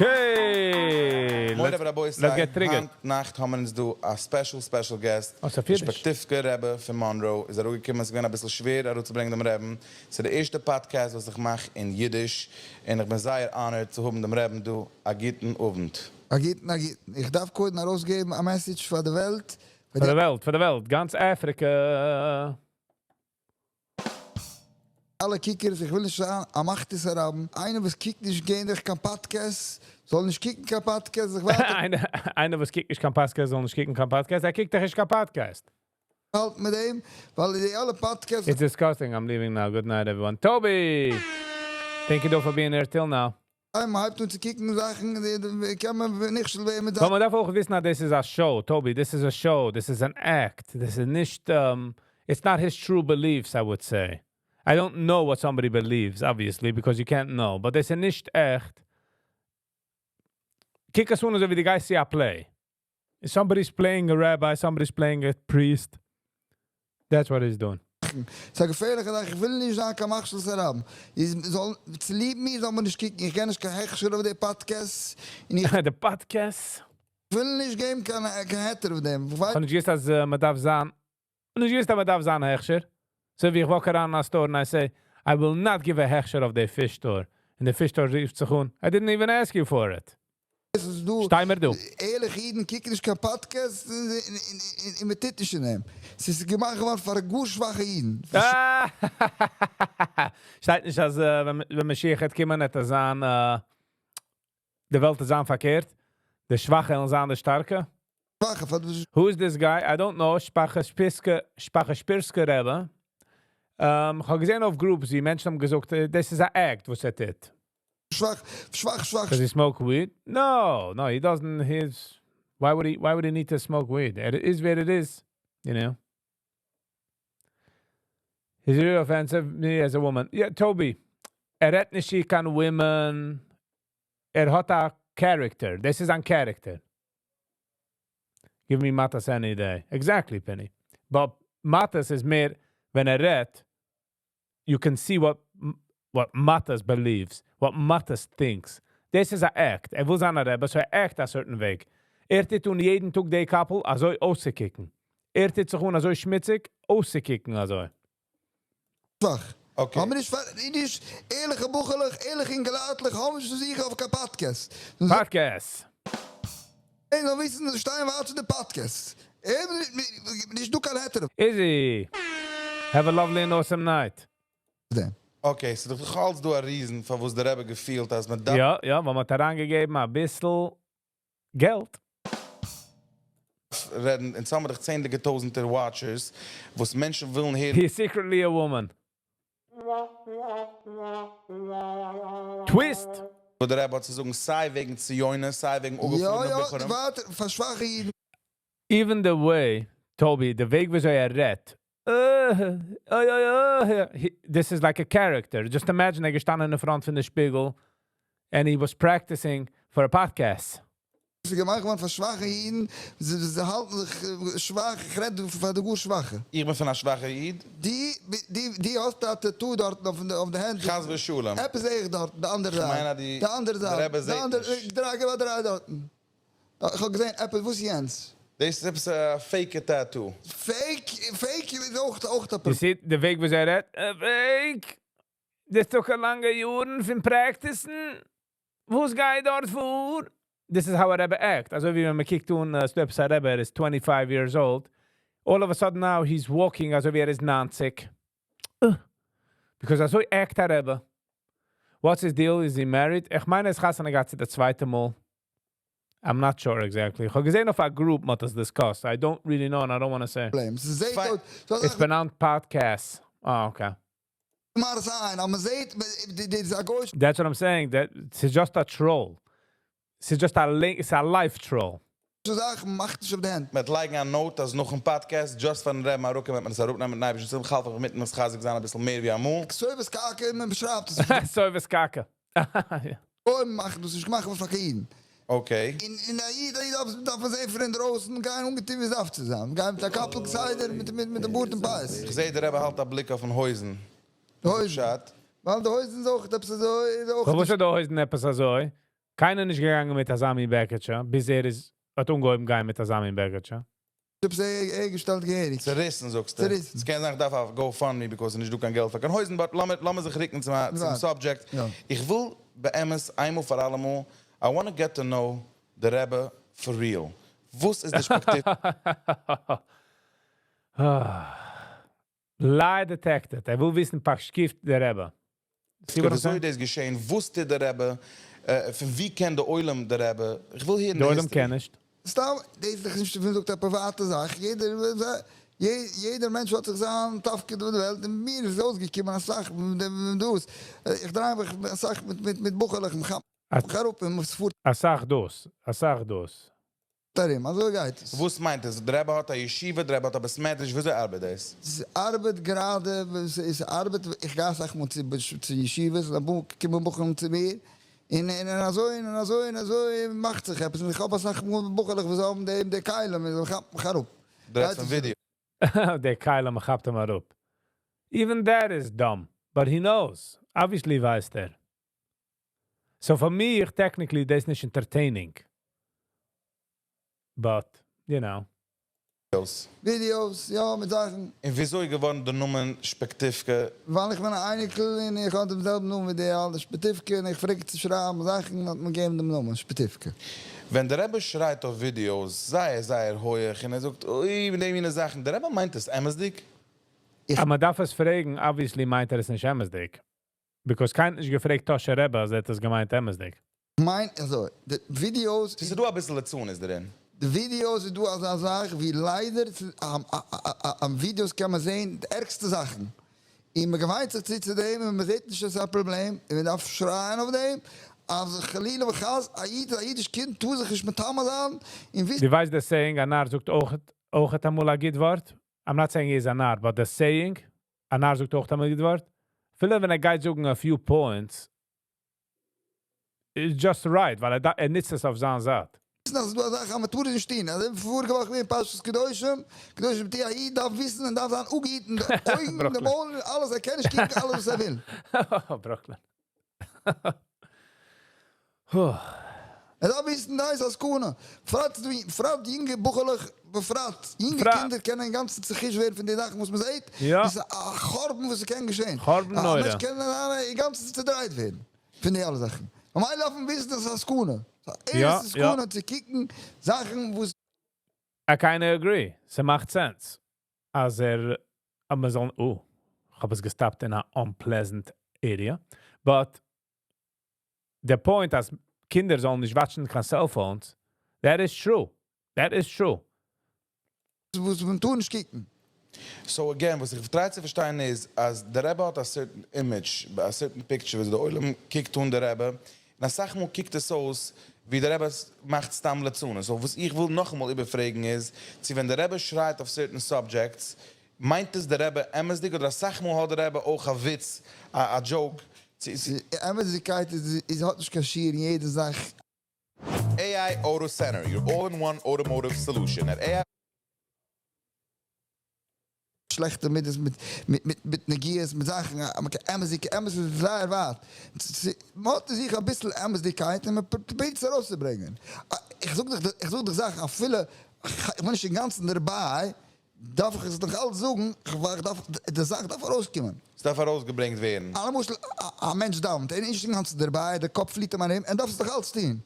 Okay, מורי let's, ורבותי, let's get triggered. היינט נאכט האבן אונז דא א special special guest. Oh, ס'איז דער פיש. שפאקטיווקער רבי פון Monroe איז אראפגעקומען. ס'איז געווען אביסל שווער אראפצוברענגען דעם רבין. ס'איז די ערשטע podcast וואס איך מאך אין אידיש. און איך בין זייער honored צו האבן דעם רבין דא. א גוטן אוונט. א גוטן, א גוטן. איך דארף קודם ארויסגעבן א message פאר די וועלט. פאר די וועלט, פאר די וועלט. גאנץ אפריקע. אלע קוקערס, איך וויל נישט זיין א מחטיא את הרבים. איינער וואס קוקט נישט גענליך קיין podcast, זאל נישט קוקן קיין podcast. איך ווייטער איינער וואס קוקט נישט קיין podcast, זאל נישט קוקן קיין podcast. ער קוקט דאך נישט קיין podcast. האלט מיט דעם, ווייל די אלע podcasts. It's disgusting. I'm leaving now. Good night, everyone. Toby! Thank you, though, for being here till now. מען הייבט אן צו קוקן זאכן, קען מען נישט לעבן מיט אבער מען דארף אויך וויסן, אז this is a show. Toby, this is a show. This is an act. This is נישט, it's not his true beliefs, I would say. I don't know what somebody believes, obviously, because you can't know. But דאס איז נישט עכט. קוק עס אן אזוי ווי די guys see a play. Somebody's playing a rabbi, somebody's playing a priest. That's what he's doing. ס'איז א געפערליכע זאך, איך וויל נישט זיין קיין מכשיל את הרבים. איך זאל, צוליב מיר זאל מען נישט קוקן, איך קען נישט קיין הכשר אויף די podcast. און איך The podcast. וויל נישט געבן קיין היתר אויף דעם. איך האב נישט געוואוסט, אז מען דארף זיין. נישט געוואוסט, אז מען דארף זיין הכשר. So ווי איך walk around in a store and I say, "I will not give a הכשר of the fish store." And the fish store רופט זיך אן, "I didn't even ask you for it." עס איז דא שטיי מיר דא. ערליכע אידן קוקן נישט קיין podcast און מען טוט נישט אין דעם. עס איז געמאכט געווארן פאר גאר שוואכע אידן. אה! שטייט נישט, אז ווען משיח וועט קומען, וועט עס זיין, די וועלט איז זיין פארקערט. די שוואכע וועלן זיין די שטארקע. שוואכע, פאר Who is this guy? I don't know. שפאכע שפיסקע, שפאכע שפירסקע רבי. איך האב געזען אויף groups, ווי מענטשן האבן געזאגט, דאס איז אן act, וואס ער טוט. שוואך, שוואך, שוואך. Does he smoke weed? No, he doesn't. He's why would he need to smoke weed? It is what it is, you know. He's really offensive me as a woman. Yeah, Toby. ער רעדט נישט קיין women. ער האט א character. This is a character. Give me Matas any day. Exactly, Penny. But Matas איז מער, ווען ער רעדט, you can see what Matas believes, what Matas thinks. This is a act. ער וויל זיין א רבי, so ער act a certain way. ער טוט אן יעדן טאג די קאפל, אזוי אויסצוקוקן. ער טוט זיך אן אזוי שמוציג, אויסצוקוקן אזוי. שוואך. Okay. האבן נישט, נישט ערליכע בחור'לעך, ערליכע אינגעלייטלעך, האבן נישט צו זיך אויף קיין podcast. Podcast. היי, נאר וויסן, שטיין ווארטן די podcast. נישט דא קיין היתר. Izzy. Have a lovely and awesome night. Okay, ס'איז דאך אלץ דא א reason פאר וואס דער רבי געפילט, אז מען דארף יא, ווייל מען האט אריינגעגעבן א ביסל געלט. רעדן, און צוזאמען דאך צענדליגע טויזנטער watchers, וואס מענטשן ווילן הערן. He's secretly a woman. Twist. וואס דער רבי האט צו זאגן, סיי וועגן ציונות, סיי וועגן יא, אפגעפארענע בחורים. ווארט, פאר שוואכע אידן. Even the way, Toby, the וועג וויאזוי ער רעדט. This is like a character. Just imagine ער געשטאנען in front פון די שפיגל and he was practicing for a podcast. ס'איז געמאכט געווארן פאר שוואכע אידן, זיי האלטן זיך שוואך, איך רעד פאר די גאר שוואכע. איך בין פון א שוואכע איד. די האסט א tattoo דארט אויף די הענט. חס ושלום. עפעס זע איך דארט, די אנדערע איך זייט. מיין, די די אנדערע דער זייט. רבי די זעט אנדערע, נישט. דריי, גיב א דריי דארט. איך האב געזען, עפעס, וואס איז יענץ? דאס איז א fake tattoo. Fake, fake איז אויך א You see, די וועג ווי ער רעדט, fake. דאס איז דאך לאנגע יארן פון practice ן. וואס גייט דארט פאר? This is how a Rebbe act. אזוי ווי ווען מען קוקט אן, ס'איז דא א רבי, ער איז 25 years old. All of a sudden now he's walking אזוי ווי ער איז 90. Because אזוי act א רבי. What's his deal? Is he married? איך מיין, ער איז חתונה געהאט די צווייטע מאל. I'm not sure exactly. איך האב געזען אויף א group מ'האט עס discussed. I don't really know and I don't want to say. פראבלעם. ס'זעט Fine. אויס, so It's pronounced podcast. Oh, okay. מאל זיין, אבער מען זעט, די די גוי'איש That's what I'm saying. That it's just a troll. It's just a link. It's a life troll. זאכן מאכט נישט אויף די הענט. מ'וועט לייגן א note, אז נאכן podcast, just פארן רבי'ן אראפקומען, וועט מען עס אראפנעמען, ניין, ביסל צום האלטן, מיט מחזק זיין א ביסל מער ווי אמאל. אזוי וואס קאקע, מען באשרייבט עס. אזוי וואס קאקע. אוי, מאכט דאס נישט געמאכט פאר קיין. Okay. אין א איד, דארף דארף מען זען פון דרויסן, גיין אנגעטון ווי עס דארף צו זיין. גיין מיט דער קאפל כסדר, מיט דעם בארד און פאות. איך זע, דער רבי האלט א בליק אויפן הויזן. די הויזן. פשט. ווייל די הויזן איז אויך, דאס איז אזוי, איז אויך וואס איז די הויזן עפעס אזוי? קיינער נישט געגאנגען מיט אזא מין בעקיטשע, ביז ער איז האט אנגעהויבן גיין מיט אזא מין בעקיטשע. האב זיי געשטעלט געהעריג. צעריסן, זאגסטו. צעריסן. עס קען זיין איך דארף א GoFundMe because נישט דא קיין געלט פאר קיין הויזן, but לאמיר זיך רוקן צום subject. איך וויל באמת איינמאל פאר אלעמאל, I want to get to know the Rebbe for real. וואס איז די שפאקטיוו? Lie detected. ער וויל וויסן פאשקיפט דער רבי. See what I'm וויאזוי saying? דאס געשען? וואס טוט דער רבי? פון ווי קען דער עולם דער רבי? איך וויל הערן דער די עולם history. קען נישט. סתם, דאס איז דאך נישט, ווי מ'זאגט, א פריוואטע זאך. יעדער מענטש האט זיך זיין תפקיד אין דער וועלט. און מיר איז אויסגעקומען א סאך מיט דעם דאס. איך דריי מיך א סאך מיט בחור'לעך, איך כאפ אראפ און עס פארט א סאך דאס, א סאך דאס. ארום, אזוי גייט עס. וואס מיינט עס? דער רבי האט א ישיבה, דער רבי האט א בית מדרש, וויאזוי ארבעט דאס? עס ארבעט גראדע, עס ארבעט, איך גיי א סאך מאל צו ישיבות, דא קומען בחורים צו מיר, און אזוי און אזוי און אזוי מאכט זיך עפעס, און איך האב א סאך מאל בחור'לעך וואס האבן די כלים, און זיי כאפן מיך אראפ. דו רעדסט פון ווידעא. די כלים כאפט אים אראפ. Even that is dumb, but he knows. Obviously ווייסט ער. So for me, technically, דאס איז נישט entertaining. But, you know. Videos, יא, מיט זאכן. און וויאזוי געווארן דער נאמען שפעקטיווקע? ווייל איך בין אן אייניקל און איך האב דעם זעלבן נאמען ווי די אלע שפעטיווקע און איך פלעג צו שרייבן זאכן, האט מען געגעבן דעם נאמען שפעטיווקע. ווען דער רבי שרייט אויף videos, זייער זייער הויך און ער זאגט, אוי, מיט דעם מינע זאכן, דער רבי מיינט עס אמת'דיג? אבער מען דארף עס פרעגן, obviously מיינט ער עס נישט אמת'דיג. Because קיינער האט נישט געפרעגט טאהשער רבי, אז ער האט עס געמיינט אמת'דיג. מיין, אזוי, די videos ס'איז דא א ביסל ליצנות דערין. די videos איז דא אזא זאך ווי ליידער, אויף videos קען מען זען די ערגסטע זאכן. און מען געוויינט זיך צו צו דעם און מען זעט נישט אז ס'איז א פראבלעם, און מען דארף שרייען אויף דעם, אז חלילה וחס, א איד, א אידיש קינד טאר זיך נישט מטמא זיין, און וויסן דו ווייסט די saying, א נאר זאגט אויך אמאל א גוט ווארט? I'm not saying he's a נאר, but the saying, א נאר זאגט אויך אמאל א גוט ווארט? אפילו ווען ער גייט זאגן a few points, it's just right, ווייל ער נוצט עס אויף זיין זייט. אז דא א זאך אז מען טאר נישט טון. אזוי ווי פאריגע וואך געווען פרשת קדושים, קדושים תהיו, א איד דארף וויסן און דארף זיין אפגעהיטן, די אויגן, די מויל, אלעס, ער קען נישט קוקן אלעס וואס ער וויל. Brooklyn. ער דארף וויסן, דא איז א סכנה. בפרט יונגע בחור'לעך, בפרט יונגע קינדער קענען אינגאנצן צעחושט ווערן פון די זאכן וואס מען זעט. דאס איז א חורבן וואס ס'קען געשען. חורבן א נורא. מענטש קען אינגאנצן צעדרייט ווערן פון די אלע זאכן. ממילא דארף מען וויסן אז ס'איז א סכנה. ס'איז א ערנסטע סכנה צו קוקן זאכן וואס I kinda agree. ס'מאכט sense. אז ער, אז מען זאל, oh, איך האב עס געסטאפט אין א unpleasant area. But the point אז קינדער זאלן נישט watchן קיין cell phones, that is true. That is true. וואס מען טאר נישט קוקן. So again, וואס איך try צו פארשטיין איז, אז דער רבי האט א certain image, א certain picture, וואס דער עולם קוקט אן דער רבי, און א סאך מאל קוקט עס אויס, ווי דער רבי מאכט סתם ליצנות. So וואס איך וויל נאכאמאל איבערפרעגן איז, צו ווען דער רבי שרייט אויף certain subjects, מיינט עס דער רבי אמת'דיג, אדער א סאך מאל האט דער רבי אויך א וויץ, א joke? אמת'דיגקייט איז האט נישט קיין שיעור אין יעדע זאך. AI Auto Center, your all-in-one automotive solution. At AI שלעכטע מידות מיט נגיעות, מיט זאכן, אמת'דיג, אמת איז זייער ווייט. מען האט אין זיך אביסל אמת'דיגקייט און מען פרובירט עס ארויסצוברענגען. איך זאג דיך זאכן, אפילו איך בין נישט אינגאנצן דערביי, דארף איך עס נאך אלץ זאגן, ווייל איך דארף, די זאך דארף ארויסקומען. עס דארף ארויסגעברענגט ווערן. למשל, א מענטש דאווענט, ער איז נישט אינגאנצן דערביי, דער קאפ פליט אים ארום, ער דארף עס נאך אלץ טון.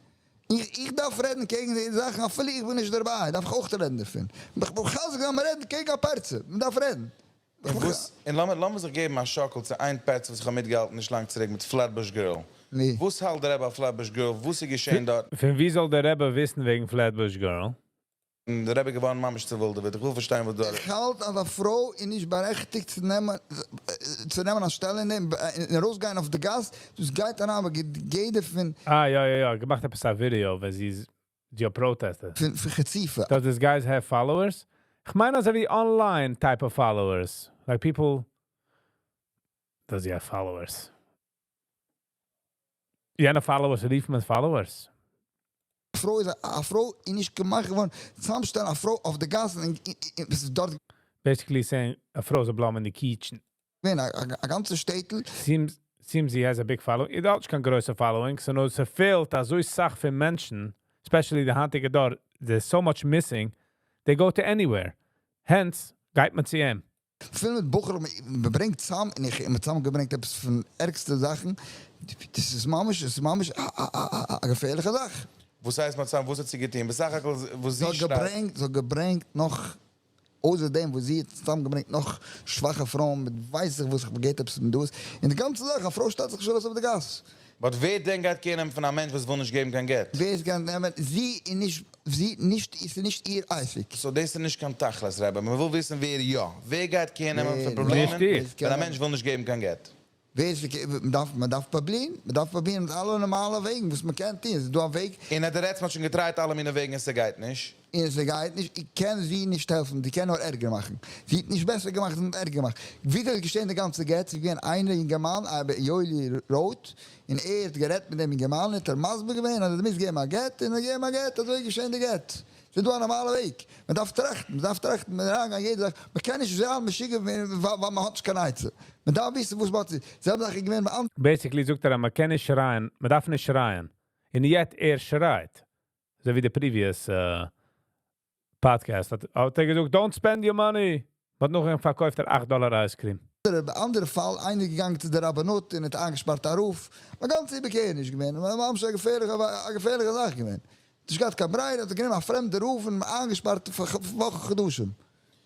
איך דארף רעדן קעגן די זאכן, אפילו איך בין נישט דערביי, דארף איך אויך רעדן דערפון. איך בין חזק אז מען רעדט קעגן א פרצה, מען דארף רעדן. און וואס, און לאמיר זיך געבן א שאקל צו איין פרצה וואס איך האב מיטגעהאלטן נישט לאנג צוריק מיט Flatbush Girl. ני. וואס האלט דער רבי אויף Flatbush Girl? וואס איז געשען דארט? פון ווי זאל דער רבי וויסן וועגן Flatbush Girl? און דער רבי געווארן ממש צעווילדעוועט. איך וויל פארשטיין וואס דארט. איך האלט אז א פרוי איז נישט בארעכטיגט צו נעמען א שטעלע אין דעם, און ארויסגיין אויף די גאס, דאס גייט אריין בגדר פון אה, יא, יא, יא, געמאכט עפעס א ווידעא, ווען זי איז די protester. פון חציפה. Does this guys have followers? איך מיין אזוי ווי online type of followers. Like people. Does he have followers? יענע followers רופט מען followers. א פרוי איז נישט געמאכט געווארן, צוזאמשטעלן א פרוי אויף די גאס און עס איז דארט Basically saying, א פרוי זאל בלייבן אין די kitchen. געווען א גאנצע שטעטל. Seems Seems he has a big following. ער האט נישט קיין גרויסע following, so נאר ס'פעלט אזוי סאך פון מענטשן, especially די היינטיגע דור, there's so much missing, they go to anywhere. Hence, גייט מען צו אים. פול מיט בחורים, מען ברענגט צאם, און איך האב צוזאמגעברענגט עפעס פון ערגסטע זאכן, דאס איז ממש, עס איז ממש א געפערליכע זאך. וואס הייסט מ'האט צוזאם, וואס האט זי געטון? בסך הכל וואס זי זי האט שרייבט. געברענגט, זי האט געברענגט נאך, אויסער דעם וואס זי האט צוזאמגעברענגט נאך שוואכע פרויען מיט ווייס איך וואס, איך באגעט עפעס מיט דאס, און די גאנצע זאך, א פרוי שטעלט זיך נישט ארויס אויף די גאס. But ווער דען גייט קעיר נעמען פון א מענטש וואס וויל נישט געבן קיין גט? ווער עס גייט נעמען, זי איז נישט, זי נישט, עס איז נישט איר עסק. So דאס איז נישט קיין תכלית, רבי. מען וויל וויסן ווער יא. ווער גייט קעיר נעמען פון ווער פראבלעמען נישט איך. ווען א מענטש וויל נישט געבן קיין גט? ווער עס מען דארף פרובירן, מען דארף פרובירן מיט אלע נארמאלע וועגן, וואס מען קען טון. עס איז דא א וועג. און אז דו רעדסט, מ'האט שוין געטרייט אלע מיני וועגן, עס גייט נישט. און עס גייט נישט, איך קען זי נישט העלפן, זי קען נאר ערגער מאכן. זי האט נישט בעסער געמאכט, זי האט ערגער געמאכט. ווידער איז געשען די גאנצע גט, ס'איז געווען איינער אינגערמאן, אבער יואלי רוט, און ער האט גערעדט מיט דעם אינגערמאן, האט ער מסביר געווען, אז ער מוז געבן א גט, און ער געבן א גט, אזוי איז געשען די גט. ס'איז דא א נארמאלע וועג. מען דארף טראכטן, מען דארף טראכטן, מען אריינגיין יעדע זאך. מען קען נישט זיין משוגע, ווייל מען האט נישט קיין עצה. מען דארף וויסן וואס מען האט. זעלבע זאך איז געווען ביי אנדערע. Basically זאגט ער, מען קען נישט שרייען, מען דארף נישט שרייען. און יעצט ער שרייט. אזוי ווי די previous podcast האט ער געזאגט, "Don't spend your money." But נאכדעם פארקויפט ער 8 דאלאר ice cream. אנדערע פאל, איינער געגאנגען צו דער רבנות און האט איינגעשפארט א רב. א גאנצע איבערקערעניש געווען. ממש א געפערליכע זאך געווען. נישט געהאט קיין ברירה, האט ער גענומען א פרעמדע רב און איינגעשפארט פאר וואכן, חדשים.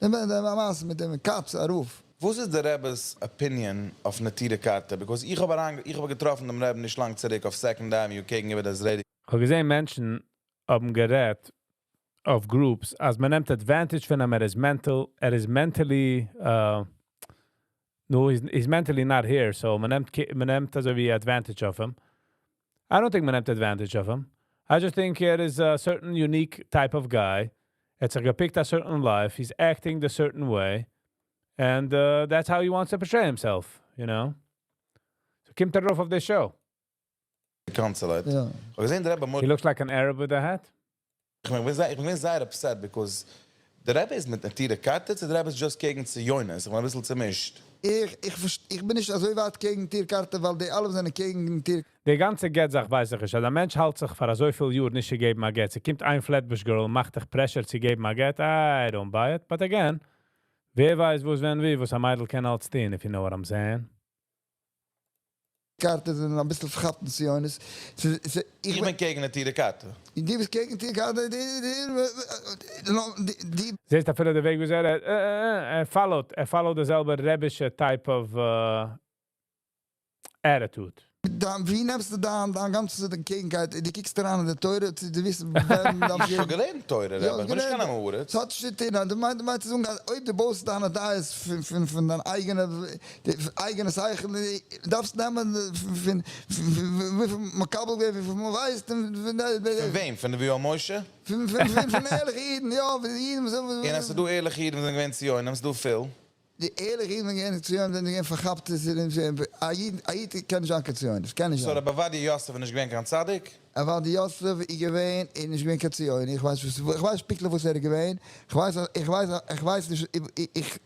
דער מעשה מיט דעם קאץ, א רב. וואס איז דער רבי'ס opinion אויף נטורי קרתא? Because איך האב געטראפן דעם רבי נישט לאנג צוריק אויף Second Avenue קעגן איבער דאס רעדי. איך האב געזען מענטשן האבן גערעדט אויף groups, אז מען נעמט advantage פון אים, ער איז mentally, no, he's mentally not here, so מען נעמט אזוי ווי advantage of him. I don't think מען נעמט advantage of him. I just think ער is a certain unique type of guy. ער האט זיך געפיקט a certain life, he's acting the certain way, and that's how he wants to portray himself. So קומט ער ארויף אויף the show. Consulate. יא. איך האב געזען דער רבי He looks like an Arab with a hat. איך בין זייער upset because דער רבי איז מיט נטורי קרתא, צו דער רבי איז just קעגן ציונות. איך בין א ביסל צעמישט. איך בין נישט אזוי ווייט קעגן נטורי קרתא, ווייל די אלע זענען קעגן נטורי די גאנצע גט זאך ווייס איך נישט. אז דער מענטש האלט זיך פאר אזוי פיל יאר נישט געגעבן א גט. ס'קומט איין Flatbush girl און מאכט דיך pressure צו געבן א גט. I don't buy it. But again, ווער ווייסט וואס ווען ווי, וואס א מיידל קען אלץ טון, if you know what I'm saying. קרתא זענען א ביסל פארכאפט אין ציונות. איך בין קעגן נטורי קרתא. דו ביסט קעגן נטורי קרתא, די זעסט אפילו דער וועג, ווי ער followed די זעלבע רבישע type of attitude. דאן, ווי נעמסטו דיין גאנצע קעגנקייט? דו קוקסט אריין אין די תורה, צו דו ווייסט, ווען מען דארף איך האב געבן. געלערנט תורה, יא, רבי. איך בין נישט קיין געלערנט. עם הארץ. ס'האט נישט צו טון, דו מיינסט צו זאגן, אז אויב דו בויסט דיינע דעות פון דיין אייגענע שכל, דו דארפסט נעמען פון וויפיל מקבל געווען, וויפיל מען ווייסט, און פון וועם? פון די ויואל משה? פון ערליכע אידן, יא, פון אידן, וואס און אז דא ערליכע אידן זענען געווען ציונים, ס'דא פיל. די ערליכע אידן זענען געווען ציונים, זענען געווען פארכאפט, א איד קען נישט זיין קיין ציוני, דאס קען נישט So זיין. רבי עובדיה יוסף איז נישט געווען קיין צדיק? עובדיה יוסף איז געווען, איז נישט געווען קיין ציוני. איך ווייס פונקטליך וואס ער איז געווען. איך ווייס נישט, איך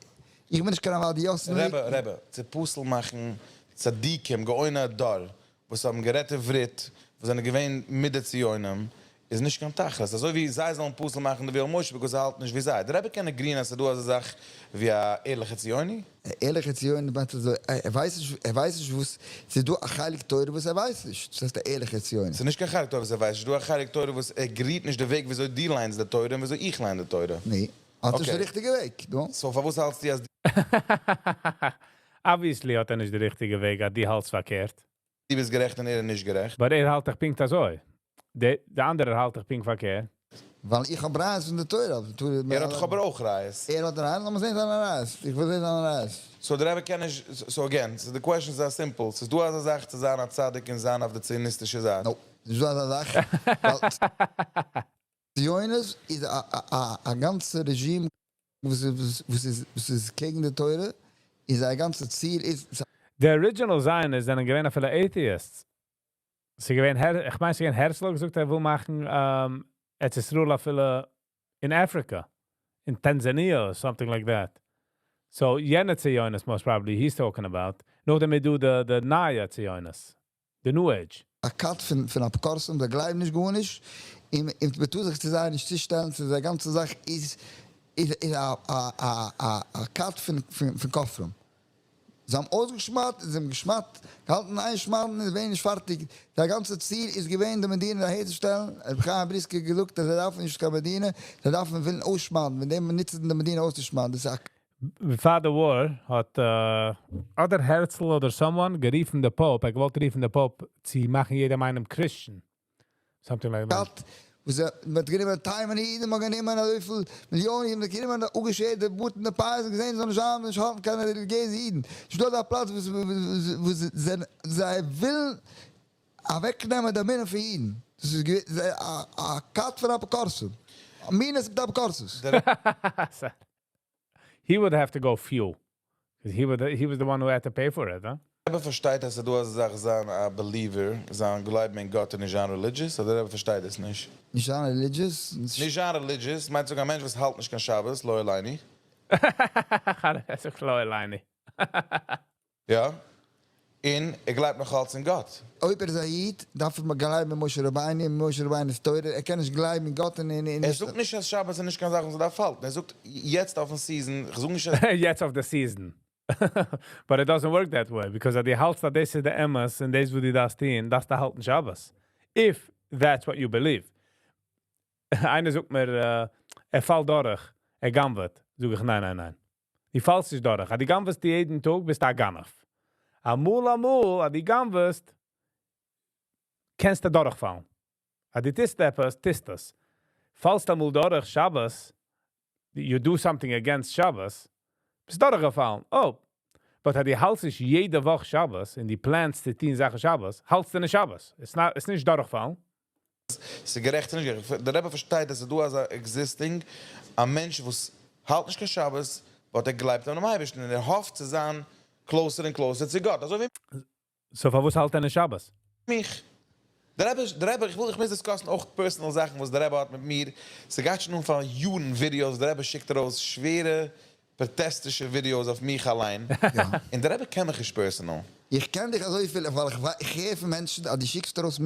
בין נישט קיין עובדיה יוסף. רבי, רבי, צו פסול מאכן צדיקים, גאוני הדור, וואס האבן גערעדט עברית, וואס זענען געווען מיט די ציונים, איז נישט קיין תכלית. אזוי ווי זיי זאלן פסול מאכן די ויואל משה, because זיי האלטן נישט ווי זיי. דער רבי קען agree ען, אז ס'דא אזא זאך ווי א ערליכע ציוני? ערליכע ציוני, מיינט אזוי, ער ווייסט נישט וואס, ס'איז דא א חלק תורה וואס ער ווייסט נישט. דאס הייסט א ערליכע ציוני. ס'איז נישט קיין חלק תורה וואס ער ווייסט נישט. דא א חלק תורה וואס ער agreed נישט די וועג וויאזוי דו ליינסט די תורה און וויאזוי איך ליין די תורה. ניין, האט דאס Okay. די ריכטיגע וועג, דו? So, פארוואס האלטסטו אז Obviously האט ער נישט די ריכטיגע וועג, אז דו האלטסט פארקערט. דו ביסט גערעכט און ער איז נישט גערעכט? But ער האלט דאך פונקט אזוי. דער אנדערער האלט דאך פונקט פארקערט. ווייל איך האב ראיות פון די תורה. די תורה ער האט דאך אבער אויך ראיות. ער האט ראיות, לאמיר זען זיינע ראיות. איך וויל זען זיינע ראיות. So דער רבי קען נישט, so again, so the questions are simple. ס'איז דא אזא זאך צו זיין א צדיק און זיין אויף די ציוניסטישע זייט? No, נישט דא אזא זאך. ווייל ציונות איז א גאנצע רעזשים וואס איז קעגן די תורה, איז א גאנצע ציל איז The original Zionists זענען געווען אפילו atheists. זיי געווען, איך מיין, זיי געווען הרצל האט געזאגט, ער וויל מאכן ארץ ישראל אפילו in Africa, in Tanzania or something like that. So יענע ציונות most probably he's talking about. נאכדעם איז דא די די נייע ציונות. The New Age. א כת פון אפיקורסים, זיי גלייבן נישט גארנישט, און מען טאר זיך צו זיי נישט צושטעלן, צו זייער גאנצע זאך איז איז א א א א כת פון כופרים. זיי האבן אויסגעשמד'ט און זיי האבן געשמד'ט, געהאלטן איין שמד'ן און געווען נישט פארטיג, זייער גאנצע ציל איז געווען די מדינה אהערצושטעלן, רבי חיים בריסקער האט געזאגט אז זיי דארפן נישט קיין מדינה, זיי דארפן ווילן אויסשמד'ן, וועגן דעם נוצן די מדינה אויסצושמד'ן, דאס איז א Before the war האט אדער Herzl אדער someone גערופן די Pope, ער געוואלט רופן די Pope צו מאכן יעדעם איינעם Christian. Something like that. כת, וואס מען האט גענומען תימן'ע אידן, מען האט גענומען אזויפיל מיליאנען אידן, מען האט גענומען אפגעשערט די בארד און די פאות און געזען זיי זאלן נישט זיין, נישט האלטן קיין רעליגיעזע אידן. נישט דא אזא פלאץ וואס זיי ווילן אוועקנעמען די אמונה פון אידן. דאס איז געווען א כת פון אפיקורסים. מינות מיט אפיקורסות. He would have to go few. Because he was the one who had to pay for it, huh? רבי פארשטייט אז ס'איז דא אזא זאך זיין א believer, זיין גלייבן אין גאט און נישט זיין religious, אדער רבי פארשטייט דאס נישט? נישט זיין religious? נישט זיין religious מיינט זאגן א מענטש וואס האלט נישט קיין שבת, לא עליני. לא עליני. יא, און ער גלייבט נאך אלץ אין גאט. אויב ער איז א איד, דארף ער גלייבן אין משה רבינו און משה רבינו'ס תורה, ער קען נישט גלייבן אין גאט און ער זאגט נישט אז שבת איז נישט קיין זאך וואס מ'דארף האלטן, ער זאגט יעצט אויפן season, איך זאג נישט אז. יעצט אויף די season. But it doesn't work that way, because אז דו האלטסט אז דאס איז די אמת און דאס וואס דו דארפסט טון, דארפסטו האלטן שבת. If that's what you believe. איינער זאגט מיר, ער פאלט דורך, ער גנב'עט. זאג איך, ניין, ניין, ניין. דו פאלסט נישט דורך. אז דו גנב'עסט יעדן טאג, ביסטו א גנב. אמאל אמאל, אז דו גנב'עסט, קענסטו דורכפאלן. אז דו טוסט עפעס, טוסט עס. פאלסט אמאל דורך שבת, you do something against שבת, ביסט דורכגעפאלן. Oh. But אז דו האלטסט נישט יעדע וואך שבת, און דו plan סט צו טון זאכן שבת, האלטסטו נישט שבת. It's not, it's נישט דורכפאלן. ס'איז גערעכט און נישט גערעכט. דער רבי פארשטייט אז ס'איז דא אזא existing א מענטש וואס האלט נישט קיין שבת, but ער גלייבט אינעם אייבערשטן און ער האפט צו זיין closer און closer צו גאט, אזוי ווי. So פארוואס האלט ער נישט שבת? מיך. דער רבי, דער רבי, איך וויל, איך מוז discuss ן אויך personal זאכן וואס דער רבי האט מיט מיר, ס'גייט שוין אן פאר יארן videos, דער רבי שיקט ארויס שווערע פראטעסטישע videos אויף מיך אליין, און דער רבי קען מיך נישט personal. איך קען דיך אזויפיל ווייל איך הער פון מענטשן אז דו שיקסט ארויס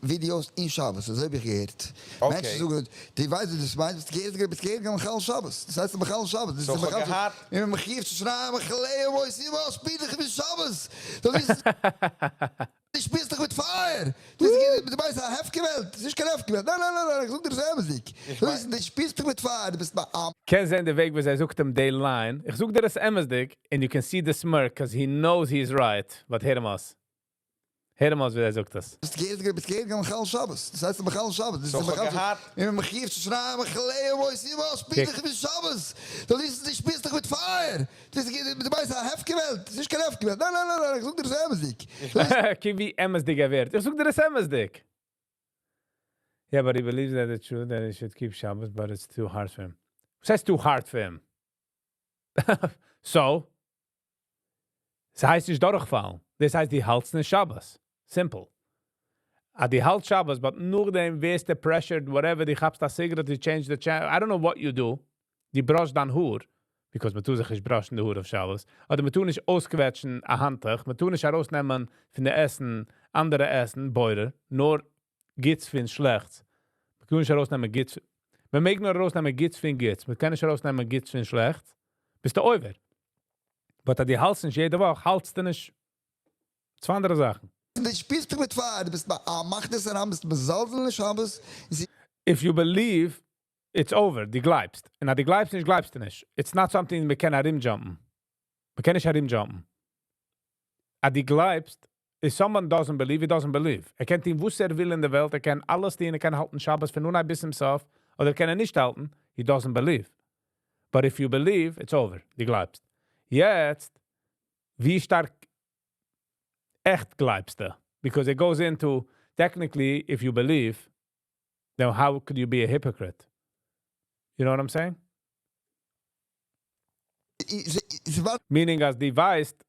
videos אין שבת, אזוי האב איך געהערט. מענטשן זאגן, דו ווייסט וואס דאס מיינט? ביסט געהערט ביסט געהערט געווארן מחלל שבת. דאס הייסט מחלל שבת. דאס איז מחלל שבת. און מען מחויב צו שרייען מחלליה מוסיף אויס שפיל דיך מיט שבת. דאס איז דו שפילסט דיך מיט פייער. דאס איז דו ווייסט א הפקר וועלט. דאס איז נישט קיין הפקר וועלט. ניין ניין ניין ניין איך זאג דיר עס אמת'דיג. דאס איז דו שפילסט דיך מיט פייער. דו ביסט א. קענסט זען די וועג ווי אזוי ער זאגט אים די line, איך זאג דיר עס אמת'דיג, and you can see the smirk, 'cause he knows he is right, but הער אים אויס. הער אים אויס ווי ער זאגט עס. ביסט געהערט ביסט געהערט געווארן מחלל שבת. דאס הייסט מחלל שבת. דאס איז מחלל שבת. און מען מחויב צו שרייען מחלליה מוסיף אויס שפיל דיך מיט שבת. דאס איז דו שפילסט דיך מיט פייער. דאס איז דו ווייסט א הפקר וועלט. דאס איז נישט קיין הפקר וועלט. ניין ניין ניין ניין איך זאג דיר עס אמת'דיג. קוק ווי אמת'דיג ער ווערט. איך זאג דיר עס אמת'דיג. Yeah, but he believes that it's true that he should keep Shabbos, but it's too hard for him. וואס הייסט too hard for him? So? ס'הייסט נישט דורכפאלן. דאס הייסט, דו האלטסט נישט שבת. Simple. אז דו האלטסט שבת, but נאכדעם ווערסטו pressured, whatever, דו כאפסט א cigarette, דו change the channel, I don't know what you do. דו brush סט דיין האר, because מען טאר זיך נישט brush ן די האר אויף שבת. אדער מען טאר נישט אויסקוועטשן א האנטוך, מען טאר נישט ארויסנעמען פון די עסן, אנדערע עסן, בורר, נאר גוטס פון שלעכטס. מען קען נישט ארויסנעמען גוטס, מען מעג נאר ארויסנעמען גוטס פון גוטס, מען קען נישט ארויסנעמען גוטס פון שלעכטס. ביסטו עובר. But אז דו האלטסט נישט יעדע וואך, האלטסטו נישט צוויי אנדערע זאכן. דו שפילסט דיך מיט פייער, דו ביסט א מכניס אריין, ביסט מזלזל אין שבת. If you believe, it's over, דו גלייבסט. און אז דו גלייבסט נישט, גלייבסטו נישט. It's not something מען קען ארומ jump ן. מען קען נישט ארומ jump ן. אז דו גלייבסט, if someone doesn't believe, he doesn't believe. ער קען טון וואס ער וויל אין דער וועלט, ער קען אלעס טון, ער קען האלטן שבת פון אנהייב ביז צום סוף, אדער קען ער נישט האלטן, he doesn't believe. But if you believe, it's over. דו גלייבסט. יעצט, ווי שטארק עכט גלייבסטו? Because it goes into, technically, if you believe, then how could you be a hypocrite? You know what I'm saying? Meaning אז דו ווייסט,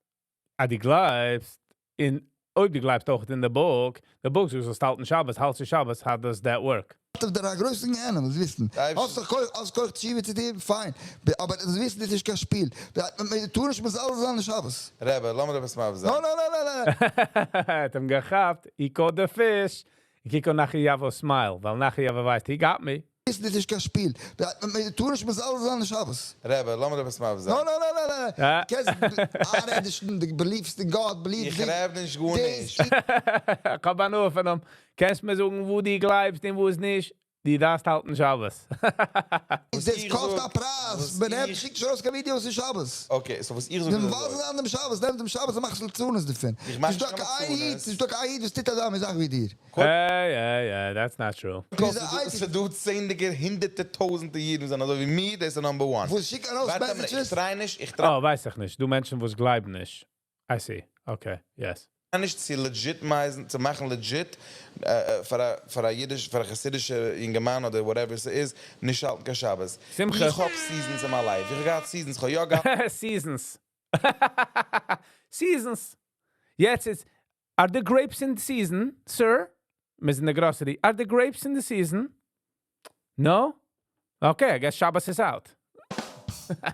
אז דו גלייבסט, אין, אויב דו גלייבסט אויך אין the book, the book זאגט זאלסט האלטן שבת, האלטסטו שבת, how does that work? אויף דער גרויסן גיהנום, דאס וויסן. האסט דאך כח, האסט כח תשובה צו טון, פיין. אבער דאס וויסן דאס איז נישט קיין שפיל. מ'טאר נישט מזלזל זיין אין שבת. רבי, לאמיר עפעס מסביר זיין. No, no, no, no, no. ער האט אים געכאפט, he caught the fish. איך קוק אן Nachi Yavo smile, ווייל Nachi Yavo ווייסט, he got me. דאס איז נישט קיין שפיל. מ'טאר נישט מזלזל זיין אין שבת. רבי, לאמיר עפעס מסביר זיין. No, no, no, no, no. קענסט איינרעדן, דו believe סט אין גאט, believe איך רעד נישט גארנישט. איך האב הנאה פון אים. קענסט מיר זאגן, וואו דו גלייבסט און וואו עס נישט? דו דארפסט האלטן שבת. דאס קאסט א פרייז. מען נעמט, שיקט נישט ארויס קיין videos אין שבת. Okay, so וואס איך זאג דעם איז וואס אזוי. איז אן דעם שבת, נעם דעם שבת און מאך ליצנות דערפון. איך מאך ס'איז נישט דא קיין קיין איד, ליצנות. ס'איז דא קיין איד, וואס טוט אזא זאך ווי דיר. Hey, hey, hey, that's not true. ס'איז דא צענדליגער, הונדערטער, טויזנטער אידן וואס זענען אזוי ווי מיר, דאס איז number one. וואס שיקן ארויס ווארט א מינוט, איך messages? try נישט, איך try Oh, ווייס איך נישט. דא מענטשן, וואס גלייבן נישט. I see. Okay, yes. נישט צו legitimize ן, צו מאכן legit פאר א אידיש, פאר א חסידישע יונגערמאן אדער whatever עס איז, נישט האלטן קיין שבת. שמחה. איך האב seasons in my life. איך האב געהאט seasons, איך האב יא געהאט Seasons. Seasons. יעצט איז, are the grapes in season, sir? מ'איז in the grocery. Are the grapes in the season? No? Okay, I guess Shabbos is out.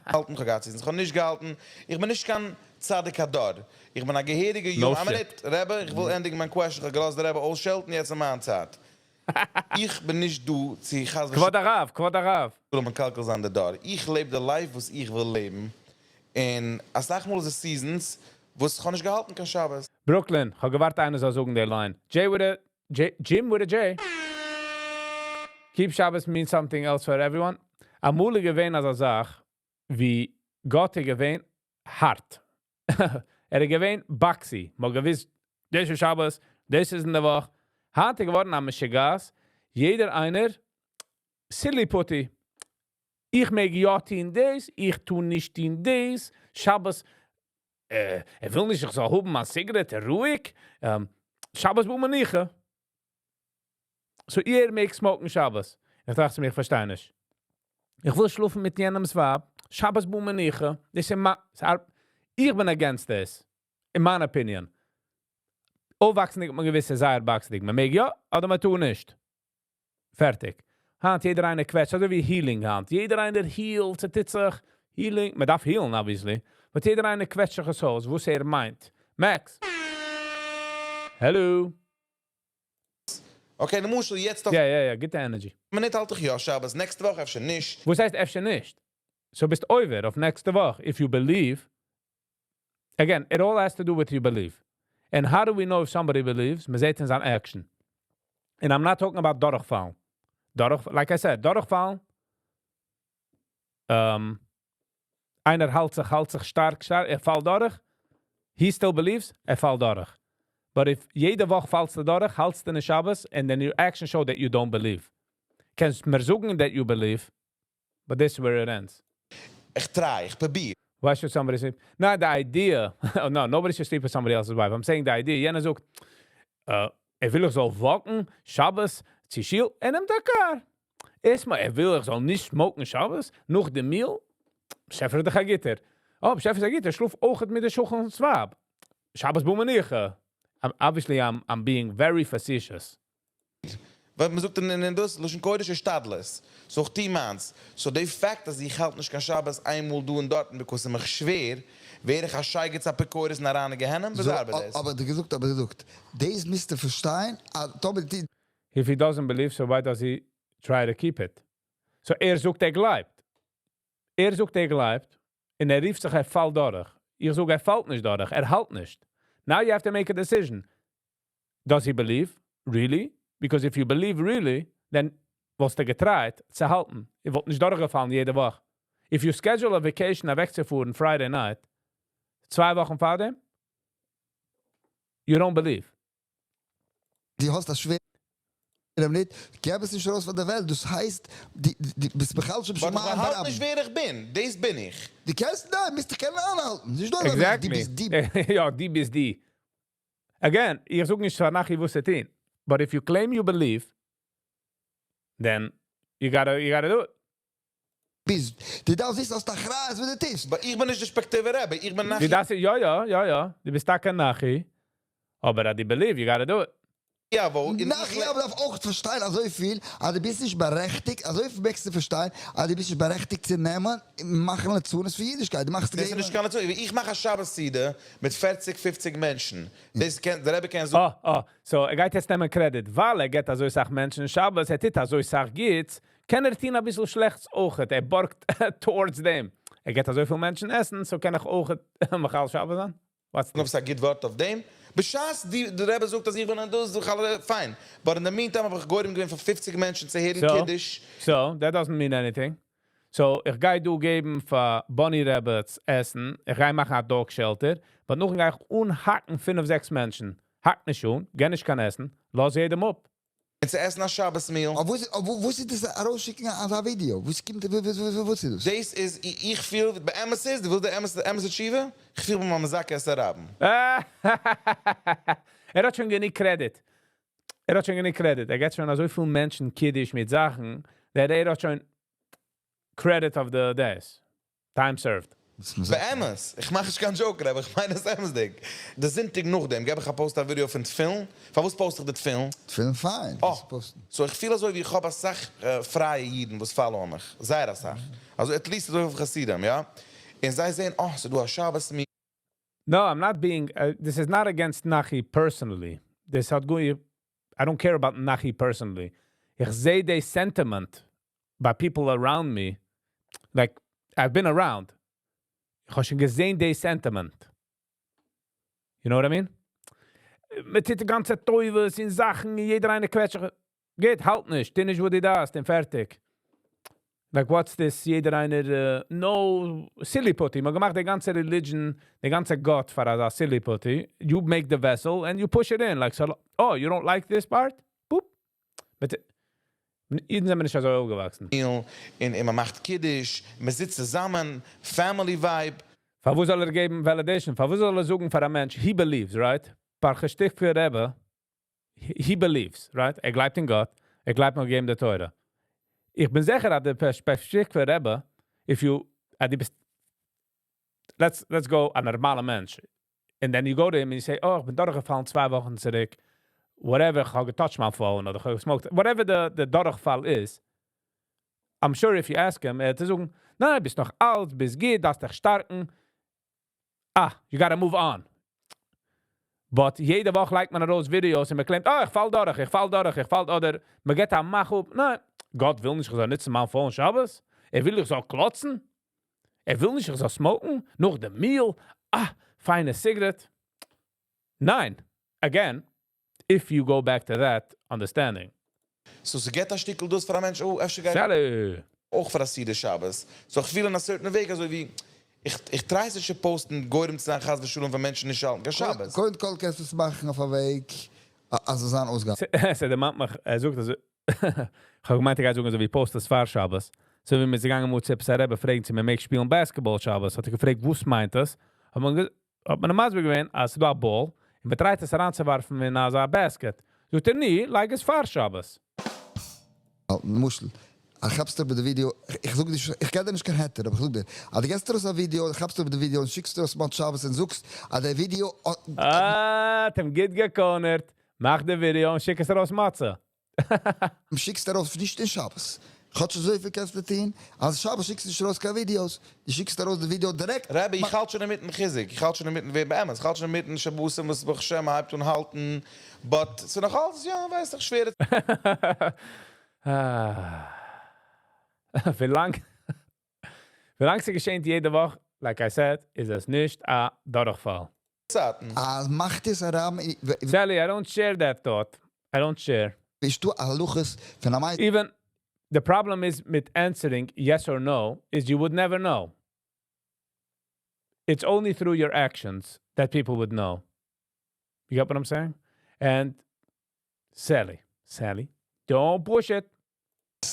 געהאלטן, איך האב געהאט seasons. איך האב נישט געהאלטן. איך בין נישט קיין צדיק הדור. איך בין א געהעריגער No יונג. shit. א מינוט, רבי, איך וויל ענדיגן מיין question. איך האב געלאזט דער רבי אויסשעלטן, יעצט איז מיין צייט. איך בין נישט דא צו חס כבוד הרב, כבוד הרב. ושלום מקלקל זיין דער דור. איך לעב די life וואס איך וויל לעבן. און אסאך מאל איז עס seasons, וואס איך האב נישט געהאלטן קיין שבת. Brooklyn, איך האב געווארט איינער זאל זאגן די line. J with a J, Jim with a J. Keep Shabbos means something else for everyone. אמאל איז געווען אזא זאך, ווי גאט איז געווען הארט. ער איז געווען boxy. מ'האט געוואוסט, דאס איז שבת, דאס איז אין דער וואך. היינט איז געווארן א משוגעת. יעדער איינער, silly putty. איך מעג יא טון דאס, איך טו נישט טון דאס. שבת, ער וויל נישט, איך זאל האבן א cigarette, רואיג. שבת בא מנוחה. So איר מעג smoke ן שבת. איך טראכט צו מיר, איך פארשטיי נישט. איך וויל שלאפן מיט יענעמ'ס ווייב. שבת בא מנוחה. דאס איז איך בין against this. In my opinion. אויפוואקסנדיג האט מען געוואוסט, זייער box דיג. מען מעג יא, אדער מען טאר נישט. פערטיג. היינט יעדער איינער קוועטשט, אזוי ווי healing היינט. יעדער איינער heal ט, ס'טוט זיך. Healing, מען דארף heal ן, obviously. But יעדער איינער קוועטשט זיך עס אויס, וואס ער מיינט. Max. Hello. Okay, למשל, יעצט אויף Yeah, get the energy. מינוט האלט איך יא שבת, נעקסטע וואך אפשר נישט. וואס הייסט אפשר נישט? So ביסט עובר אויף נעקסטע וואך, if you believe. Again, it all has to do with you believe. And how do we know if somebody believes? מען זעט אין זיין action. And I'm not talking about דורכפאלן. Like I said, דורכפאלן. איינער האלט זיך שטארק, שטארק, ער פאלט דורך. He still believes, ער פאלט דורך. But if יעדע וואך פאלסטו דורך, האלטסטו נישט שבת, and then your action show that you don't believe. קענסט מיר זאגן that you believe, but this is where it ends. איך try, איך פרוביר. Why should somebody sleep? Not the idea. Oh, no, nobody should sleep with somebody else's wife. I'm saying the idea. יענער זאגט, ער וויל איך זאל walk ן, שבת, צו שול, ער נעמט א car. ערשטמאל, ער וויל איך זאל נישט smoke ן שבת, נאך דעם meal, באשעפער איז דאך א גוטער. Oh, באשעפער איז א גוטער, שלאף אויך מיט דער שכן'ס ווייב. שבת בא מנוחה. Obviously, I'm being very facetious. ווייל מען זאגט אין דאס, לשון קודש איז השתדלות. So איך טו מיינס. So the fact אז איך האלט נישט קיין שבת איינמאל דא און דארט, because ס'איז מיר שווער, ווער איך א שייגעץ אפיקורס און אריין אין גיהנום, וואס So, ארבעט דאס? אבער געזאגט, דאס מוזטו פארשטיין, אז טאמער די If he doesn't believe, so why does he try to keep it? So ער זאגט, ער גלייבט. ער זאגט, ער גלייבט, און ער רופט זיך, ער פאלט דורך. איך זאג, ער פאלט נישט דורך, ער האלט נישט. Now you have to make a decision. Does he believe? Really? Because if you believe really, then וואלסטו גע try ט צו האלטן. איר וואלט נישט דורכגעפאלן יעדע וואך. If you schedule a vacation אוועקצופארן Friday night, 2 וואכן פאר דעם, you don't believe. דו האסט דאס שווער נישט, געב עס נישט ארויס פון דער וועלט. דאס הייסט, די ביסט בכלל שוין But שמע איך האלט ברבים. נישט ווער איך בין. דאס בין איך. דו קענסט, ניין, מוזט דיך קענען אנהאלטן. נישט דא, דו ביסט די. יא, דו ביסט די. Again, איך זאג נישט פאר Nachi וואס צו טון. But if you claim you believe, then you gotta do it. ביסט. דו דארפסט וויסן, אז דו אחריות ווי דו טוסט. But איך בין נישט דער שפעקטיווער רבי. איך בין דו Nachi. דארפסט, יא. דו ביסט טאקע Nachi. אבער אז דו believe, you gotta do it. יבוא, און איך נאך יבוא דארף אויך פארשטיין אזויפיל אז דו ביסט נישט בארעכטיגט, אזויפיל מעגסטו פארשטיין אז דו ביסט נישט בארעכטיגט צו נעמען און מאכן לצנות פון אידישקייט, דו מאכסט דאס איז געבן. נישט קיין לצנות, איך מאך א שבת סעודה מיט פערציג פופציג מענטשן, דאס קען, דער רבי קען זאגן. אה אה, so ער גייט יעצט נעמען credit, ווייל ער געבט אזוי סאך מענטשן שבת, ער טוט אזוי סאך גוטס, קען ער טון אביסל שלעכטס אויך, ער בארגט towards דעם. ער געבט אזויפיל מענטשן עסן, so קען איך אויך מחלל שבת זיין? What's אויב ס'איז א גוט ווארט אויף דעם, בשעת די רבי זאגט אז איך בין דאס, זאג איך אלע fine, but אין די meantime האב איך גורם געווען פאר 50 מענטשן צו הערן קידוש. So, that doesn't mean anything. So, איך גיי דא געבן פאר bunny rabbits עסן, איך גיי מאכן א dog shelter, but נאכדעם גיי איך אנהאקן פינף זעקס מענטשן. האק נישט אן, גיב נישט קיין עסן, לאז יעדעם אפ. און צו עסן א שבת meal. אבער וואס איז דאס ארויסשיקן אזא ווידיאו? וואס קומט, וואס איז דאס? דאס איז, איך פיל, באמת איז, דו ווילסט די אמת'ע אמת'ע תשובה? איך פיל ווי מ'זאגט עס הרבים. ער האט שוין גענוג credit. ער האט שוין גענוג credit. ער געבט שוין אזויפיל מענטשן קידוש מיט זאכן, דער ער האט שוין credit of the days. Time served. באמת, איך מאך נישט קיין joke, רבי, איך מיין עס אמת'דיג. די זונטאג נאכדעם געב איך א post א ווידיאו פון תפילין. פארוואס post איך די תפילין? תפילין fine, אה, וואס post ן? So איך פיל אזוי ווי איך האב אסאך פרייע אידן וואס follow ען מיך, זייער אסאך. אזוי at least אזוי פיל חסידים, יא? און זיי זעען, אה, ס'איז דא א שבת meal. No, I'm not being, this is not against Nachi personally. This האט גאר, I don't care about Nachi personally. איך זע די sentiment by people around me, like, I've been around. איך האב שוין געזען די sentiment. You know what I mean? מיט די גאנצע טובות און זאכן, יעדער איינער קוועטשט זיך. גייט, האלט נישט, טו נישט וואס דו דארפסט, און פארטיג. Like, what's this? יעדער איינער, no, silly putty. מ'האט געמאכט די גאנצע religion, די גאנצע גאט פאר אזא silly putty. You make the vessel and you push it in. Like, so, oh, you don't like this part? Boop. But, אידן זענען נישט אזוי אויפגעוואקסן. און און מ'מאכט קידוש, מ'זיצט צוזאמען, family vibe. פארוואס זאל ער געבן validation? פארוואס זאל ער זאגן פאר א מענטש, he believes, right? פאר רבי, he believes, right? ער גלייבט אין גאט, ער גלייבט מ'האט געגעבן די תורה. איך בין זיכער, אז דער פערשפעקטיוו רבי, if you, אז דו ביסט, let's go, א נארמאלער מענטש. And then you go to him and you say, oh, איך בין דורכגעפאלן 2 וואכן צוריק, whatever, איך האב גע touched מיין phone, אדער איך האב גע smoked, whatever the דורכפאל איז, I'm sure if you ask him, ער וועט זאגן, ניין, ביסט נאך אלט, ביסט גוט, דארפסט דיך שטארקן. Ah, you gotta move on. But יעדע וואך לייגט מען ארויס ווידיאוס און מען claim ט, oh, איך פאל דורך, איך פאל דורך, איך פאל, אדער מען געט א מאך אפ. ניין, גאט וויל נישט, איך זאל נוצן מיין phone שבת. ער וויל, איך זאל קלאצן. ער וויל נישט, איך זאל smoke ן. נאך דעם meal. Ah, פיינע cigarette. ניין. Again, if you go back to that understanding. So, ס'געט א שטיקל דאס פאר א מענטש, oh, אפשר גייט Sally. אויך פאר א סעודה שבת. So, איך פיל אין א certain וועג, אזוי ווי, איך try זיך צו post ן, גורם צו זיין, חס ושלום, פאר מענטשן נישט האלטן קיין שבת. קודם כל קענסטו עס מאכן אויף א וועג, אז עס זאל אויסגיין. ס'דערמאנט מיך, ער זאגט אזוי, איך האב געמיינט, ער גייט זאגן אזוי ווי post עס פאר שבת. אזוי ווי מיר זענען געגאנגען צו עפעס א רבי פרעגן צו מען מעג שפילן basketball שבת, האט ער געפרעגט, וואס מיינט דאס? האט מען אים מסביר געווען, אז ס'איז דא א ball, און מען try ט עס אריינצואווארפן אין אזא basket. זאגט ער, ני, לייג עס פאר שבת. למשל, איך כאפסט איבער די ווידיאו, איך זאג נישט, איך געב דיר נישט קיין היתר, אבער איך זאג דיר, אז דו געבסט ארויס א ווידיאו, כאפסט איבער די ווידיאו און שיקסט ארויס מוצאי שבת און זאגסט, אז דער ווידיאו, אה, האט אים גוט גע corner ט. מאך די ווידיאו און שיק עס ארויס מוצאי. שיקסט ארויס נישט אין שבת. כאטש אזוי פיל קענסטו טון, אז שבת שיקסט נישט ארויס קיין ווידיאוס, דו שיקסט ארויס די ווידיאו דירעקט. רבי, איך האלט שוין אינמיטן חיזוק, איך האלט שוין אינמיטן ווערן באמת, איך האלט שוין אינמיטן שבתים וואס ברוך השם הייבט אן האלטן, but ס'איז נאך אלץ, יא, ווייסט איך, שווערע אה. ווי לאנג ס'געשעט יעדע וואך, like I said, איז עס נישט א דורכפאל. צייטן. אז מאכט עס אראם, Sally, I don't share that thought. I don't share. ביסט דו א לוחות פון א מייט? Even the problem is with answering yes or no is you would never know. It's only through your actions that people would know. You get what I'm saying? And Sally, Sally, don't push it.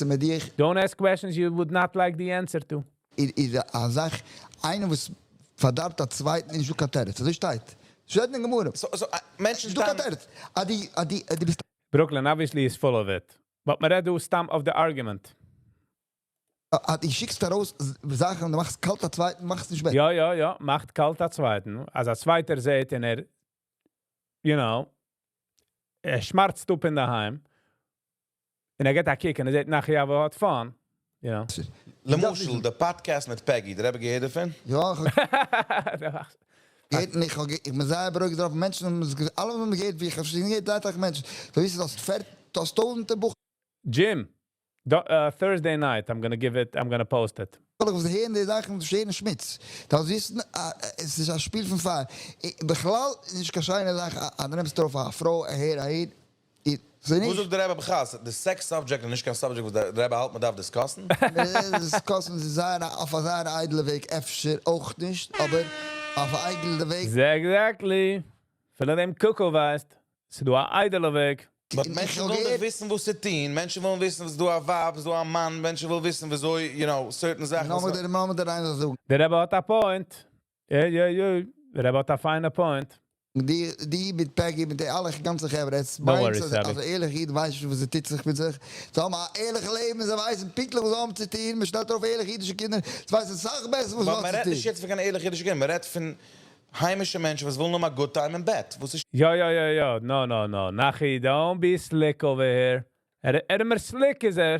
מיט דיר Don't ask questions you would not like the answer to. איז א זאך, איינער וואס פארדארבט א צווייטן איז נישטא קיין תירוץ. אזוי שטייט. שטייט אין גמרא. So, מענטשן נישטא קיין תירוץ. א די ביסט Brooklyn obviously is full of it. But מ'רעדט דא סתם of the argument. א די שיקסט ארויס זאכן, דו מאכסט קאלט א צווייטן, מאכסט נישט בעסער. יא, מאכט קאלט א צווייטן. אז א צווייטער זעט און ער, you know, ער שמארצט אפ אין דערהיים, און ער גיט א קוק און ער זעט נאכהער ווי האט fun. למשל, די podcast מיט Peggy, דער רבי געהערט דערפון? יא, איך האב געהערט און איך בין זייער ברוגז דערויף, מענטשן האבן עס, אלע האבן געהערט ווי איך האב שוין געהערט דריי מענטשן, דו ווייסט דאס פערט, דאס טויזנטער בוך. Jim, Thursday night, I'm gonna give it, I'm gonna post it. וואס הערן די זאכן, וואס הערן שמוץ. דאס וויסן, עס איז א שפיל פון פייער. בכלל איז נישט קיין שיינע זאך, אז דו נעמסט ארויף א פרוי, אהער, אהין. ס'איז וואס נישט. זאגט דער רבי בכלל? די sex subject איז נישט קיין subject וואס דער רבי האלט מען דארף discuss ן? Discuss ן איז זייער, אויף א זייער איידעלע וועג, אפשר אויך נישט, אבער אויף א איידעלע וועג. Exactly. פון דעם קוקו ווייסט, ס'איז דא א איידעלע וועג. But מענטשן ווילן דאך וויסן וואס צו טון, מענטשן ווילן וויסן וואס דא א ווייב, וואס דא א מאן, מענטשן ווילן וויסן וויאזוי, certain זאכן. נאר דער מאמע דער איינער זאגט. דער רבי האט א point. יא. דער רבי האט א פיינע point. די מיט Peggy, מיט די אלע גאנצע חברה, עס Don't worry, מיינט, אז Sally. אז ערליך איד ווייסט וואס עס טוט זיך מיט זיך. זיי האבן א ערליכע לעבן, זיי ווייסן פונקטליך וואס זיי האבן צו טון, מען שטעלט אויף ערליכע אידישע קינדער, זיי ווייסן אסאך בעסער וואס But זיי מען האבן רעדט צו נישט טון. יעצט פון קיין ערליכע אידישע קינדער, מען רעדט פון היימישע מענטשן, וואס ווילן נאר א good time אין בעט. וואס איז יא. No, no, no. Nachi, don't be slick over here. ער מער slick איז ער.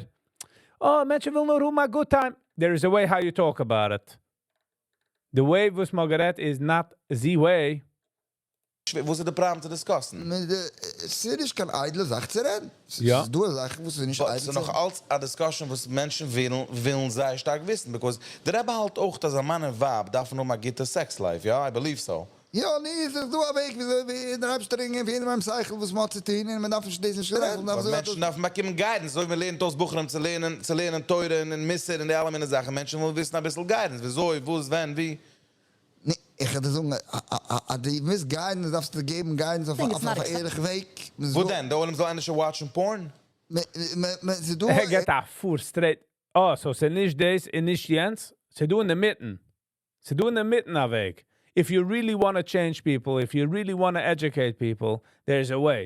Oh, מענטשן ווילן נאר האבן a good time. There is a way how you talk about it. The way וואס מ'האט גערעדט is not the way. וואס איז די פראבלעם צו discuss ן? מיט עס איז נישט קיין איידעלע זאך צו רעדן. עס איז דא א זאך, וואס איז נישט But איידל עס איז צו נאך רעדן. אלץ א discussion, וואס מענטשן ווילן זייער שטארק וויסן, because דער רבי האלט אויך, אז א מאן און ווייב דארפן האבן א גוטע sex life, יא? I believe so. יא, ניין, עס איז דא א וועג, ווי אין דער אייבערשטער אין יעדער שכל, וואס מען האט צו טון, און מען דארף נישט דאס נישט רעדן, מען דארף But אזוי מענטשן דארפן באקומען guidance, אזוי ווי מען לערנט אויס בחורים צו לערנען תורה און מוסר און די אלע מיני זאכן. מענטשן ווילן וויסן א ביסל guidance, וויאזוי, וואס, ווען, ווי. ניין, איך וועל דיר זאגן, דו מוזט guidance, דארפסטו געבן guidance אויף think it's אויף not א ערליכע וועג. וואו דען? דער עולם זאל ענדערש watch ן porn? ס'איז דא ער גייט א פאר straight. Oh, so ס'איז נישט דאס און נישט יענץ. ס'איז דא אין דער מיטן. ס'איז דא אין דער מיטן א וועג. If you really want to change people, if you really want to educate people, there's a way.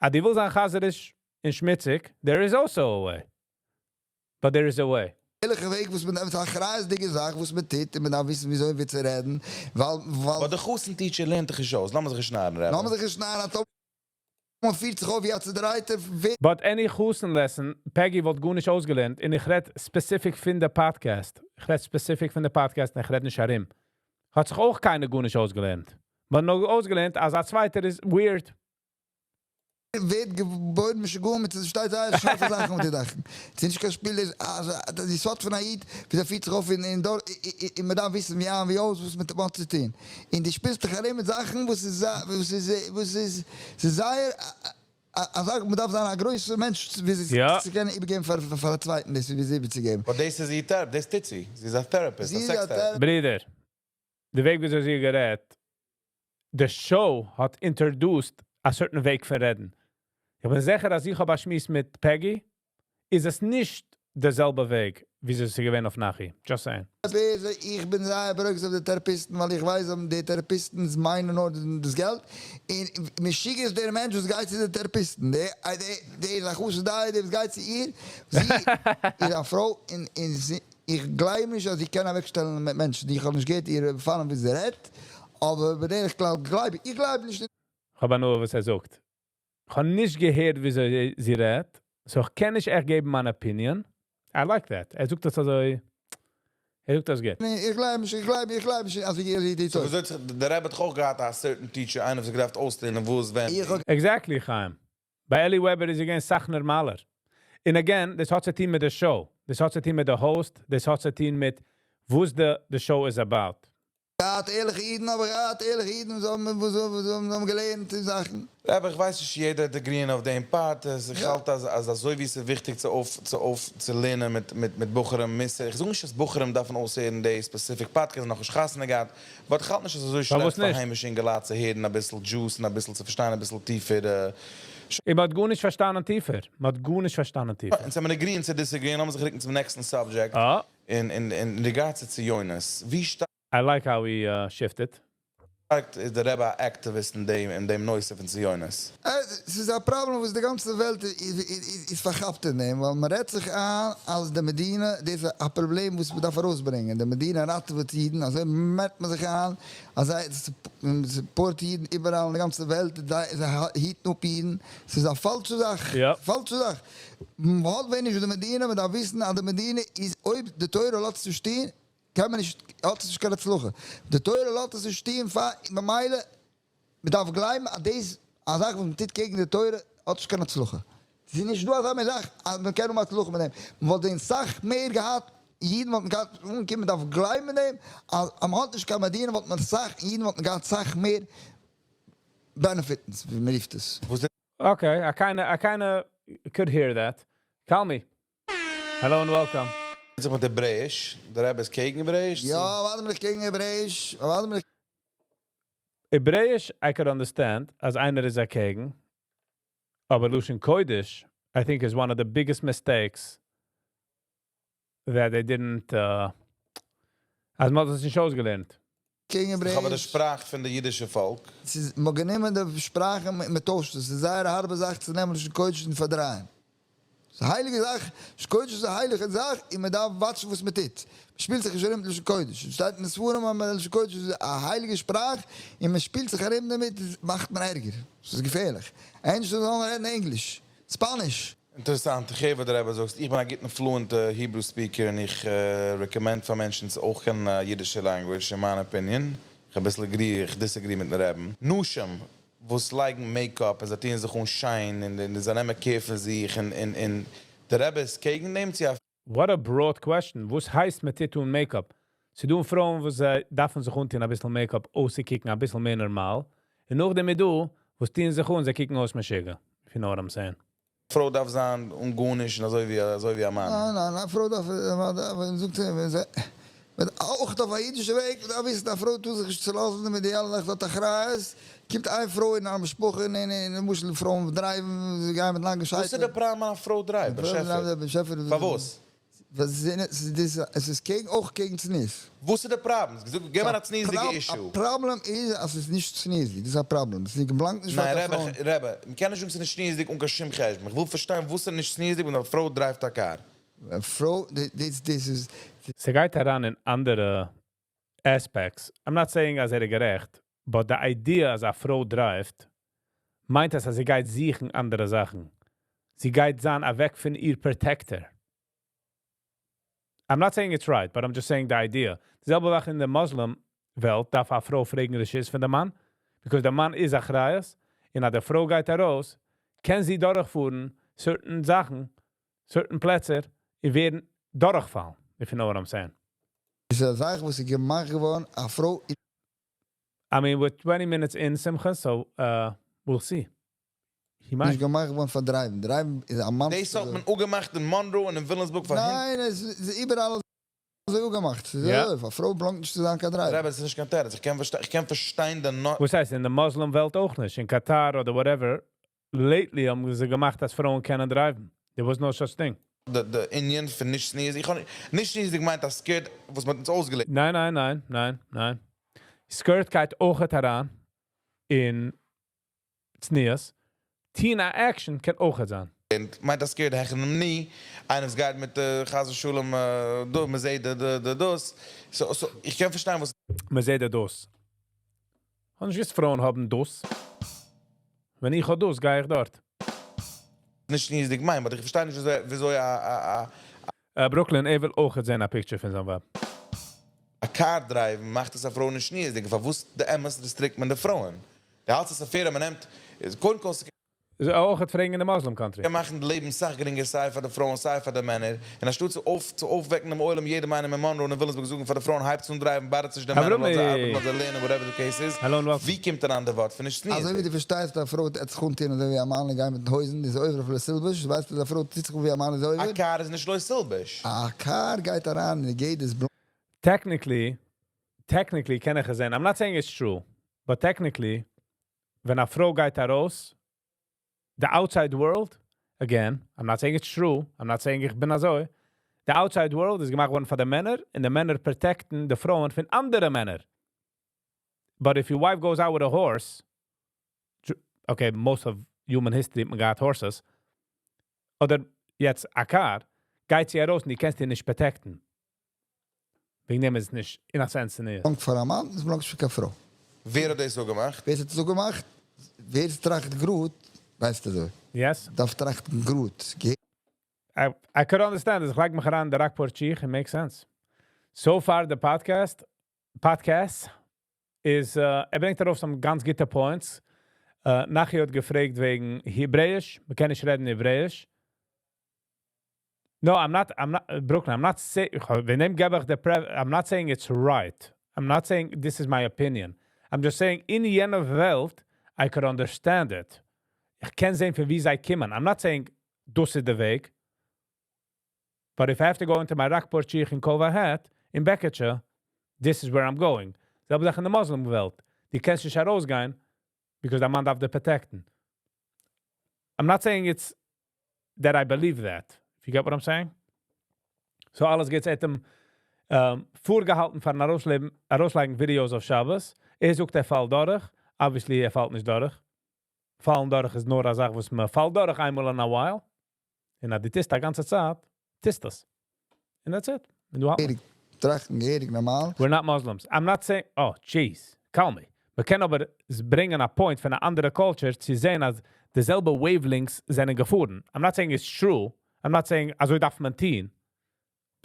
אז דו ווילסט זיין חזיריש און שמוציג, there is also a way. But there is a way. ערליכע וועג, וואס מען, ס'איז א אחריות'דיגע זאך, וואס מען טוט, און מען דארף וויסן, וויאזוי מיר צו רעדן, ווייל אבער דער חתן teacher לערנט דיך נישט אויס. לאמיר זיך נישט נארן, רבי. לאמיר זיך נישט נארן, אז מען פירט זיך אויף, ווי א צעדרייטער, But any חתן lesson, Peggy וואלט גארנישט אויסגעלערנט, און איך רעד specific פון די podcast. איך רעד specific פון די podcast, און איך רעד נישט ארום. האט זיך אויך קיינער גארנישט אויסגעלערנט. מען האט נאר אויסגעלערנט, אז א צווייטער איז weird. ווערט געבוירן משוגע מיט שטייט זייער שארפע זאכן מיט די זאכן. עס איז נישט קיין שפיל, אז די סארט פון א איד, ווי דער פירט זיך אויף אין דארט, און מען דארף וויסן ווי אן, ווי אויס, וואס מיט וואס צו טון. און דו שפילסט דיך ארום מיט זאכן, וואס איז, ס'איז זייער, א זאך, מען דארף זיין א גרויסער מענטש, ווי זיך צו קענען איבערגעבן פאר א צווייטן, דאס ווי זי איבערצוגעבן. But דאס איז איר therapist, דאס טוט זי. זי איז א therapist, זי א איז sex א therapist. ברודער, די וועג ווי זי האט גערעדט, the show האט introduced a certain וועג פון רעדן. איך בין זיכער, אז איך האב א שמועס מיט Peggy, איז עס נישט דער זעלבער וועג, ווי זי איז געווען אויף Nachi. Just saying. איך בין זייער ברוגז אויף די therapist ן, ווייל איך ווייס, אז די therapist ן מיינען נאר דאס געלט. און משוגע איז דער מענטש, וואס גייט צו די therapist ן. דער איז א גוטע דעה, דער וואס גייט צו איר. זי איז א פרוי און זי, איך גלייב נישט, אז איך קען אוועקשטעלן מיט מענטשן. איך האב נישט געהערט איר פאלן, ווי זי רעדט, אבער בדרך כלל גלייב איך. איך גלייב נישט. איך האב נאר וואס ער זאגט. איך האב נישט געהערט, ווי זי רעדט. So איך קען נישט עכט געבן מיין opinion. I like that. ער זאגט דאס אזוי. ער זאגט דאס גוט. ניין, איך גלייב נישט, איך גלייב נישט, אז איך די So, וויאזוי האט זיך- דער רבי האט דאך אויך געהאט א certain teacher, איינער, וואס האט געדארפט אויסלערנען, וואו עס ווען. איך האב Exactly, Chaim. ביי Eli Weber איז געווען אסאך נארמאלער. And again, דאס האט צו טון מיט די show. דאס האט צו טון מיט די host. דאס האט צו טון מיט וואס the show is about. געהאט ערליכע אידן, אבער געהאט ערליכע אידן, וואס האבן געלערנט די זאכן. אבער איך ווייס נישט, יעדער האט agree אויף דעם part. איך האלט, אז אזוי ווי עס איז וויכטיג צו לערנען מיט בחורים מוסר. איך זאג נישט, אז בחורים דארפן אויסהערן די specific podcast, נאך נישט חתונה געהאט. אבער איך האלט נישט, אז עס איז אזוי פארוואס שלעכט פאר נישט? היימישע אינגעלייט צו הערן א ביסל juice און א ביסל צו פארשטיין א ביסל טיפער. מען האט גארנישט פארשטאנען טיפער. מען האט גארנישט פארשטאנען טיפער. און זיי agree to disagree, לאמיר זיך רוקן צום next subject. Ah. אין regards צו ציונות. ווי שטארק I like how we shifted. איז דער רבי א activist אין דעם נושא פון ציונות? ס'איז א פראבלעם וואס די גאנצע וועלט איז פארכאפט אין דעם, ווייל מען רעדט זיך איין אז די מדינה, דאס איז א פראבלעם וואס מען דארף ארויסברענגען, די מדינה ראטעוועט אידן, אזוי מערקט מען זיך איין אז זיי support אידן איבעראל אין די גאנצע וועלט, זיי היטן אפ אידן. ס'איז א פאלשע זאך, פאלשע זאך. מען האט ווען נישט די מדינה, מען דארף וויסן אז די מדינה איז, אויב די תורה לאזט עס נישט טון, קען מען נישט, האט עס נישט קיין הצלחה. די תורה לאזט עס נישט טון פאר, ממילא, מען דארף גלייבן אז דאס א זאך וואס מען טוט קעגן די תורה האט נישט קיין הצלחה. ס'איז נישט דא אזא מין זאך אז מען קען האבן הצלחה מיט דעם. מען וואלט ווען סאך מער געהאט, אידן וואלטן געהאט אנגעקומען, מען דארף גלייבן אין דעם אז אז מען האט נישט קיין מדינה וואלט מען סאך, אידן וואלטן געהאט סאך מער benefits, ווי מען רופט עס. וואס Okay, I kinda could hear that. Call me. Hello and welcome. זיך מיט העברעאיש? דער רבי איז קעגן העברעאיש? יא, ווארט מיר קעגן העברעאיש, ווארט מיר. העברעאיש, I could understand, אז איינער איז אקעגן. אבער לשון קודש, I think, is one of the biggest mistakes that they didn't, אז מען האט עס נישט אויסגעלערנט. קעגן איך האב די העברעאיש. שפראך פון די אידישע פאלק. ס'איז, מען גענומען די שפראך און מען טוישט עס. ס'איז זייער א הארבע זאך צו נעמען לשון קודש און פארדרייען. ס'איז א הייליגע זאך, לשון קודש איז א הייליגע זאך און מען דארף watch ן וואס מען טוט. מען שפילט זיך נישט ארום מיט לשון קודש. עס שטייט אין די ספרים אז לשון קודש איז א הייליגע שפראך און מען שפילט זיך ארום דערמיט, מאכט מען ערגער. ס'איז געפערליך. ענדערש זאל מען רעדן ענגליש, ספאניש. אינטערעסאנט, איך הער וואס דער רבי זאגט. איך בין א גוטן fluent Hebrew speaker און איך recommend פאר מענטשן צו אויך קענען א אידישע language, אין מיין opinion. איך אביסל agree, איך disagree מיטן רבי'ן. נשים, וואס לייגן makeup און זיי טוען זיך אן שיין און זיי נעמען care פון זיך און דער רבי איז קעגן דעם צו א What a broad question. וואס הייסט מען טוט אן makeup? ס'דא פרויען וואס זיי דארפן זיך אנטון א ביסל makeup אויסצוקוקן א ביסל מער נארמאל. און נאכדעם איז דא, וואס טוען זיך אן, זיי קוקן אויס משוגע. If you know what I'm saying. פרוי דארף זיין אן גארנישט און אזוי ווי א מאן. ניין, ניין, א פרוי דארף, ווען זאגט זי, ווען זי, ווען אויך אויף א אידישע וועג, דארף וויסן, א פרוי טוט זיך נישט צולאזן מיט די אלע נאכט האט אחריות. קומט איין פרוי אין א משפחה און למשל פרויען drive ן, זיי גייען מיט לאנגע וואס איז שייטלען. דער פראבלעם א פרוי drive ט? באשעפער. באשעפער. פארוואס? וואס עס איז קעגן, אויך קעגן צניעות. וואס איז דער פראבלעם? זאג, גיב מיר א צניעות'דיגע issue. א פראבלעם איז אז עס איז נישט צניעות'דיג, דאס איז א פראבלעם. עס איז באלאנגט נישט ניין, פאר רבי, פרויען. רבי, מען קען נישט זאגן ס'איז נישט צניעות'דיג אן קיין שום חשבון. איך וויל פארשטיין וואס איז נישט צניעות'דיג ווען א פרוי drive ט א קאר. א פרוי, דאס איז ס'גייט אריין אין אנדערע aspects. I'm not saying אז ער איז גערעכט, but the idea אז א פרוי drive ט, מיינט עס אז זי גייט זוכן אנדערע זאכן. זי גייט זיין אוועק פון איר protector. I'm not saying it's right, but I'm just saying the idea. די זעלבע זאך אין דער מוסלים וועלט דארף א פרוי פרעגן רשות פון דער מאן, because דער מאן איז אחריות, און אז די פרוי גייט ארויס, קען זי דורכפארן certain זאכן, certain פלעצער, און ווערן דורכפאלן, if you know what I'm saying. איז א זאך וואס איז געמאכט געווארן, א פרוי I mean, we're 20 minutes in, Simcha, so we'll see. He might. נישט געמאכט געווארן פאר drive ן. Drive ן איז א מאן. דאס האט מען אפגעמאכט אין Monroe און אין וויליאמסבורג פאר ניין, עס איז איבעראל אזוי אפגעמאכט. ס'איז א פרוי באלאנגט נישט צו זיין קיין driver. רבי, עס איז נישט קיין תירוץ. איך קען פארשטיין די וואס הייסט, אין דער מוסלים וועלט אויך נישט. אין קאטאר אדער whatever, lately האבן זיי געמאכט, אז פרויען קענען drive ן. There was no such thing. די ענין פון נישט צניעות. איך האב נישט צניעות געמיינט א skirt, וואס מען האט אונז אויסגעלערנט. ניין, ניין, ניין, ניין, ניין. Skirt גייט אויך אריין אין צניעות. טון א action קען אויך זיין. און מיינט א skirt העכער דעם knie, איינער וואס גייט מיט חס ושלום, דא, מען זעט די דאס. So, איך קען פארשטיין וואס מען זעט די דאס. און נישט פרויען האבן דאס. ווען איך האב דאס, גיי איך דארט. נישט צניעות'דיג מיין, but איך פארשטיי נישט וויאזוי א Brooklyn, ער וויל אויך זען א picture פון זיין ווייב. א car drive מאכט עס א פרוי נישט צניעות'דיג. פארוואס די אמת restrict מען די פרויען? די האלטסט עס א fair, מען נעמט, איז קודם כל איז אויך האט פרעגן אין די Muslim country. קען מאכן די לעבן סאך גרינגער סיי פאר די פרויען סיי פאר די מענער. און אנשטאט צו אויפוועקן דעם עולם יעדער איינעם אין Monroe און אין וויליאמסבורג זאגן פאר די פרויען הייבט אן drive ן, באדערט זיך דער מענער, לאזט זיי ארבעטן, לאזט זיי לערנען, whatever the case is. Hello and welcome. ווי קומט אריין דער ווארט פון נישט צניעות? אזוי ווי דו פארשטייסט, א פרוי האט זיך אנטון אזוי ווי א מאן גייט מיט הויזן, איז עובר אויף לא תלבש, ווייסטו אז א פרוי טוט זיך ווי א מאן איז עובר? א קאר איז נישט לא תלבש. א קאר גייט אריין אין די גדר. Technically קען איך זען. I'm not saying it's true, but technically, ווען א פרוי גייט ארויס, the outside world, again, I'm not saying it's true, I'm not saying איך בין אזוי, the outside world איז געמאכט געווארן פאר די מענער, און די מענער protect ן די פרויען פון אנדערע מענער. But if your wife goes out with a horse, okay, most of human history האט מען געהאט horses, אדער יעצט א car, גייט זי ארויס און דו קענסט איר נישט protect ן. וועגן דעם איז עס נישט in a sense צניעות. באלאנגט פאר א מאן, עס באלאנגט נישט פאר קיין פרוי. ווער האט דאס אזוי געמאכט? ווער עס האט אזוי געמאכט? ווער עס טראכט גראד, ווייסט אזוי. דארף טראכטן גראד. I, I could understand this. איך לייג מיך אריין די Rockport שיך, it makes sense. So far, the podcast איז, ער ברענגט ארויף some גאנץ גוטע points. נאכהער האט געפרעגט וועגן העברעאיש, מען קען נישט רעדן העברעאיש. No, I'm not, Brooklyn, I'm not saying, וועגן דעם געב איך די I'm not saying it's right. I'm not saying this is my opinion. I'm just saying, אין יענע וועלט, I could understand it. איך קען זען, פון וואו זיי קומען. I'm not saying, דאס איז דער וועג. But if I have to go into my Rockport שיך און כובע hat, אין בעקעטשע, this is where I'm going. זעלבע זאך אין דער מוסלים וועלט. דו קענסט נישט ארויסגיין, because דער מאן דארף דיר protect ן. I'm not saying it's that I believe that. If you get what I'm saying? So אלעס גייט האט אים פארגעהאלטן פארן ארויסלייגן videos אויף שבת. ער זאגט, ער פאלט דורך. Obviously, ער פאלט נישט דורך. פאלן דורך איז נאר א זאך, וואס מען פאלט דורך איינמאל in a while. און אז דו טוסט די גאנצע צייט, טוסט דאס. And that's it. און דו האלט- געהעריג טראכטן, געהעריג נארמאל. We're not Muslims. I'm not saying, oh, jeez, call me. מיר קענען אבער ברענגען א point פון אן אנדערע culture צו זען, אז די זעלבע wavelengths זענען געפארן. I'm not saying it's true. I'm not saying, אזוי דארף מען טון.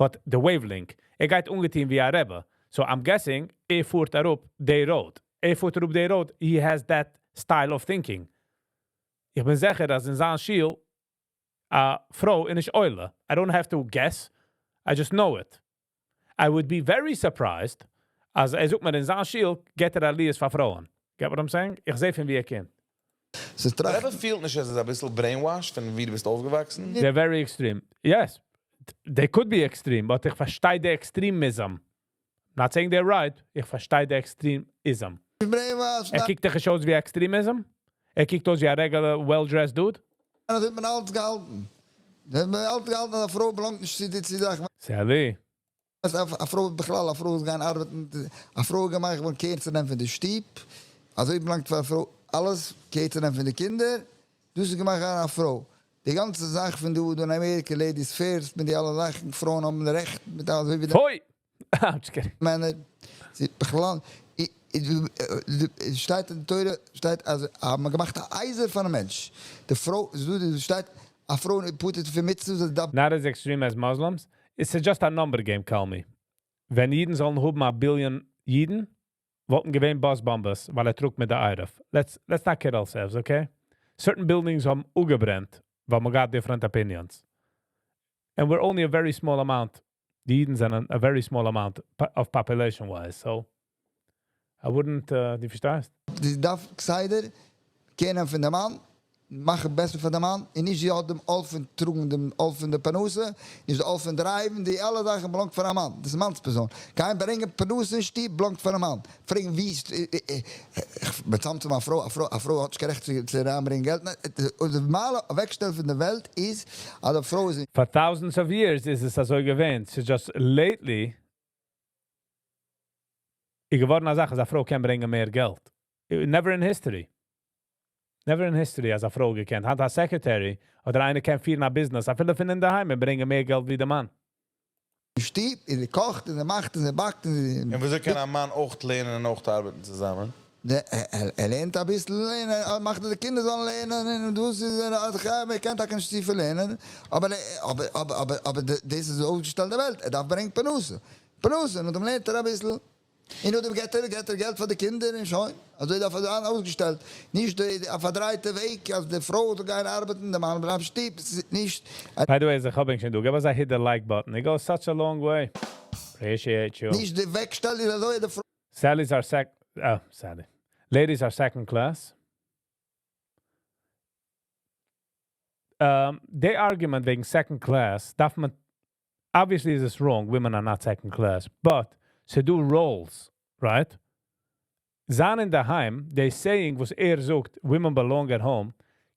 But the wavelength. ער גייט אנגעטון ווי א רבי. So I'm guessing, ער פארט אראפ the road. ער פארט אראפ the road, he has that style of thinking. איך בין זיכער, אז אין זיין שול, א פרוי איז נישט עולה. I don't have to guess. I just know it. I would be very surprised, אז ער זאגט מיר, אין זיין שול געט ער עליות פאר פרויען. Get what I'm saying? איך זע פון וואו ער קומט. ס'איז דער טראכטן. רבי פילט נישט, אז עס איז א ביסל brainwashed, פון וואו דו ביסט אויפגעוואקסן? They're very extreme. Yes, they could be extreme, but איך פארשטיי די extremism. Not saying they're right, איך פארשטיי די extremism. Brainwash, ער קוקט דאך נישט אויס ווי extremism. ער קוקט אויס ווי א regular, well-dressed dude. דאס האט מען אלץ געהאלטן. דאס האט מען אלץ געהאלטן, אז א פרוי באלאנגט נישט צו די צו זאכן. Sally. אז א פרוי בכלל, א פרוי איז גיין ארבעטן, א פרוי געמאכט געווארן care צו נעמען פון די שטוב, אזוי באלאנגט פאר א פרוי אלעס, care צו נעמען פון די קינדער, דאס איז געמאכט פאר א פרוי. די גאנצע זאך פון דא, דא אין אמעריקע, ladies first, מיט די אלע זאכן, פרויען האבן רעכט, מיט אלעס, אזוי ווי די Hoi! I'm just kidding. מענער, זי בכלל, שטייט אין די תורה, שטייט, אז האט מען געמאכט א עזר פאר א מענטש. די פרוי, אזוי שטייט, א פרוי פטור פון מצוות, זי דארף Not as extreme as Muslims. It's just a number game, call me. ווען אידן זאלן האבן א billion אידן, וואלטן געווען bus באמבעס, ווייל ער טראגט מיט די עירוב. Let's not kid ourselves, okay? Certain buildings האבן אפגעברענט, ווייל מען got different opinions. And we're only a very small amount. די אידן זענען a very small amount of population-wise, so I wouldn't, דו פארשטייסט? זי דארף כסדר care נעמען פון דעם מאן, מאכן בעסער פאר דעם מאן, און נישט זי האט דעם עול פון טראגן דעם עול פון די פרנסה, נישט די עול פון drive ן, די אלע זאכן באלאנגט פאר א מאן, דאס איז מאנספערזאן. גיין ברענגען פרנסה אין שטוב באלאנגט פאר א מאן. פרעגן ווי איז, מצמצם א פרוי, א פרוי, א פרוי האט נישט קיין רעכט צו אריינברענגען געלט, ניין, די נארמאלע אוועקשטעל פון דער וועלט איז, אז א פרוי איז אין For thousands of years איז עס אזוי געווען. It's just lately איז געווארן א זאך, אז א פרוי קען ברענגען מער געלט. Never in history. Never in history אז א פרוי געקענט. האט א secretary אדער איינער קען פירן א business, אפילו פון אין דער היים, ברענגען מער געלט ווי דער מאן. שטוב, און זי קאכט, און זי מאכט, און זי באקט, און זי און וויאזוי קען א מאן אויך לערנען און אויך ארבעטן צוזאמען? ער לערנט א ביסל, און ער מאכט אז די קינדער זאלן לערנען, און דאס איז ער, אז ער קען טאקע נישט צופיל לערנען, אבער אבער אבער אבער אבער דאס איז אויסגעשטעלט די וועלט, ער דארף ברענגען פרנסה, פרנסה, און דאן לערנט ער אביסל, און נאכדעם געט ער געלט פאר די קינדער און שוין, אזוי דארף עס זיין אויסגעשטעלט, נישט א פארדרייטע וועג אז די פרוי זאל גיין ארבעטן, די מאן בלייבט שטוב, עס איז נישט. By the way, איך האב שוין דא, געב אזא hit the like button. It goes such a long way. Appreciate you. נישט די וועגשטעל איז אזוי די פרוי. Sally's are sec oh, Sally. Ladies are second class. The argument וועגן second class, דארף מען, obviously is this wrong, women are not second class, but ס'דא roles, right? זיין אין דער היים, they saying וואס ער זאגט, women belong at home,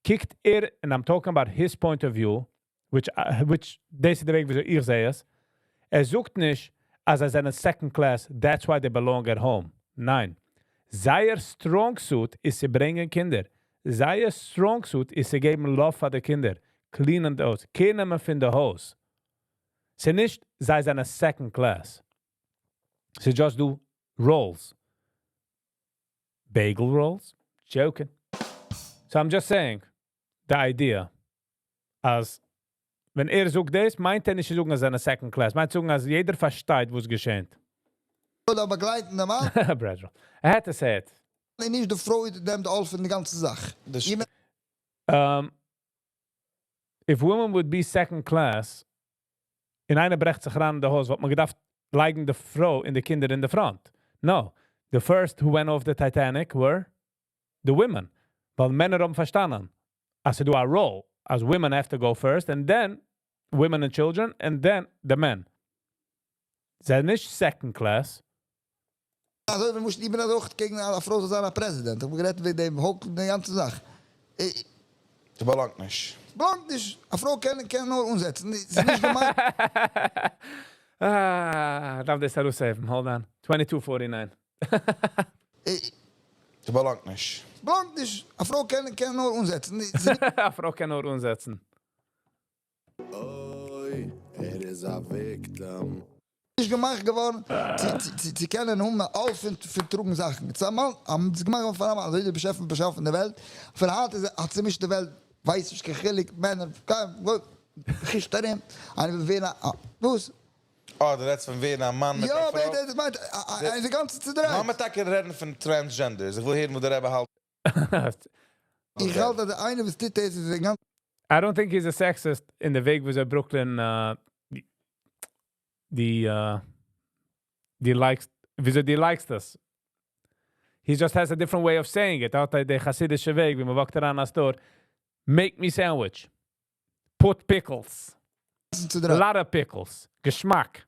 קוקט ער, and I'm talking about his point of view, which דאס איז דער וועג, וויאזוי איך זע עס, ער זאגט נישט, אז זיי זענען second class, that's why they belong at home. ניין. זייער strong suit איז צו ברענגען קינדער. זייער strong suit איז צו געבן love פאר די קינדער. Clean ען די הויז. Care נעמען פון די הויז. ס'איז נישט, זיי זענען second class. ס'איז just דא roles. Bagel rolls? Joking. So I'm just saying, the idea, אז ווען ער זאגט דאס, מיינט ער נישט צו זאגן, אז ער איז second class. מיינט צו זאגן, אז יעדער פארשטייט, וואס געשעט. אדער באגלייטן דעם מאן, Bread roll. I had to say it. און נישט די פרוי נעמט אלעס פון די גאנצע זאך. דאס איך If women would be second class, און איינער ברעכט זיך אריין אין די הויז, וואלט מען געדארפט לייגן די פרוי און די קינדער in the front. No. The first who went off the Titanic were the women. ווייל מענער האבן פארשטאנען. אז ס'דא א role, אז women have to go first, and then women and children, and then the men. זיי זענען נישט second class. אזוי, מיר מוזן, איך בין אויך קעגן א פרוי זאל זיין א פרעזידענט. איך האב גערעדט מיט דעם הויפט די גאנצע זאך. ס'באלאנגט נישט. באלאנגט נישט. א פרוי קען נאר אנזעצן. ס'איז נישט געמאכט. Ah, דארף דאס ארויס save ן. Hold on. 2249. ס'באלאנגט נישט. באלאנגט נישט. א פרוי קען נאר אנזעצן. ס'איז א פרוי קען נאר אנזעצן. אוי, ער איז א victim. נישט געמאכט געווארן צו קענען האבן אלעס פון טראגן זאכן. ס'איז א מאן, האבן זיי געמאכט פאר א מאן, אזוי דער באשעפער באשאפן די וועלט. פון היינט איז האט זי נישט די וועלט, ווייסט נישט קיין חילוק, מענער, חישט ארום, איינער וויל ווערן א, וואס? אה, דו רעדסט פון ווערן א מאן מיט יא, א פרוי? דאס מיינט, די גאנצע צודרייט. לאמיר טאקע רעדן פון transgenders. איך וויל הערן, וואס דער רבי האלט. איך האלט, אז דער איינער, וואס טוט דאס, איז גאנץ I don't think he's a sexist אין די וועג, וואס ער Brooklyn די likes, וויאזוי די likes דאס. He just has a different way of saying it. ער האט די חסידישע וועג, ווי מען walk ט אריין אין א store. Make me sandwich. Put pickles. A צודרייט. lot of pickles. געשמאק.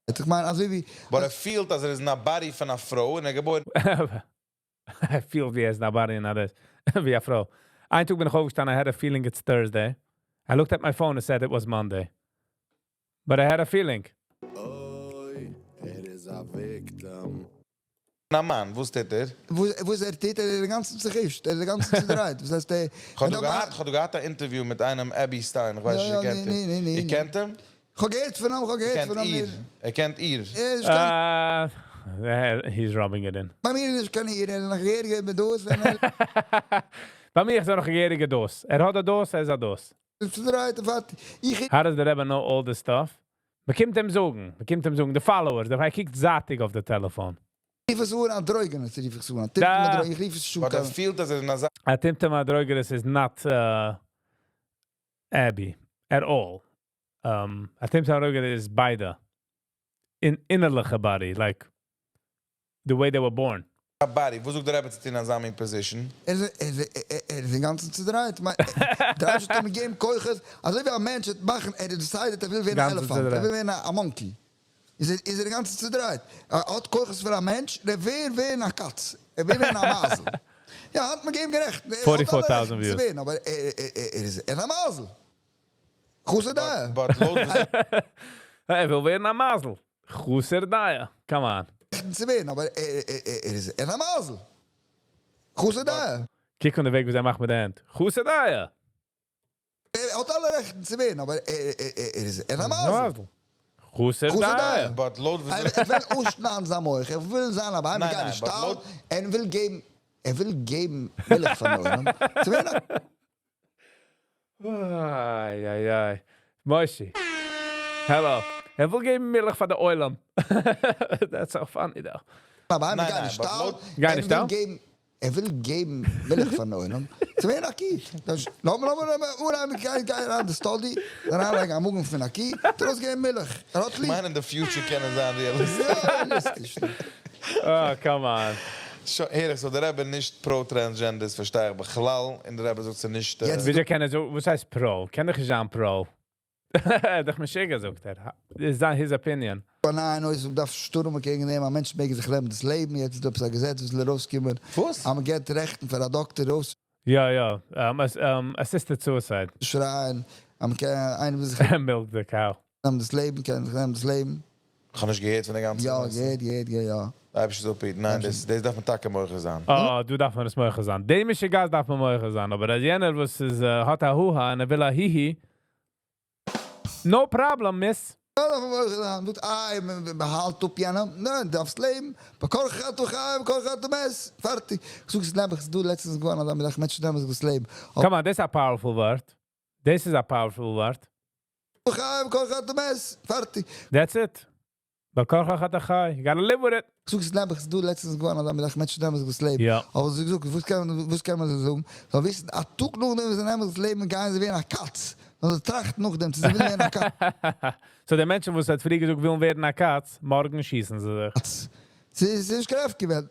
איך מיין, אזוי ווי, But ער פילט, אז ער איז אין א body פון א פרוי און ער געבוירן I feel ווי ער איז אין א body און אלעס. ווי א פרוי. איין טאג בין איך אויפגעשטאנען, I had a feeling it's Thursday. I looked at my phone and said it was Monday. But I had a feeling. אוי, ער איז א victim. א מאן, וואס טוט ער? וואס ער טוט, ער איז גאנץ צעחישט, ער איז גאנץ צודרייט. דאס הייסט, ער איך האב דא געהאט, איך האב דא געהאט אן interview מיט איינעם, Abby Stein, איך ווייס נישט, איר קענט ניין, אים. ניין, ניין, איר קענט אים? איך האב געהערט פון אים, איך האב איר געהערט קענט פון אים. איר. ער קענט איר. ער איז קיין He's rubbing it in. ביי מיר איז נישט קיין איר, ער איז נאך געהעריג מיט דאס, ווען ער ביי מיר איז ער נאך געהעריגע דאס. ער האט א דאס, ער איז א דאס. צודרייט, ווארט. איך How does the Rebbe know all this stuff? מען קומט אים זאגן, מען קומט אים זאגן, the followers, ער קוקט זייטיג אויף די טעלעפאן. רוף עס אן אנדרוגינוס, רוף איך עס אן. דא. איך רוף עס שוין But ער פילט, אז ער איז אין א א טמטום הדרוגינוס is not Abby at all. א טמטום הדרוגינוס איז ביידע. אין אינערליכע body, like the way they were born. body. וואס זאגט דער רבי צו טון אין אזא מין position? ער איז אינגאנצן צודרייט. דער אייבערשטער האט אים געגעבן כוחות, אזוי ווי א מענטש וועט מאכן, ער decided, ער וויל ווערן אן גאנצן elephant, ער צודרייט. וויל ווערן א monkey. איז ער אינגאנצן צודרייט. ער האט כוחות פאר א מענטש, ער וויל ווערן א קאץ. ער וויל ווערן א מייזל. יא, האט מען געגעבן גערעכט. ער האט אלע 44,000 רעכטן צו views. ווערן, אבער ער איז א מייזל. חסר דעה. But לויט וואס ער וויל ווערן א מייזל. חסר דעה. Come on. צו ווערן, אבער ער איז א מייזל. חסר דעה. קוק אן די וועג, ווי ער מאכט מיט די הענט. חסר דעה. ער האט אלע רעכטן צו ווערן, אבער ער איז א מייזל. חסר חסר דעה. דעה. But לויט וואס ער וויל אויסשניידן זיין מוח, ער וויל זיין א בהמה, ניין, גיין אין ניין, but שטאל, ער וויל געבן, ער וויל געבן מילך פאר עולם. צו ווערן א איי, איי, איי. Moshi. Hello. ער וויל געבן מילך פאר די עולם. That's so funny though. א בהמה, ניין, גיין אין ניין, but שטאל, גיין אין ער שטאל? וויל געבן, ער וויל געבן מילך פאר עולם. צו ווערן א קי. דאס, לאמיר, לאמיר, גיי, גיי אריין די study, דאן אריינלייגן א מאגן פון א קי, ארויסגעבן מילך. ער האט איך ליב. מיין, in the future קען עס זיין realistic. יא, רעאליסטיש. Oh, come on. So, הער איך, so דער רבי נישט pro-transgenders, פארשטיי איך בכלל, און דער רבי זאגט זיי נישט יעצט וויאזוי קען ער אזוי, וואס הייסט pro? קען דאך נישט זיין pro. דאך משוגע, זאגט ער. איז that his opinion? ניין, אויב דארף שטורעמען קעגן דעם, א מענטש מעג זיך נעמען דאס לעבן, יעצט איז דא עפעס א געזעץ, וואס זאל ארויסקומען. וואס? אז מען געבט רעכטן פאר א דאקטער ארויס יא. Assisted suicide. שרייען, אז מען קען, איינער וויל זיך Milk the cow. נעמען דאס לעבן, קען זיך נעמען דאס לעבן. איך האב נישט געהערט פון די גאנצע יא, מעשה. געהערט, געהערט, געהערט, יא. דער אייבערשטער זאל אפהיטן. ניין, דאס, דאס דארף מען טאקע מוחה זיין. אה, דא דארף מען עס מוחה זיין. דעם משוגעת דארף מען מוחה זיין. אבער אז יענער, וואס איז, האט א הו-הא און ער וויל א הי-הי, no problem, miss. יא, דארף מען מוחה זיין. זאגט, איי, מען האלט אפ יענעם. ניין, דארפסט לעבן. בכורחך אתה חי, בכורחך אתה מת. פארטיג. איך זאג עס נעבעך, ס'איז דא לעצטנס געווארן אזא מין זאך, מענטשן נעמען זיך דאס לעבן. Come on, דאס איז א powerful word. דאס איז א powerful word. חי, בכורחך אתה מת. פארטיג. That's it. בכורחך אתה חי. You gotta live with it. איך זאג עס נעבעך, ס'איז דא לעצטנס געווארן אזא מין זאך, מענטשן נעמען זיך דאס לעבן. יא. אבער זי זאגט, וואס קען מען זיי זאגן? זאל וויסן, א טאג נאכדעם וואס זיי נעמען זיך דאס לעבן, גייען זיי ווערן א קאץ. זאלן זיי טראכטן נאכדעם, צו זיי ווילן ווערן א קאץ. So די מענטשן, וואס האט פריער געזאגט, ווילן ווערן א קאץ, מארגן שיסן זיי זיך. ס'איז נישט קיין הפקר וועלט.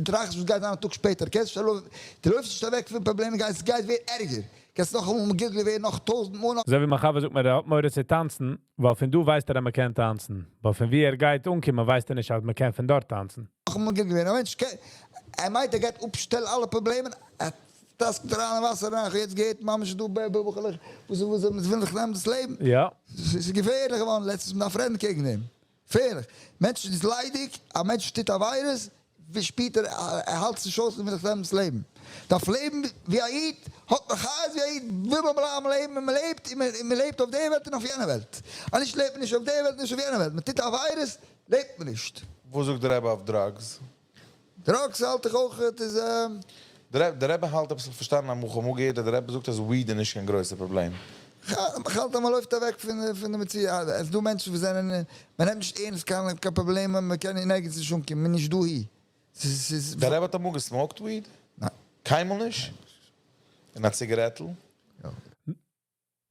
טראכסט וואס גייט זיין א טאג שפעטער. קענסט נישט ארויף, דו לויפסט נישט אוועק פון פראבלעמען, גייט, ס'גייט ווערן ערגער. קענסט נאך אמאל מגולגל ווערן נאך טויזנט מאל נאך. אזוי ווי מיין חבר זאגט מיר, ער האט מורא צו טאנצן, ווייל פון דא ווייסט ער, אז מען קען טאנצן. ווייל פון וואו ער גייט אנקומען, ווייסט ער נישט, אז מען קען פון דארט טאנצן. נאך אמאל מגולגל ווערן. א מענטש קען, ער מיינט, ער גייט אפשטעלן אלע פראבלעמען, ער טראסקעט אריין אין וואסער אריין. יעצט גייט ממש דא בחור'לעך, וואס ווילן זיך נעמען דאס לעבן. יא. ס'איז געפערליך געווארן לעצטנס, מ'דארף רעדן קעגן דעם. געפערליך. מענטש איז ליידיג, א מענטש טוט עבירות, ווי שפעטער ער האלט זיך אויס און וויל זיך נעמען דאס לעבן. דארף לעבן ווי א איד, האט מען חיות ווי א איד, וויל מען בלייבן לעבן און מען לעבט, און מען לעבט אויף דער וועלט און אויף יענער וועלט. אז נישט לעבט מען נישט אויף דער וועלט און נישט אויף יענער וועלט. מען טוט עבירות, לעבט מען נישט. וואס זאגט דער רבי אויף drugs? Drugs האלט איך אויך, איז דער רבי האלט, האב איך פארשטאנען, אמאל כ'האב געהערט, אז דער רבי זאגט, אז weed איז נישט קיין גרויסער פראבלעם. איך האלט, אז מען לויפט אוועק פון דער מציאות. עס איז דא מענטשן, וואס זענען, מען נעמט נישט ערנסט קיין פראבלעמען, מען קען אין ערגעץ נישט אנקומען, מען איז נישט דאהי. עס איז דער רבי האט אמאל גע smoked weed? ניין. קיינמאל נישט? און א ציגארעטל? יא.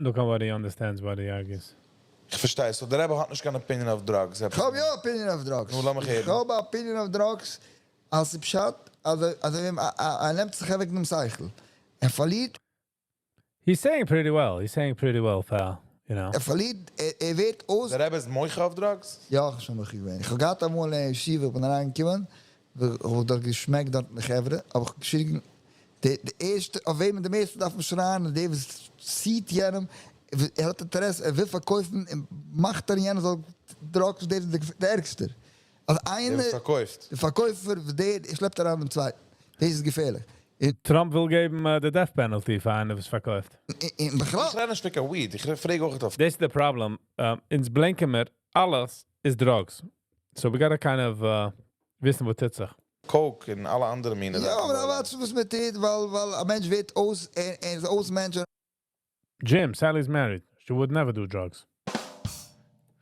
Look at what he understands, what he argues. איך פארשטיי. So דער רבי האט נישט קיין opinion אויף drugs. איך האב יא opinion אויף drugs. נו, לאמיך איך הערן. האב opinion אויף drugs, אלס פשט, אז ער נעמט זיך אוועק דעם שכל. ער פארלירט, He's saying pretty well. He's saying pretty well, pal. You know. ער פארלירט, ער ווערט אויס. דער רבי איז מוחה אויף drugs? יא, איך האב שוין מוחה געווען. איך האב געהאט אמאל אין ישיבה, איך בין אריינגעקומען, איך האב דארט געשמעקט דארט די חברה, אבער איך האב געשריגן, די ערשטע, אויף וועמען די מערסטע דארף מען שרייען, דער וואס ציט יענעם, ער האט אינטערעס, ער וויל פארקויפן און מאכט ער יענער זאל drugs, דער איז דער ערגסטער. אז דער איינער, וואס פארקויפט. דער פארקויפער, דער שלעפט אריין דעם צווייטן. דאס איז געפערליך. Trump וויל געבן the death penalty פאר איינער, וואס פארקויפט. אין בכלל, איך רעד נישט פון weed, איך פרעג אויך אויף This is the problem. אונז בלענקען מיר, אלעס איז drugs. So we gotta kind of וויסן, וואס טוט זיך. Coke און אלע אנדערע מיני יא, זאכן. אבער וואס וואס מען טוט, ווייל א מענטש ווערט אויס, ער איז אויס מענטש, Jim, Sally's married. She would never do drugs.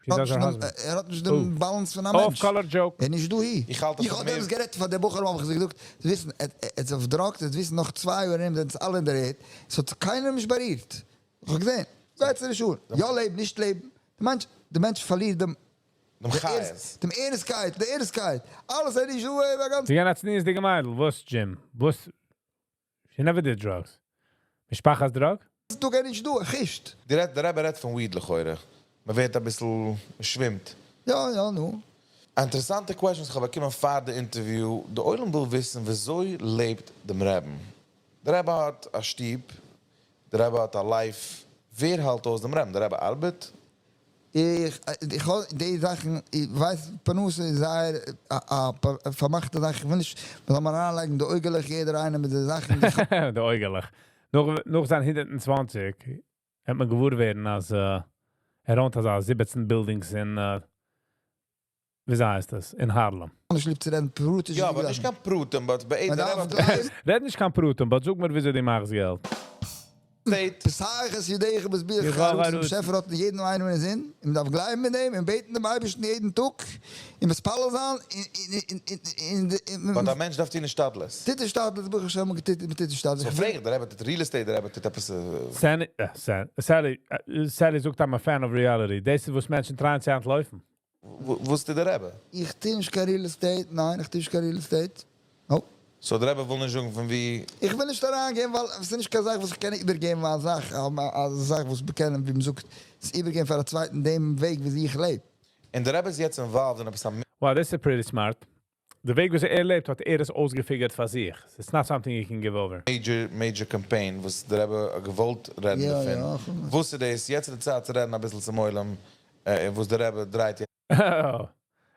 She האט does her נישט דעם- husband. ער האט נישט דעם balance פון א מענטש. Off-color joke. ער נישט דאהי. איך האלט, אז איך האב מער- דאס גערעדט פאר דער בחור, האב איך געזאגט, זיי וויסן, ער איז אויף drugs, זיי וויסן נאך 2 יאר ארום זענען זיי אלע אין דער ערד. עס האט קיינער נישט בארירט. איך האב געזען, גייט צו די שול. יא לעבן, נישט לעבן. דער מענטש פארלירט דעם דעם דער חיות. דעם ערנסטקייט, דער ערנסטקייט. אלעס איז נישט דא, עה, גאנץ זי גייט אלס צניעות'דיגע מיידל. וואס, Jim? וואס? She never did drugs. משפחה's drug? טאג ער נישט דא, ער חישט. דער רבי רעדט פון weed לכאורה. מען ווערט א ביסל, מען שווימט. יא, נו. אן אינטערעסאנטע question, וואס איך האב באקומען פאר די interview. דער עולם וויל וויסן, וויאזוי לעבט דעם רבי'ן? דער רבי האט א שטוב, דער רבי האט א life. ווער האלט אויס דעם רבי'ן? דער רבי ארבעט? איך האב די זאכן, איך ווייס, פרנסה איז זייער א פארמאכטע זאך. איך וויל נישט, מען זאל מיר אריינלייגן די אויגעלעך, יעדער איינער מיט די זאכן. די אויגעלעך. נאך זיין 120 האט מען געוואר ווערן, אז ער ownט אזא 17 buildings אין, ווי הייסט דאס? אין Harlem. נישט ליב צו רעדן פרטיש. יא, אבער נישט קיין פרטים, but ביי מען דער דארף רבי האט גלייבן. רעד נישט קיין פרטים, but זאג מיר, וויאזוי דו מאכסט געלט. State. פסח ידיך ביז ביך איך war דער באשעפער האט יעדן איינעם אין זין, און מ'דארף גלייבן אין דעם, און בעטן דעם אייבערשטן יעדן טאג, און מתפלל זיין, אין But א מענטש דארף טון השתדלות. טוט השתדלות, ברוך השם, מ'טוט השתדלות. So פרעג איך, דער רבי טוט real estate, דער רבי טוט עפעס Sally זאגט, I'm a fan of reality. דאס איז, וואס מענטשן try'ען צו אנטלויפן. וואס טוט דער רבי? איך טו נישט קיין real estate, ניין, איך טו נישט קיין real estate. Oh. So דער רבי וויל נישט זאגן פון ווי איך וויל נישט אריינגיין, ווייל עס איז נישט קיין זאך, וואס איך קען איבערגעבן, א זאך, א זאך, וואס מיר קענען, ווי מען זאגט, עס איבערגעבן פאר א צווייטן דעם וועג, ווי איך לעב. און דער רבי איז יעצט involved אין עפעס א Wow, this is pretty smart. דער וועג, ווי ער לעבט, האט ער עס אויסגע figured פאר זיך. It's not something you can give over. Major, major campaign, וואס דער רבי געוואלט רעדן יא, דערפון. יא. וואס איז דאס? יעצט איז די צייט צו רעדן א ביסל צום עולם, וואס דער רבי דרייט. Oh.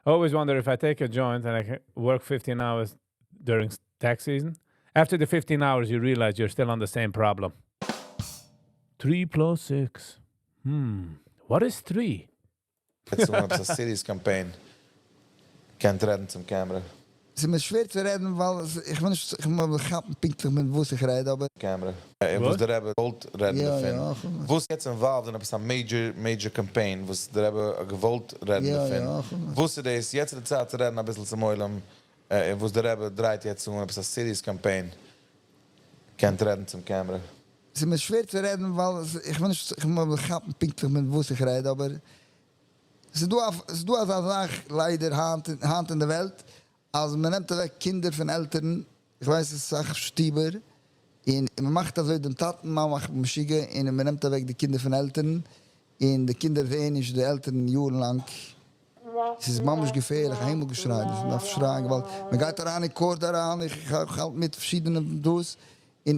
I always wonder if I take a joint and I can work 15 hours during tax season. After the 15 hours, you realize you're still on the same problem. 3 plus 6. What is 3? יעצט אן א serious campaign. קענט רעדן צום camera. עס איז מיר שווער צו רעדן, ווייל איך וויל נישט, איך וויל כאפן פינקטליך מיט וואס איך רעד, אבער Camera. וואס דער רבי געוואלט רעדן דערפון. וואס יעצט involved אין עפעס א major, major campaign, וואס דער רבי געוואלט רעדן דערפון. וואס איז דאס? יעצט איז די צייט צו רעדן א ביסל צום עולם, וואס דער רבי דרייט יעצט אן עפעס א serious campaign. קענט רעדן צום camera. עס איז מיר שווער צו רעדן, ווייל איך וויל נישט, איך וויל כאפן פינקטליך מיט וואס איך רעד, אבער עס איז דא אזא זאך ליידער היינט אין דער וועלט, אז מען נעמט אוועק קינדער פון עלטערן, איך ווייס עס איז אסאך שטיבער, און מען מאכט אזוי דעם טאטן, מען מאכט משוגע, און מען נעמט אוועק די קינדער פון עלטערן, און די קינדער זעען נישט די עלטערן יארן לאנג. עס איז ממש געפערליך, א הימל געשריי, דאס דארף שרייען, ווייל מען גייט אריין אין court אריין, איך האלט מיט פארשידענע דאס, און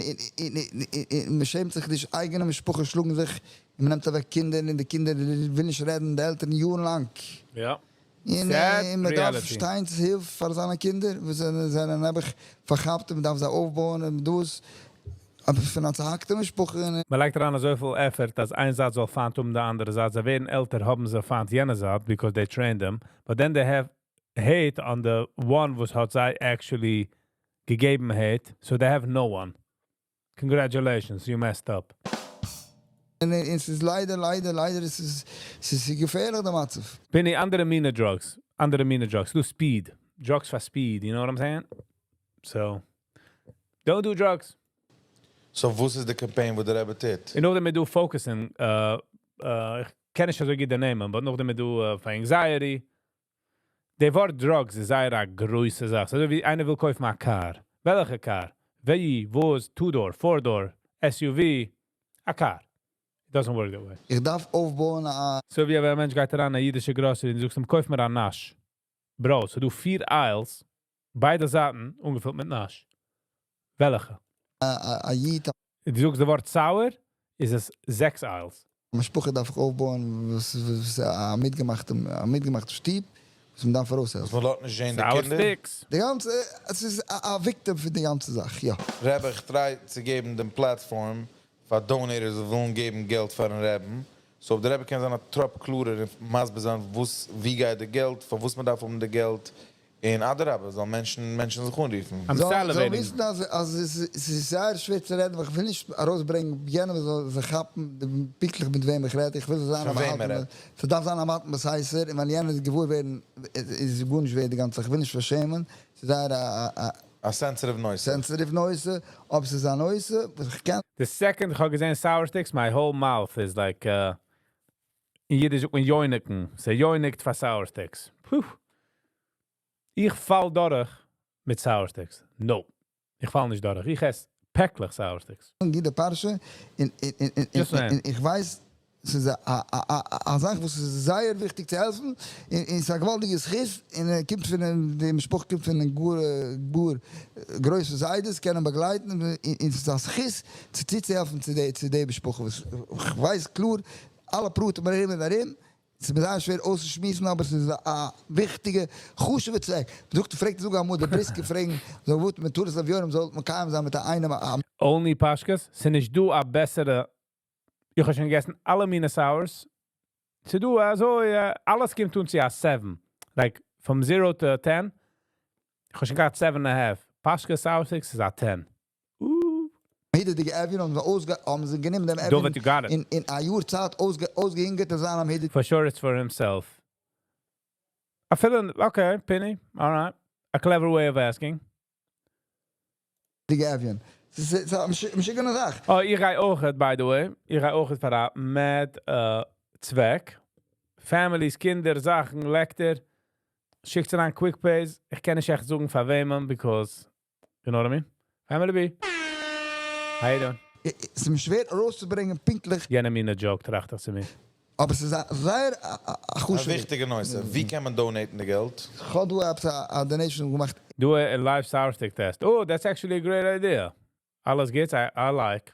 מען שעמט זיך נישט, אייגענע משפחה שלאגן זיך, און מען נעמט אוועק קינדער, און די קינדער ווילן נישט רעדן, די עלטערן יארן לאנג. און מען דארף שטיין צו הילף פאר זיינע קינדער, וואס זענען נעבעך פארכאפט, און מען דארף זיי אויפבויען און דאס. אבער פון א צעהאקטע משפחה. מען לייגט אריין אזויפיל effort, אז איין זייט זאל פיינט האבן די אנדערע זייט. זיי ווערן עלטער, האבן זיי פיינט יענע זייט, because they trained them. But then they have hate on the one וואס האט זיי actually געגעבן hate, so they have no one. Congratulations, you messed up. און עס איז ליידער, ליידער, ליידער, עס איז געפערליך דער מצב. בין איך אנדערע מינע drugs, אנדערע מינע drugs. דו speed, drugs for speed, you know what I'm saying? So, don't do drugs. So, וואס איז די campaign, וואס דער רבי טוט? און נאכדעם דא focusing, איך קען נישט אזוי גוט די נעמען, but נאכדעם דא פאר anxiety. די ווארט drugs איז זייער א גרויסע זאך. אזוי ווי איינער וויל קויפן א car. וועלכע car? ווי, וואס, two-door, four-door, SUV, א car. It doesn't work that way. איך דארף אויפבויען א אזוי ווי א מענטש גייט אריין אין א אידישע grocery און זאגט אים, קויף מיר א נאש. Bro, ס'דא פיר aisles, ביידע זייטן, אנגעפילט מיט נאש. וועלכע? א איד, דו זאגסט די ווארט sour, איז עס זעקס aisles. משפחה דארף איך אויפבויען, וואס א מיטגעמאכטע שטוב, וואס מען דארף ארויסהעלפן. וואס מען לאזט נישט זען די Sour קינדער. sticks. די גאנצע, עס איז א victim פאר די גאנצע זאך, יא. רבי, איך try צו געבן דעם platform פאר donators, וואס ווילן געבן געלט פארן רבי'ן. So, אויב דער רבי קען זיין א טראפ קלארער און מסביר זיין, וואס, ווי גייט די געלט, פאר וואס מען דארף האבן די געלט. און אדרבה, זאל מענטשן זיך אנרופן. I'm זאל salivating. וויסן, אז עס איז זייער שווער צו רעדן, ווייל איך וויל נישט ארויסברענגען, יענער זאל זיך כאפן, פינקטליך מיט וועם איך רעד. איך וויל זיין פון am וועם האלטן, ער רעדט. עס דארף זיין א מתן בסתר, און ווען יענער געוואר ווערן, איז גארנישט ווערט די גאנצע זאך. איך וויל נישט פארשעמען. עס איז זייער א א sensitive נושא. Sensitive נושא, אבער עס איז א נושא, וואס איך קען The second איך האב געזען sour sticks, my whole mouth is like, אין אידיש זאגט מען יויניקן. ס'יויניקט פאר sour sticks. Puh. איך פאל דורך מיט sour sticks. No. איך פאל נישט דורך. איך עס פעקלעך sour sticks. גיט די פרשה אין Just saying. אין איך ווייס, עס איז א זאך, וואס איז זייער וויכטיג צו העלפן, און עס איז א געוואלדיגע זכות, און ער קומט פון די משפחה קומט פון גאר גאר גרויסע זיידעס, קענען באגלייטן, און עס איז א זכות צו העלפן צו די משפחה, וואס איך ווייס קלאר, אלע פרטים ארום און ארום, עס איז מיר זייער שווער אויסצושמועסן, אבער עס איז א וויכטיגע, חשובע צוועק. זאגט, פרעגט זאגאר אמאל, דער בריסקער פרעגן, זאל וואס מיט תורת אביונים זאל מקיים זיין מיט איינעם א Only פאשקעס, ס'איז נישט דא א בעסערע. איך האב שוין געגעסן אלע מינע sours. ס'דא אזוי, אלעס קומט אן צו א 7. Like from 0 to 10. איך האב שוין געהאט 7.5. פאשקע sour sticks איז א 10. מהודר'דיגע אביון האבן זיי האבן זיי גענומען דעם David, אביון you got it. אין א יאר צייט אויסגעהונגערט צו זיין א מהודר For sure it's for himself. I feel it. Okay, Penny. All right. A clever way of asking. אביון. עס איז א משוגענע זאך. Oh, איך גיי אויך, by the way. איך גיי אויך פאר א mad צוועק. Families, קינדער, זאכן, לעקטער. שיקט אריין quick pays. איך קען נישט עכט זאגן פאר וועמען, because, you know what I mean? Family B. How you doing? עס איז מיר שווער ארויסצוברענגען פינקטליך, יענע מינע joke, טראכט איך צו מיר. אבער עס איז א זייער א א חשובע וויכטיגע נושא. ווי קען מען donate ן די געלט? איך האב דא עפעס א donation געמאכט. Do a live sour stick test. Oh, that's actually a great idea. אלעס גוטס, I like.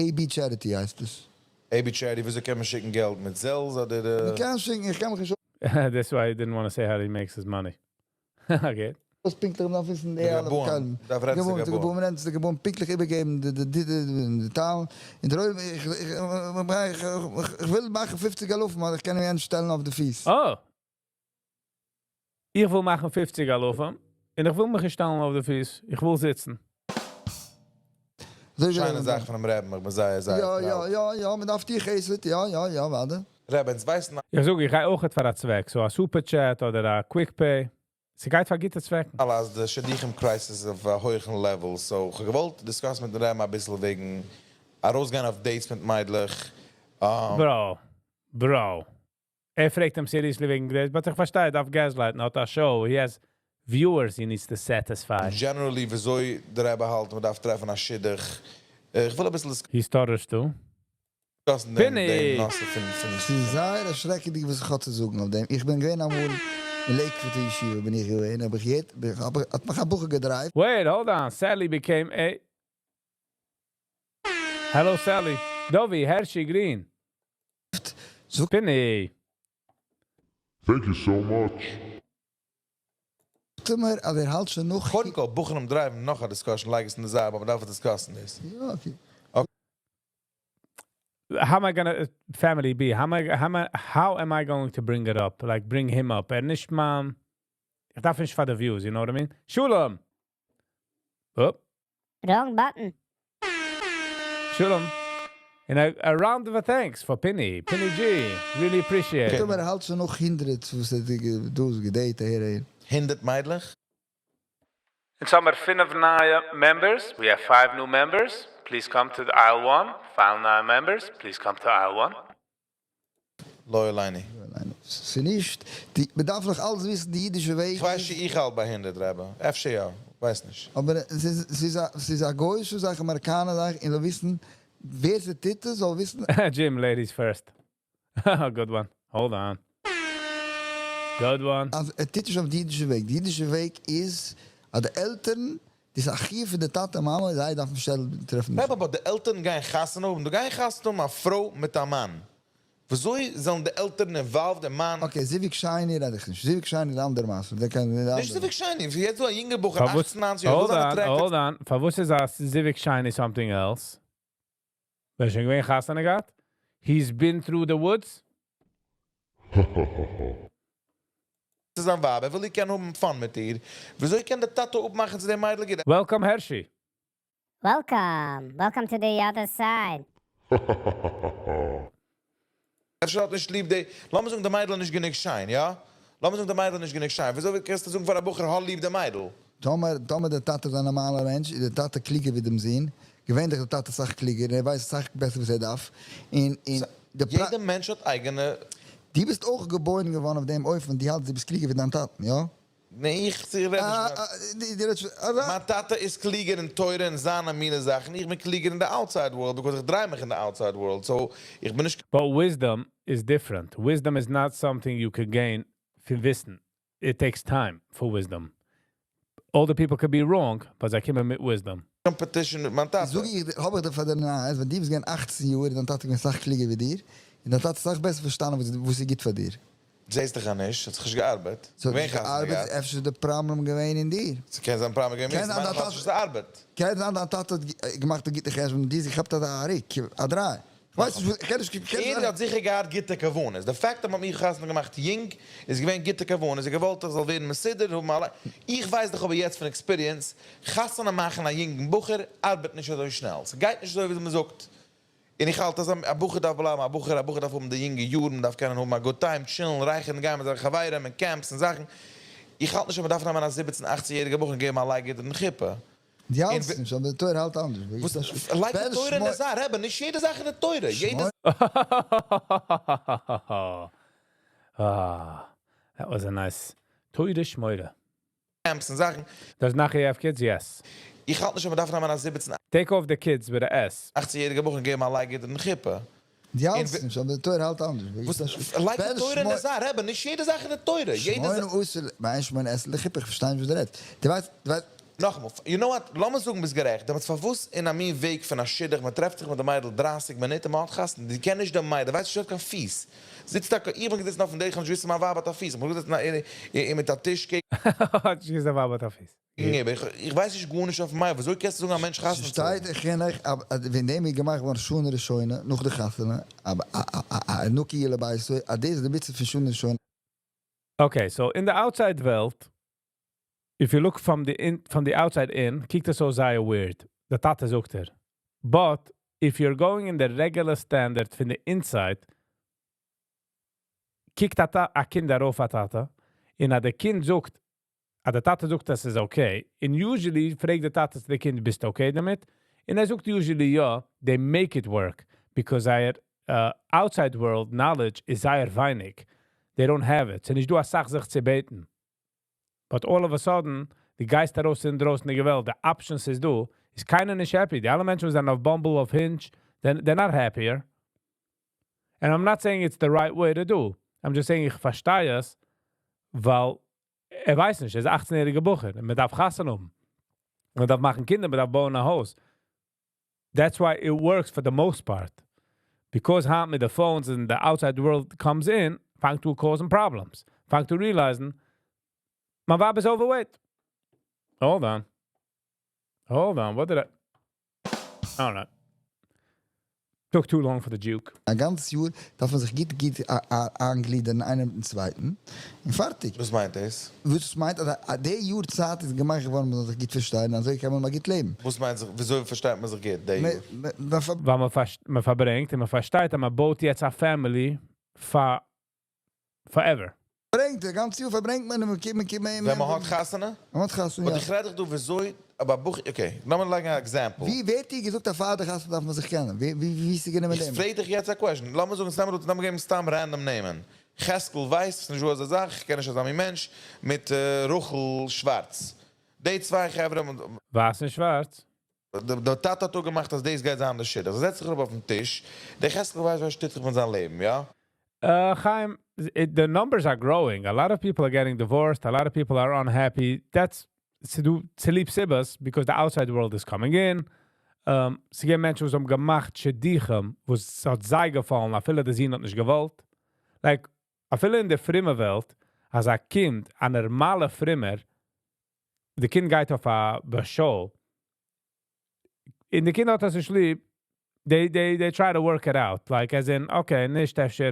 AB Charity הייסט עס. AB Charity, וויאזוי קען מען שיקן געלט? מיט Zelle אדער מען קען שיקן, איך קען מיך נישט That's why he didn't want to say how he makes his money. Okay. וואס פונקטליך מ'דארף וויסן די די אלע גבאים, קאלן. דארף רעדן צו גבאים, צו גבאים. גבאים רעדן צו די גבאים פונקטליך איבערגעבן די די די די דעטאלן. און דער עולם איך איך איך וויל מאכן פופציג אלפים אבער איך קען מיר נישט שטעלן אויף די פיס. Oh. איך וויל מאכן פופציג אלפים און איך וויל מיך נישט שטעלן אויף די פיס. איך וויל זיצן. אזוי שיינע ווי זאך פונעם רבי'ן, איך בין זייער זייער יא, proud. יא, יא, יא, מען דארף די חסד, יא, יא, יא, ווארט. רבי, אונז ווייסן איך זאג, איך גיי אויך פאר א צוועק, so א super chat אדער א quick pay. ס'גייט פאר גוטע צוועקן. אלע אז די שידוכים crisis איז אויף א הויכן level, so איך האב געוואלט discuss ן מיט דעם רבי'ן אביסל וועגן ארויסגיין אויף dates מיט מיידלעך. Bro, bro. ער פרעגט אים seriously וועגן dates, but איך פארשטיי, ער דארף gaslight ן, האט א show, he has viewers he needs to satisfy. Generally, וויאזוי דער רבי האלט, מען דארף טרעפן א שידוך. איך וויל אביסל He stutters too. discuss ן דעם Pinny! דעם נושא פון פון ס'איז זייער שרעקעדיג וואס איך האב צו זאגן אויף דעם. איך בין געווען אמאל אין Lakewood ישיבה בין איך געווען, האב איך געהערט, האב איך, האט מיך א בחור גע drive ט. Wait, hold on. Sally became a... Hello, Sally. Dovi, Hershey Green. So Pinny. Thank you so much. זאגט ער מיר, אז ער האלט שוין נאך... קודם כל, בחורים drive ן נאך א discussion, לייג עס אין די זייט, אבער מ'דארף discuss ן דאס. יא, okay. How am I gonna family be? How am I how am I how am I going to bring it up? Like bring him up? ער נישט מיין איך דארף נישט פאר די views, you know what I mean? Shulam. Oh, Wrong button. Shulam. And a round of a thanks for Pinny, Pinny G. Really appreciate זאגט it. ער מיר, ער האלט שוין נאך הונדערט, וואס ער דא גע date אהער אהין. 100 מיידלעך? אונז האמיר פינף נייע members. We have five new members. Please come to the aisle one. Five new members. Please come to aisle one. לא עלינו. ניין, ס'איז נישט, די, מען דארף נאך אלץ וויסן, די אידישע וועג. איך ווייס נישט, איך האלט ביי 100, רבי. אפשר יא, ווייס נישט. אבער עס איז, עס איז א, עס איז א גוי'אישע זאך, אמעריקאנער זאך, און זאל וויסן, ווער ס'טוט עס, זאל וויסן, Jim, ladies first. Good one. Hold on. Good one. אז ער טוט נישט אויף די אידישע וועג. די אידישע וועג איז, אז די עלטערן, די זאך פון די טאטע, מאמע, זיי דארפן שטעלן, טרעפן. רבי, אבער די עלטערן גייען חתונה האבן, דו גייסט חתונה האבן א פרוי מיט א מאן. וויאזוי זאלן די עלטערן involved, דער מאן? Okay, זיווג שני רעד איך נישט. זיווג שני איז אנדער מעשה. דער קען נישט אנדער. זיווג שני, ווי יעצט דא א יונגער בחור, פארוואס- 18, 19 יאר, Hold וואס on, attracted? hold on. פארוואס איז א זיווג שני something else? ווער שוין געווען חתונה געהאט? He's been through the woods? זיין ווייב, ער וויל איך קען האבן fun מיט איר. וויאזוי קען דער טאטע אפמאכן צו דעם מיידל גייט? Welcome, Hershey. Welcome. Welcome to the other side. ער האט נישט ליב די, לאמיר זאגן, די מיידל נישט גענוג שיין, יא? לאמיר זאגן, די מיידל נישט גענוג שיין. וויאזוי קענסטו זאגן פאר א בחור, האב ליב די מיידל? טאמער, טאמער דער טאטע איז א נארמאלער מענטש, איז דער טאטע קליגער ווי דעם זון. געווענליך דער טאטע אסאך קליגער, ער ווייסט אסאך בעסער וואס ער דארף. און, און דער פרא- יעדער מענטש האט אייגענע... דו ביסט אויך געבוירן געווארן אויף דעם אופן, דו האלטסט, דו ביסט קליגער ווי דיין טאטן, יא? ניין, איך רעד אה, נישט. אה, די, די, די, אה, מיין טאטע איז קליגער אין תורה און זיינע מיני זאכן. איך בין קליגער אין די outside world, because איך דריי מיך אין די outside world. So, איך בין נישט But wisdom is different. Wisdom is not something you could gain פון וויסן. It takes time for wisdom. Older people could be wrong, but זיי קומען מיט wisdom. competition מיט מיין טאטע. זאג איך, האב איך דיר פאר דער נייעס, ווען דו ביסט געווען 18 יאר, דיין טאטע געווען אסאך קליגער ווי דיר, און דיין טאטע אסאך בעסער פארשטאנען, וואס וואס ס'גוט פאר דיר. זעסט דאך נישט, האט זיך נישט געארבעט. So, ווען נישט געארבעט, אפשר איז דער פראבלעם געווען אין דיר. ס'קען זיין פראבלעם געווען, קען זיין, מיין דיין האט טאטע- נישט געארבעט. קען זיין, דיין טאטע האט געמאכט א גוטע חשבון, די זיך כאפט א ריק, א דריי. איך ווייס נישט, איך קען נישט, איך קען ער נישט. האט זיכער געהאט גוטע כוונות. דער פאקט, אז מ'האט מיך חתונה געמאכט יונג, איז געווען גוטע כוונות. ער געוואלט, איך זאל ווערן מסודר, האבן אלע. איך ווייס דאך אבער יעצט פון experience, חתונה מאכן א יונגן בחור, ארבעט נישט אזוי שנעל. ס'גייט נישט אזוי, ווי מען זאגט. און איך האלט, אז א בחור דארף בלייבן, א בחור, א בחור דארף האבן די יונגע יארן, דארף קענען האבן א good time, chill ן, רייכערן, גיין מיט זיינע חברים אין camps און זאכן. איך האלט נישט, אז מען דארף נעמען א 17, 18-יעריגע בחור און געבן א לייג אין חופה. דו האלטסט נישט, אבער די תורה האלט אנדערש. וואס, לייג די תורה אין די זייט, רבי, נישט יעדע זאך אין די תורה. יעדע Ah, that was a nice תורה שמוירע. camps און זאכן. Does Nachi have kids? Yes. איך האלט נישט, אז מען דארף נעמען א 17, Take off the kids with a S. 18-יעריגע בחור און געבן א לייג אין חופה. דו האלטסט נישט, אבער די תורה האלט אנדערש. וואס, לייג די תורה אין די זייט, רבי, נישט יעדע זאך אין די תורה. יעדע שמונה עשר, מיין שמונה עשר לחופה, איך פארשטיי נישט וואס דו רעדסט. דו ווייסט, דו ווייסט... נאכאמאל, you know what, לאמיר זאגן ביסט גערעכט, דעמאלטס פארוואס אין א מין וועג פון א שידוך, מען טרעפט זיך מיט די מיידל 30 מינוט און מען האט חתונה, די קען נישט די מיידל, ווייסט נישט זי האט קיין פיס, זיצט טאקע, איך בין געזיצן אויפן date, איך האב נישט געוואוסט אז מיין ווייב האט א פיס, איך בין געזיצן אין מיט א טיש קעגן האט נישט געוואוסט דיין ווייב האט א פיס. איבער, איך ווייס נישט גארנישט אויפן מיידל, וויאזוי קענסטו זאגן א מענטש חתונה צו האבן? ס'שטייט אין חינוך אז ווען דעם איז געמאכט געווארן שנה ראשונה נאך די חתונה, א נקי לביתו, אז דאס איז די מצוה פון שנה ראשונה. Okay, so אין די outside וועלט, if you look from the outside in, קוקט עס אויס זייער weird. דער טאטע זאגט ער. But if you're going in the regular standard פון the inside, קוקט א קינד ארויף א טאטע, און אז דער קינד זאגט, אז דער טאטע זאגט, דאס איז okay, און usually פרעגט דער טאטע צו דער קינד, ביסט okay דערמיט? און ער זאגט usually יא, they make it work, because זייער outside world knowledge איז זייער ווייניג. They don't have it. ס'איז נישט דא א סאך זיך צו בעטן. But all of a sudden, די גייסט ארויס אין דרויסן די וועלט, די options איז דא, איז קיינער נישט happy. די אלע מענטשן וואס זענען אויף Bumble, אויף Hinge, they're not happier. And I'm not saying it's the right way to do. I'm just saying איך פארשטיי עס, ווייל ער ווייסט נישט, ער איז 18-יעריגער בחור, און מען דארף חתונה האבן. מען דארף מאכן קינדער, מען דארף בויען א הויז. That's why it works for the most part. Because היינט מיט the phones and the outside world comes in, פאנגט אן causing problems. פאנגט אן realizing, מיין ווייב איז overweight. Hold on. Hold on, what did I... I don't know. Took too long for the juke. א גאנץ יאר דארף מען זיך גוט גוט איינגלידערן איינער מיטן צווייטן. און פארטיג. וואס מיינט דאס? וואס מיינט, אז די יאר צייט איז געמאכט געווארן, מען זאל זיך גוט פארשטיין, אזוי קען מען מאל גוט לעבן. וואס מיינט זיך, וויאזוי פארשטייט מען זיך גוט, די יאר? ווייל מען פארברענגט און מען פארשטייט, אז מען בויט יעצט א family for forever. פארברענגט, די גאנצע יאר פארברענגט מען און מען קומט, מען קומט, מען ווען מען האט חתונה? מען האט חתונה, און יא. איך רעד דאך דא וויאזוי, אבער בחור, okay, לאמיר לייגן אן example. ווי ווערט דיר געזאגט אז פאר די חתונה דארף מען זיך קענען? ווי ווי איז גענומען איך דעם? פרעג דיך יעצט א question. לאמיר זאגן, סתם לאמיר געבן סתם random נעמען. חזקל ווייס, נישט וואס אזא זאך, איך קען נישט אזא מין מענטש, מיט רחל שווארץ. די צוויי חברה, ווייס און שווארץ. דער טאטע האט אפגעמאכט אז דאס גייט זיין די שידוך. ער זעצט זיך אראפ אויפן טיש, דער חזקל ווייס וואס טוט זיך מיט זיין לעבן, יא? Chaim, the numbers are growing. A lot of people are getting divorced. A lot of people are unhappy. That's צוליב סיבות, because the outside world is coming in. ס'געווען מענטשן, וואס האבן געמאכט שידוכים, וואס האט זיי געפאלן, אפילו די זון האט נישט געוואלט. Like, אפילו אין די פרומע וועלט, אז א קינד, א נארמאלע פרומער, די קינד גייט אויף א show, און די קינד האט עס נישט ליב, they try to work it out. Like, as in, okay, נישט אפשר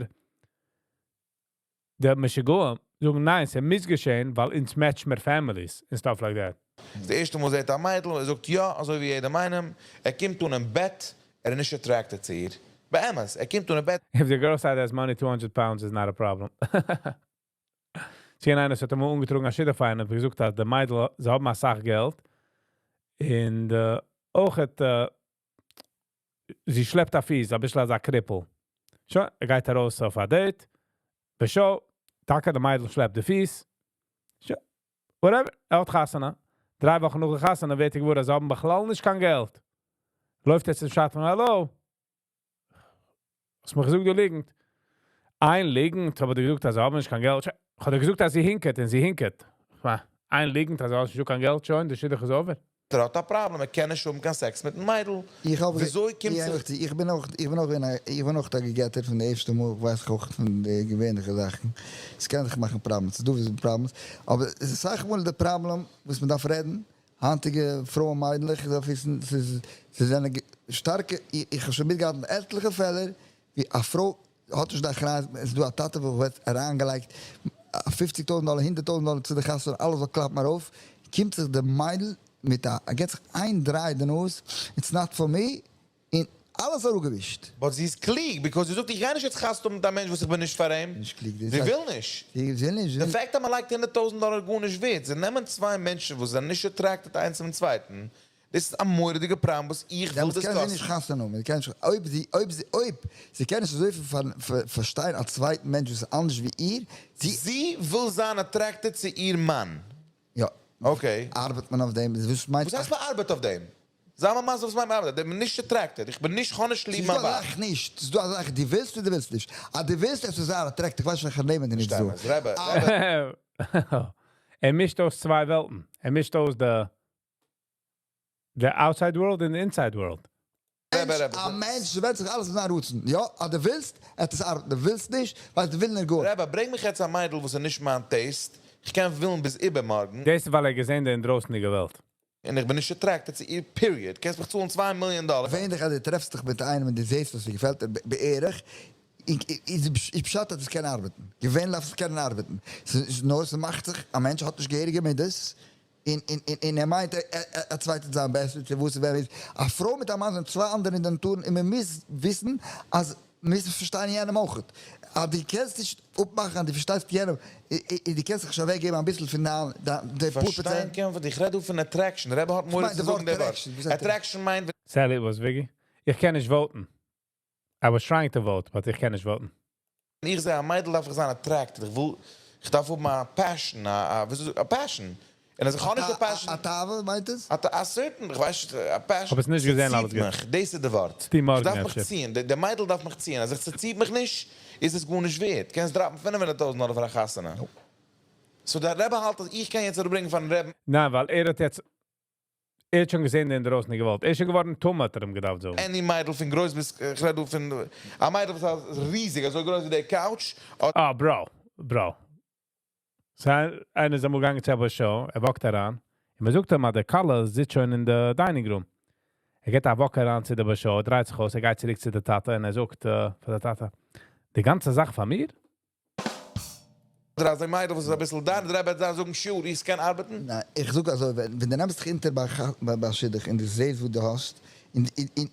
די משוגעים זאגן ניין, ס'מוז געשען, ווייל אונז match מיר families and stuff like that. דאס ערשטע מאל זעט ער א מיידל, ער זאגט יא, אזוי ווי יעדער איינעם, ער קומט אן אין בעט, ער איז נישט attracted צו איר. באמת, ער קומט אן אין בעט. If the girl side has money, 200 pounds is not a problem. ס'געווען איינער, האט אמאל אנגעטראגן א שידוך פאר איינעם, האט געזאגט, אז די מיידל, זיי האבן א סאך געלט. און אויך האט, זי שלעפט א פיס, א ביסל אזא cripple. שוין, ער גייט ארויס אויף א date. בשוין, טאקע די מיידל שלעפט די פיס. שוין, whatever, ער האט חתונה. 3 וואכן נאך די חתונה ווערט ער געוואר, אז זיי האבן בכלל נישט קיין געלט. לויפט ער צום שדכן, האלא. האסט מיר געזאגט, דו ליגנט. איין ליגנט, האב איך דיר געזאגט, אז זיי האבן נישט קיין געלט. איך האב דיר געזאגט, אז זי הינקעט, און זי הינקעט. איין ליגנט, אז זיי האבן נישט קיין געלט שוין, די שידוך איז over. ער האט א פראבלעם, ער קען נישט האבן קיין סעקס מיטן מיידל. איך האב וויאזוי קומט זיך איך בין אויך דא גע'גט'ער פון די ערשטע מאל, איך ווייס אויך פון די געווענליכע זאכן. עס קען זיך מאכן problems, ס'איז דא וואס problems, אבער עס איז אסאך מאל די פראבלעם וואס מען דארף רעדן. היינטיגע פרויען מיידלעך, איך דארף וויסן, ס'איז זיי זענען שטארקע, איך האב שוין מיטגעהאלטן עטליכע פעלער ווי א פרוי האט נישט די אחריות, עס איז דא א טאטע וואס האט אריינגעלייגט 50.000 דאלער, 100.000 דאלער צו די חתונה, אלעס זאל קלאפן ארויף, קומט זיך די מיידל מיט א, ער געט זיך איין דריי די נאז, "It's not for me", און אלעס אראפגעווישט. But זי איז קלוג, because זי זאגט, איך גיי נישט יעצט חתונה מיט א מענטש, וואס איך בין נישט פאר אים. נישט קלוג, דאס זי הייסט וויל נישט. זי וויל נישט. The fact אז מען לייגט 100.000 דאלער גארנישט ווערט. זיי נעמען צוויי מענטשן, וואס זענען נישט attracted איינס צום צווייטן. דאס איז א מורא'דיגע פראבלעם, וואס איך וויל דעמאלטס קען זי נישט discussן. חתונה האבן. זי קען נישט, אויב זי קען נישט אזויפיל פארשטיין א צווייטן מענטש, וואס איז אנדערש ווי איר, זי זי וויל זיין attracted צו איר מאן. יא. Okay. ארבעט מען אויף דעם. וואס מיינט וואס הייסט מען ארבעט אויף דעם? זיי מיר מסביר וואס מיינט מען ארבעט. איך בין נישט attracted. איך בין נישט, איך האב נישט ליב ס'איז מיין דא א ווייב. זאך נישט. ס'איז דא א זאך, דו ווילסט אדער דו ווילסט נישט. אז דו ווילסט, עס איז זייער attractive. איך ווייס נישט, איך נעם נישט אזוי. שטימט, רבי, רבי. ער מישט אויס צוויי וועלטן. ער מישט אויס די The outside world and the inside world. רבי, רבי, א מענטש ווענדט זיך אלעס אין זיין רצון. יא, אז דו ווילסט, וועט עס ארבעטן. דו ווילסט נישט, ווייל דו ווילסט נישט גאר. רבי, ברענג מיך יעצט א מיידל, וואס איז נישט מיין taste. איך קען ווילן ביז איבערמארגן. דאס איז ווייל ער געזען די דרויסנדיגע וועלט. און איך בין נישט attracted צו איר, period. קענסט מיך צאלן 2 מיליאן דאלאר. ווען דיך אז דו טרעפסט דיך מיט איינעם און דו זעסט וואס דיר געפעלט בערך, איז פשט אז עס קען ארבעטן. געווענליך עס קען ארבעטן. ס'איז נאר ס'מאכט זיך, א מענטש האט נישט געהעריגע מידות, און ער מיינט א צווייטער זיין בעסער צו וואס ווער איז. א פרוי מיט א מאן זענען צוויי אנדערע נאטורן און מען מוז וויסן אז מען מוז פארשטיין יענעם אויך. אז דו קענסט נישט אפמאכן אז דו פארשטייסט יענעם, און דו קענסט זיך נישט אוועקגעבן אביסל פון דיין די פאר פארשטיין פראצענט. קען מען, איך רעד דא פון attraction. דער רבי האט מורא מיין צו די זאגן ווארט דער ווארט. attraction, וואס הייסט Attraction מיינט, Sally was Viggy. איך קען נישט vote ן. I was trying to vote, but איך קען נישט vote ן. ווען איך זע א מיידל, דארף איך זיין attracted. איך וויל, איך דארף האבן א passion, א passion. און אז איך האב נישט א passion, א תאווה מיינט עס? א certain, איך ווייס נישט, א passion. האב עס נישט געזען, ס'ציט אלעס גוט. מיך. דאס איז דער ווארט. די איך מארגן דארף מיך אפשר. ציען. די מיידל דארף מיך ציען. אז איך ס'ציט מיך נישט, איז עס גארנישט ווערט. קענסט drop ן 500.000 דאלאר פאר א חתונה. So דער רבי האלט, אז איך קען יעצט אראפברענגען פון רבי'ן ניין, ווייל ער האט יעצט ער האט שוין געזען די דרויסנדיגע וועלט. ער איז שוין געווארן טמא, האט ער אים געדארפט זאגן. Any מיידל פון גרויס ביז, איך רעד דא פון א מיידל וואס איז ריזיג, אזוי גרויס ווי די couch. Ah, bro, bro. So, איינער איז אמאל געגאנגען צו א show, ער walk ט אריין, און מען זאגט אים, אז די כלה זיצט שוין אין די dining room. ער גייט א walk אריין צו דער show, דרייט זיך אויס, ער גייט צוריק צו דער טאטע און ער זאגט פאר דער טאטע, די גאנצע זאך פון מיר? אדער אז א מיידל וואס איז אביסל דאן, דער רבי וועט זיין זאגן, sure, איך קען ארבעטן. ניין, איך זאג אזוי, ווען דו נעמסט דיך אונטער ביי שידוך און דו זעסט וואס דו האסט,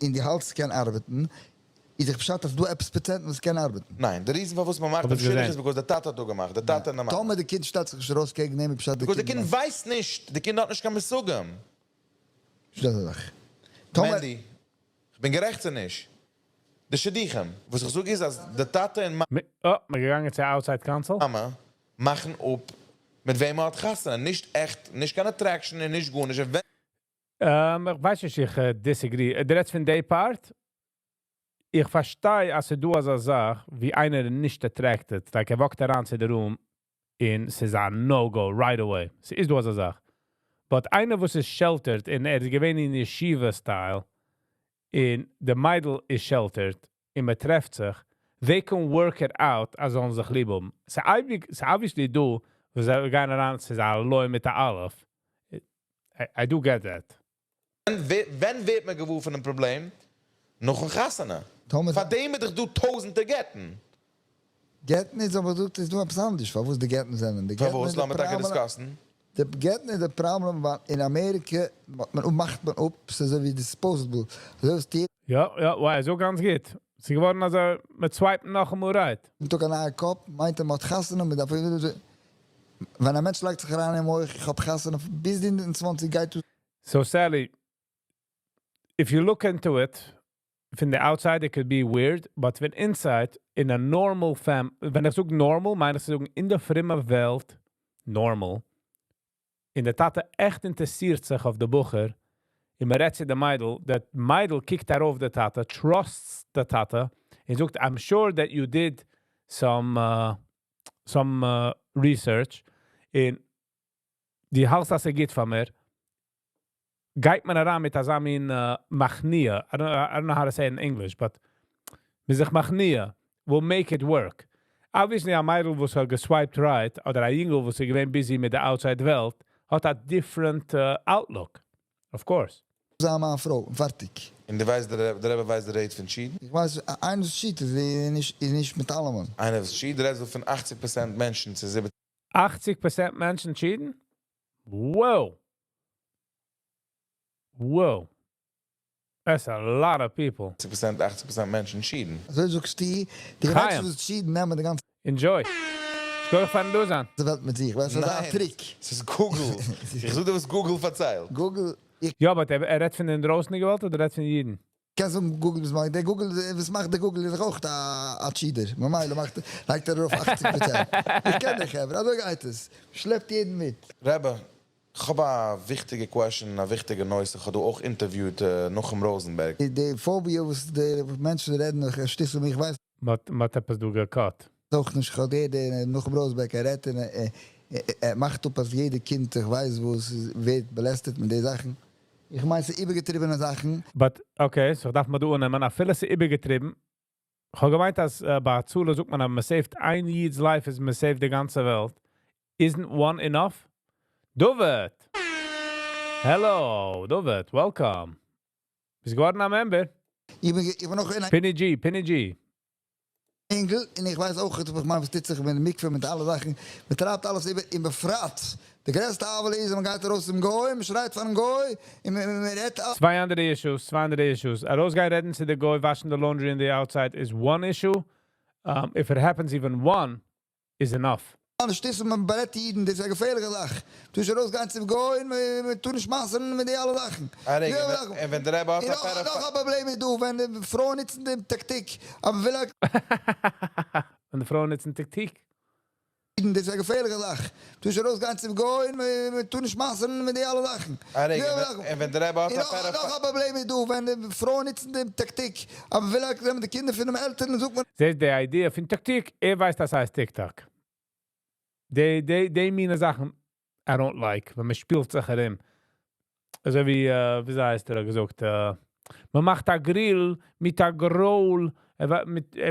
און דו האלטסט קען ארבעטן, איז דאך פשט אז דא עפעס פראצענט וואס קען ארבעטן. ניין, דער reason פארוואס מען מאכט האב דעם עס שידוך געזען. איז because דער טאטע האט דא געמאכט, דער טאטע און די מאמע. טאמער די קינד שטעלט זיך נישט ארויס קעגן דעם, איז פשט די Because די קינד קינד ווייסט נישט, די קינד האט נישט קיין מושגים. שטעל זיך. טאמער Mandy, איך בין גערעכט צו נישט? די שידוכים, וואס איך זאג איז, אז דער טאטע און Oh, מיר געגאנגען צו outside council. מאמע מאכן אפ מיט וועם מען האט חתונה. נישט עכט, נישט קיין attraction און נישט גארנישט. און ווען איך ווייס נישט, איך disagree. דער רעדט פון די part, איך פארשטיי, אז ס'איז דא אזא זאך, ווי איינער נישט attracted. Like ער walk ט אריין צו די room, און ס'איז א no-go right away. ס'איז דא אזא זאך. But איינער וואס איז sheltered, און ער איז געווען אין ישיבה style, און די מיידל איז sheltered, און מען טרעפט זיך, they can work it out, אז זאלן זיך ליב האבן. ס'איז obviously דא, וואס זיי גייען אריין, ס'איז א לא מיט א אלף. I do get that. ווען ווערט מען געוואר פון דעם פראבלעם? נאכן חתונה. טאמער פאר דעם איז דאך דא טויזנטער גט'ן. גט'ן איז אבער דא איז דא עפעס אנדערש, פארוואס די גט'ן זענען. די גט'ן פארוואס? איז די לאמיר טאקע פראבלעם- discuss ן. די גט'ן איז די פראבלעם, ווייל אין אמעריקע מאכט מען אפ, ס'איז אזוי ווי disposable. אזוי ווי ס'טוט יא, וואו, אזוי גאנץ גוט. ס'איז געווארן אזוי מיט swipe ן נאכאמאל right. טאג א נייע קאפ, מיינט ער, מ'האט חתונה, מ'דארף ווען א מענטש לייגט זיך אריין אין מוח, איך האב חתונה, ביז די 20 גייט דו So Sally, if you look into it, from the outside it could be weird, but when inside, in a normal fam, ווען איך זאג normal, מיין איך צו זאגן אין דער פרומע וועלט, normal, און דער טאטע עכט אינטערעסירט זיך אויף די בחור, און מען רעדט צו די מיידל, דער מיידל קוקט ארויף דער טאטע, trusts דער טאטע, און זאגט, I'm sure that you did some research, און דו האלטסט אז ער גוט פאר מיר, גייט מען אריין מיט אזא מין מכניע. I don't know how to say it in English, but מ'איז זיך מכניע, will make it work. Obviously, א מיידל וואס האט גע swipe ט right, אדער א יונגל וואס איז געווען busy מיט דער outside וועלט, האט א different outlook. Of course. זיין מיין פרוי, פארטיג. און דו ווייסט, דער רבי ווייסט די rate פון cheat? איך ווייס, איינער cheat איז נישט מיט אלעמען. איינער וואס cheat, דער רעדט פון 80% מענטשן צו 70 80% מענטשן cheat ן? Whoa. Whoa. That's a lot of people. 80%, 80% מענטשן cheat ן. אזוי זאגסטו, די חיים. מענטשן וואס cheat ן נעמען די גאנצע Enjoy. איך פארן דא זיין. וועלט מיט זיך. ווייסט, דאס איז א ניין. trick. עס איז Google. איך זאג דיר, וואס Google פארציילט. Google, איך יא, אבער ער רעדט פון די דרויסנדיגע וועלט אדער רעדט פון אידן? קען זאגן Google, וואס מאכט דער Google, וואס מאכט דער Google איז דאך אויך א cheater. ממילא מאכט, לייגט ער ארויף 80%. איך קען דיך, אבער אזוי גייט עס. שלעפט יעדן מיט. רבי, איך האב א וויכטיגע question, א וויכטיגע נושא. איך האב דא אויך interviewed Nachum Rosenberg. די phobia, וואס די מענטשן רעדן, איך שטיסל מיך, ווייס מ'האט עפעס דא גע cut. אויך נישט, איך דער Nachum Rosenberg, ער רעדט און ער מאכט אפ, אז יעדער קינד, איך ווייס, וואו עס ווערט באלעסטעט מיט די זאכן. איך מיין ס'איז איבערגעטריבענע זאכן. But, okay, so דארף מען דא אננעמען, אפילו ס'איז איבערגעטריבן. איך האב געמיינט, אז ביי הצלה זאגט מען, אז מען save ט איין איד'ס life איז מען save ט די גאנצע וועלט. Isn't one enough? David! Hello, David, welcome. ביסט געווארן א member? איך בין נאך אין א Pinny G, Pinny G. אינגל, און איך ווייס אויך איך מיין וואס טוט זיך מיט די מקווה מיט אלע זאכן, מען טרייבט אלעס איבער, און בפרט די גרעסטע עוולה איז אז מען גייט ארויס צום גוי, מען שרייט פארן גוי, און מען רעדט. צוויי אנדערע issues, צוויי אנדערע issues. ארויסגיין רעדן צו די גוי, וואשן די laundry in the outside is one issue. If it happens even one, is enough. אלע שטותים מען בארעדט אידן, דאס איז א געפערליכע זאך, טאר נישט ארויסגיין צום גוי און מען טאר נישט מסר'ן מיט די אלע זאכן. א רגע, און ווען דער רבי האט א און נאך א פראבלעם איז דא ווען די פרויען נוצן דעם טאקטיק אז מען וויל א. ווען די פרויען נוצן טאקטיק. אידן, דאס איז א געפערליכע זאך, טאר נישט ארויסגיין צום גוי און מען טאר נישט מסר'ן מיט די אלע זאכן. א רגע, און ווען דער רבי האט א און נאך א פראבלעם איז דא ווען די פרויען נוצן דעם טאקטיק אז מען וויל אוועקנעמען די קינדער פונעם עלטערן זאגט מען. זעסט די idea פון טאקטיק, ער ווייסט אז ס'הייסט TikTok. די מינע זאכן I don't like, ווען מען שפילט זיך ארום. אזוי ווי, ווי הייסט ער האט געזאגט, מען מאכט א grill מיט א גרויל, ער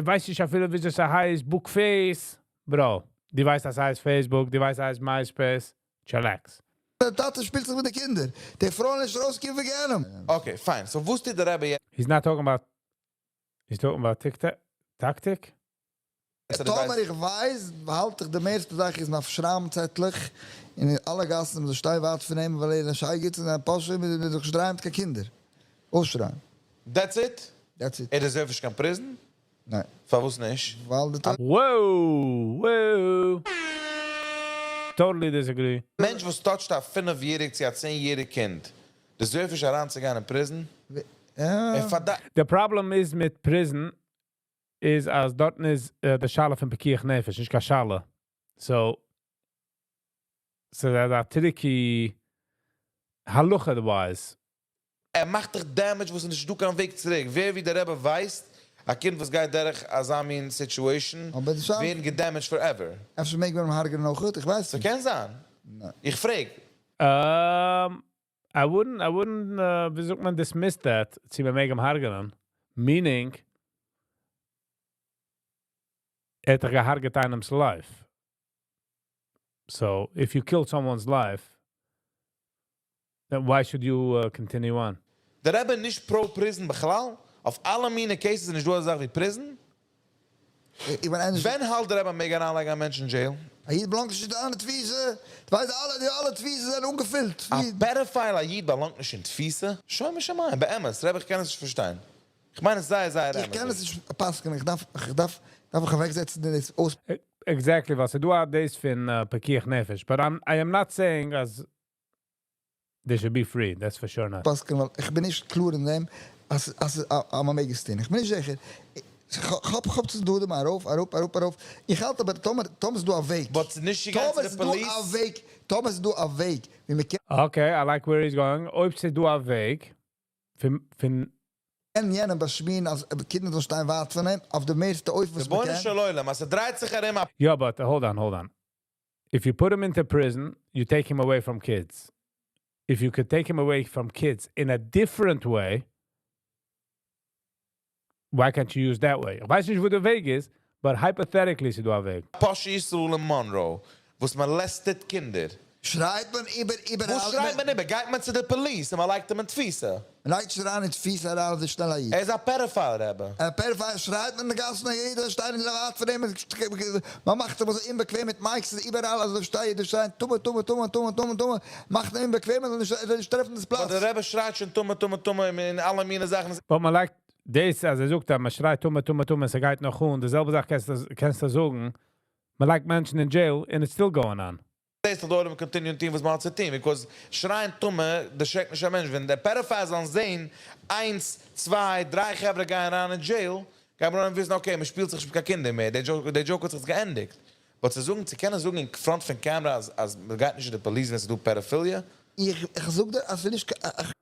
ווייסט נישט אפילו ווי עס הייסט, book face. Bro, דו ווייסט אז ס'הייסט Facebook, דו ווייסט אז ס'הייסט MySpace. Chillax. דער טאטע שפילט זיך מיט די קינדער, די פרויען נישט ארויסקומען פון גיהנום. Okay, fine. So וואס טוט דער רבי יעצט? He's not talking about, he's talking about TikTok, tactic? טאמער איך ווייס, האלט איך די מערסטע זאך איז מ'דארף שרייבן צעטלעך אין אלע גאסן מ'זאל שטיין ווייט פון אים ווייל ער איז א שייגעץ און א פושע און מ'זאל זיך נישט דרייען מיט קיין קינדער. אויסשרייען. That's it? That's it. ער deserve ט נישט קיין prison? ניין. פארוואס נישט? ווייל די תורה. Whoa! Whoa! Totally disagree. מענטש וואס touch ט א 5 יעריג צו א 10 יעריג קינד, deserve נישט אריינצוגיין אין prison? ער פארדא. The problem איז מיט prison איז אז דארטן איז די שאלה פון פיקוח נפש, נישט קיין שאלה. So, ס'איז א tricky הלכה wise. ער מאכט דיך damage וואס איז נישט דא קיין וועג צוריק. ווער ווי דער רבי ווייסט, א קינד וואס גייט דורך אזא מין situation, אבער די שאלה- ווערן גע damage ט forever. אפשר מעג מען אים הרג'נען אויך, איך ווייס נישט. ס'קען זיין. ניין. איך פרעג. I wouldn't, ווי זאגט מען, dismiss that, צו מען מעג אים הרג'נען. Meaning, ער האט דאך געהרג'עט איינעמ'ס life. So, if you kill someone's life, then why should you continue on? דער רבי נישט pro-prison בכלל? אויף אלע מינע cases איז נישט דא אזא זאך ווי prison? איך בין איינער- ווען האלט דער רבי מעג אריינלייגן א מענטש אין jail? א איד belong ט נישט אין די תפיסה. דו ווייסט אלע, די אלע תפיסות זענען אנגעפילט. א pedophile א איד belong ט נישט אין תפיסה? שוין משמים, באמת, רבי איך קען עס נישט פארשטיין. איך מיין עס זייער זייער איך קען אמת. עס נישט פסק'ענען, איך דארף מיך אוועקזעצן און דאס אויס- Exactly, וואס דו האסט דאס פון פיקוח נפש. But I am not saying אז they should be free, that's for sure not. פסק'ענען, ווייל איך בין נישט קלאר אין דעם, אז מען מעג עס טון. איך בין נישט זיכער. איך האב צו דא דעם ארויף, אראפ, אראפ, ארויף. איך האלט אבער, טאמער איז דא א וועג. But נישט גיין טאמער צו איז די דא police? א וועג, טאמער איז דא א וועג, ווי מען קען Okay, I like where he's going. אויב ס'איז דא א וועג, פון קען יענעם באשמירן אז קינדער זאלן שטיין ווייט פון אים, אויף די מערסטע אופן וואס מען רבונו קען. של עולם, אז ס'דרייט זיך ארום א Yeah, but hold on, hold on. If you put him into prison, you take him away from kids. If you could take him away from kids in a different way, why can't you use that way? איך ווייס נישט וואו דער וועג איז, but hypothetically איז דא א וועג. פושע ישראל אין Monroe, וואס molested קינדער. שרייט מען איבער איבעראל. וואו שרייט מען איבער? גייט מען צו די police און מען לייגט אים אין תפיסה. מען לייגט שוין אריין אין תפיסה אריין אזוי שנעל א איד. ער איז א pedophile, רבי. א pedophile שרייט מען אין די גאסן און יעדער שטייט אין די פון אים. מען מאכט אים אזוי אומבאקוועם מיט mics איבעראל אזוי שטייט יעדער שרייען טומאה טומאה טומאה טומאה טומאה טומאה מאכט אים אומבאקוועם ער זאל נישט טרעפן דאס פלאץ. אבער דער רבי שרייט שוין טומאה טומאה טומאה אין אלע מיני זאכן. But מען לייגט דאס, אז ער זאגט, אז מען שרייט טומאה טומאה טומאה, ס'גייט נאך אן, די זעלבע זאך קענסטו זאגן, מען לייגט מענטשן אין jail and it's still going on. דאס דארף מען continue טון וואס מען האט צו טון, because שרייען טומאה, דערשרעקט נישט א מענטש. ווען דער pedophile זאלן זען, איינס, צוויי, דריי חברה גייען אריין אין jail, גייט מען אן וויסן, okay, מען שפילט זיך נישט מיט קיין קינדער מער, דער joke האט זיך געענדיגט. But צו זאגן, צו קענען זאגן אין front פון camera, אז מען גייט נישט צו די police, ווען ס'איז דא pedophilia? איך זאג דיר, אז נישט, איך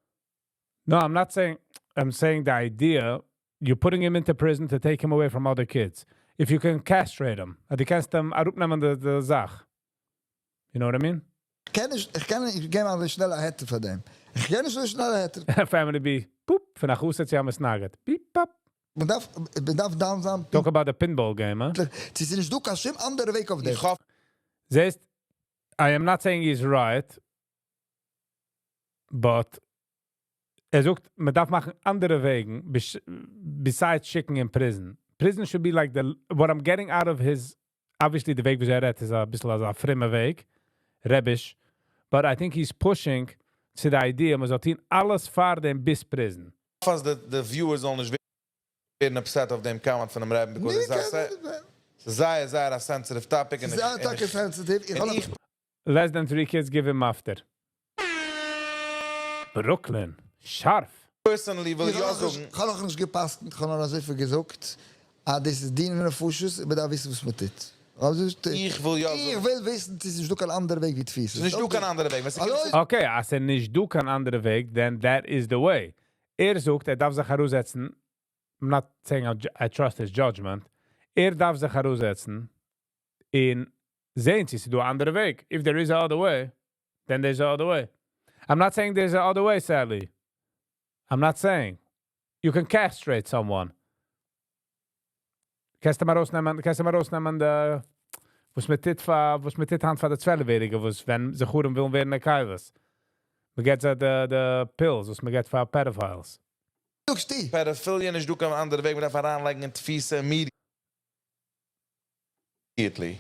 No, I'm not saying, I'm saying the idea, you're putting him into prison to take him away from other kids. If you can castrate him, דו קענסט אים אראפנעמען די זאך. You know what I mean? קען נישט, איך קען נישט געבן א שנעלע היתר פאר דעם. איך קען נישט אזוי שנעל א היתר. Family be, פופ, פון א חסיד צו א מתנגד. ביפ באפ. מען דארף, מען דארף דן זיין Talk about the pinball game, huh? פונקטליך צו ס'איז נישט דא קיין שום אנדערע וועג אויף דעם. איך האף זעסט, I am not saying he's right, but ער זאגט, מען דארף מאכן אנדערע וועגן, besides שיקן אין prison. Prison should be like the, what I'm getting out of his, obviously די וועג ווי ער רעדט איז א ביסל אזא פרומע וועג, רביש, but I think he's pushing צו די idea, מען זאל טון אלעס פאר דעם ביז prison. אז די viewers זאלן נישט ווערן upset אויף דעם comment פונעם רבי'ן, because Nee, עס איז א ס'איז זייער זייער א sensitive topic און ס'איז זייער טאקע sensitive. איך און האב איך Less than three kids give him מפטיר. Brooklyn. שארף. Personally וויל איך יא האב נאך זאגן. נישט- איך האב נאך נישט גע'פסק'נט, איך האב נאר אזויפיל געזאגט, אז דאס איז דיני נפשות, און מען דארף וויסן וואס מען טוט. אזוי איז די- איך וויל יא איך זאגן. וויל וויסן, צו ס'איז נישטא קיין אנדערע וועג ווי תפיסה. ס'איז נישטא קיין אנדערע וועג. ווען ס'קומט אזוי צו- Okay, אז ס'איז נישט דא קיין אנדערע וועג, then that is the way. ער זאגט, ער דארף זיך אראפזעצן. I'm not saying I trust his judgment. ער דארף זיך אראפזעצן און זען, צו ס'איז דא אן אנדערע וועג. If there is a other way, then there's a other way. I'm not saying there's a other way, sadly. I'm not saying. You can castrate someone. קענסט אים ארויסנעמען, קענסט אים ארויסנעמען די, וואס מען טוט פאר, וואס מען טוט היינט פאר די 12-יעריגע, וואס ווען זכרים ווילן ווערן נקבות. מען גיט זיי די pills, וואס מען גיט פאר pedophiles. זאגסטו? Pedophilia נישט דא קיין אנדערע וועג, מען דארף אריינלייגן אין תפיסה immediately.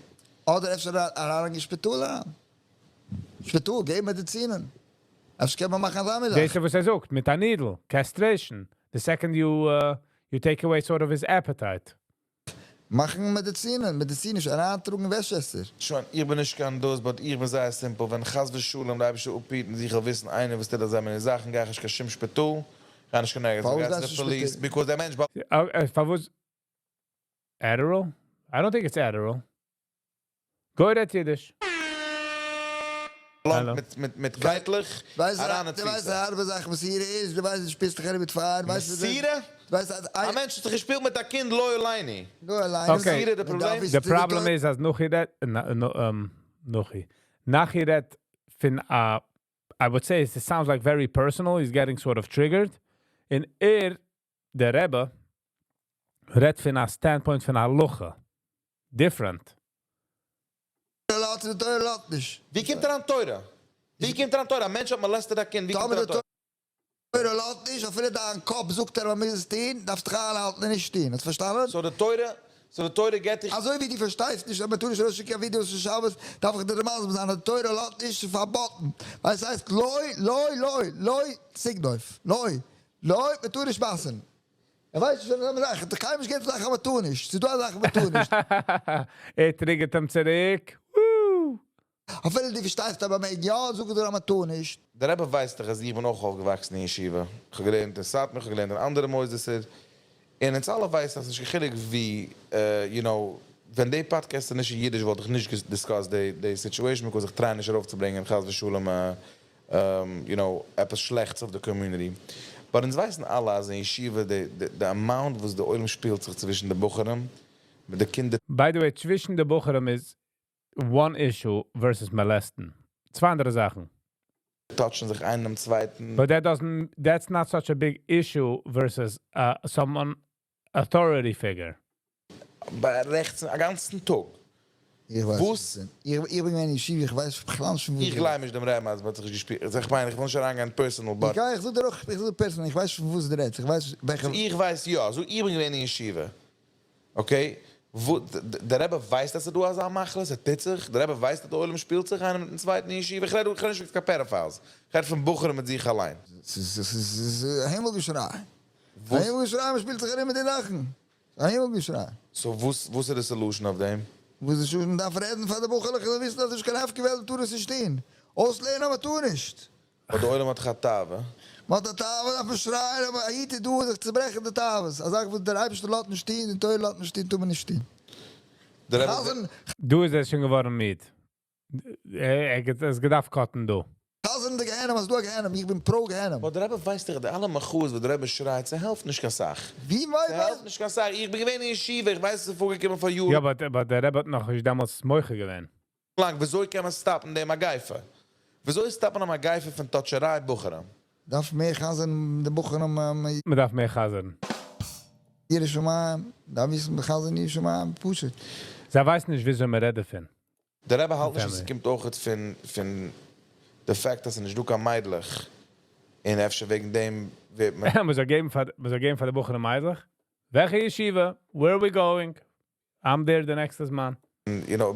אדער אפשר אריין אין שפיטאל אריין. שפיטאל, געבן מעדיצינען. אפשר קען מען מאכן אזא זאך. דאס איז וואס ער זאגט, מיט א needle, castration. The second you take away sort of his appetite. מאכן מעדיצינען, מעדיציניש, אריינטראגן וועסטשעסטער. שוין, איך בין נישט קיין דאס, but איך בין זייער simple. ווען חס ושלום, דער אייבערשטער אפהיטן, זיך וויסן, איינער, וואס טוט אזא מינע זאכן, גיי איך נישט קיין שום שפיטאל, גיי נישט קיין ערגעץ, פארוואס גיי צו גייסטו די police, שפיטאל? because דער מענטש פארוואס? Adderall? I don't think it's Adderall. גוי רעדט אידיש. באלאנגט Hello. מיט קייטלעך, ווייסט אריין אין דו ווייסט תפיסה. הארבע זאך, וואס מסירה איז, דו ווייסט, דו שפילסט דיך מיט פייער, ווייסט דו- מסירה? דו ווייסט, אז א מענטש האט זיך געשפילט מיט א קינד, לא עלינו. דו אליין. Okay. מסירה, די פראבלעם? The problem is, אז נוחי רעדט, no, נוחי. נוחי רעדט פון, I would say it sounds like very personal, he's getting sort of triggered. און ער, דער רבי, רעדט פון א standpoint פון הלכה. Different. לאזט, די תורה לאזט נישט. ווי קומט ער אן תורה? ווי קומט ער אן תורה? א מענטש האט molested א קינד, ווי קומט טאמער ער אן די תורה? תורה לאזט נישט, אפילו דיין קאפ זאגט ער, מען מוז עס טון, דארפסט דיך איינהאלטן און נישט טון. האסט פארשטאנען? So די תורה גיט דיך אזוי ווי דו פארשטייסט נישט, אז מען טאר נישט ארויסשיקן ווידיאוס פון שבת, דארף איך דיר מסביר זיין, אז די תורה לאזט נישט, ס'איז פארבאטן. ווייל עס הייסט לא, לא, לא, לא תגנוב. לא, לא, מען טאר נישט מסר'ן. ער ווייסט נישט, ווען מען זאגט, קיינער נישט געבט זאכן, מען טאר נישט. ס'איז דא א זאך, מען טאר נישט. ער trigger ט אים צוריק. Woo! אפילו דו פארשטייסט, אבער מען יא, זאגט ער, מען טאר נישט. דער רבי ווייסט דאך, אז איך בין אויך אויפגעוואקסן אין ישיבה. איך האב געלערנט אין סאטמאר, איך האב געלערנט אין אנדערע מוסדות. און אונז אלע ווייסן, אז נישט קיין חילוק ווי, you know, ווען די podcast איז נישט אין אידיש, וואלט איך נישט discuss די situation, because איך try נישט ארויפצוברענגען, חס ושלום, עפעס שלעכטס אויף די community. But אונז ווייסן אלע, אז אין ישיבה, די amount, וואס דער עולם שפילט זיך צווישן די בחורים, מיט די קינדער By the way, צווישן די בחורים איז one issue versus molesting. צוויי אנדערע זאכן. touch ן זיך איינעם דעם צווייטן. But that doesn't, that's not such a big issue versus someone authority figure. ביי רעכטס, א גאנצן טאג. איך ווייס וואס? נישט. איך בין אין ישיבה, איך ווייס בכלל נישט פון וואו איך דו גלייב נישט דעם רבי'ן, אז מ'האט זיך געשפילט. איך מיין, איך וויל נישט אריינגיין personal, but איך גיי, איך זאג דיר אויך, איך זאג דיר personal, איך ווייס פון וואו דו רעדסט. איך ווייס וועלכע איך ווייס יא, so איך בין געווען אין ישיבה. Okay? וואו, דער רבי ווייסט, אז דא אזא מחלה, עס טוט זיך. דער רבי ווייסט, אז דער עולם שפילט זיך איינער מיט דעם צווייטן אין ישיבה. איך רעד נישט פון קיין pedophiles. איך רעד פון בחורים מיט זיך אליין. עס איז הימל געשריי. וואס? הימל געשריי, מען שפילט זיך ארום מיט די זאכן. הימל געשריי. So, וואס איז די solution אויף דעם? וואס איז שוין, מען דארף רעדן פאר די בחורים, זיי וויסן, אז עס איז קיין הפקר וועלט, טאר עס נישט טון. אויסלערנען, אבער טאר נישט. אבער דער עולם האט א תאווה. מען האט א תאווה, דארף מען שרייען, אבער היט דו, זיך צעברעכן די תאוות. א זאך, וואס דער אייבערשטער לאזט נישט טון, די תורה לאזט נישט טון, טאר מען נישט טון. דער רבי חזן, דא איז ער שוין געווארן מיד. ער האט געדארפט cut ן דא. חזן די גיהנום, אז דא גיהנום, איך בין pro גיהנום. אבער דער רבי ווייסט דאך, די אלע מחאות, וואס דער רבי שרייט, ס'העלפט נישט קיין סאך. ווי ווייסט? ס'העלפט נישט קיין סאך. איך בין געווען אין ישיבה, איך ווייס, עס איז פארגעקומען פאר יארן יא, but דער רבי האט נאך נישט דעמאלטס מוחה געווען. לאנג. וויאזוי קען מען stop ן די מגיפה? וויאזוי stop ן א מגיפה פון touch עריי בחורים? דארף מער חזר'ן די בחורים. מען דארף מער חזר'ן. יראת שמים, דארף וויסן חזר'ן יראת שמים, פשוט. זיי ווייסן נישט וויאזוי מען רעדט דערפון. דער רבי האלט נישט אז Family. עס קומט אויך פון די fact אז עס איז נישט דא קיין מיידלעך און אפשר וועגן דעם ווערט מען מען זאל געבן פאר די בחורים מיידלעך? וועלכע ישיבה? Where are we going? I'm there the next זמן.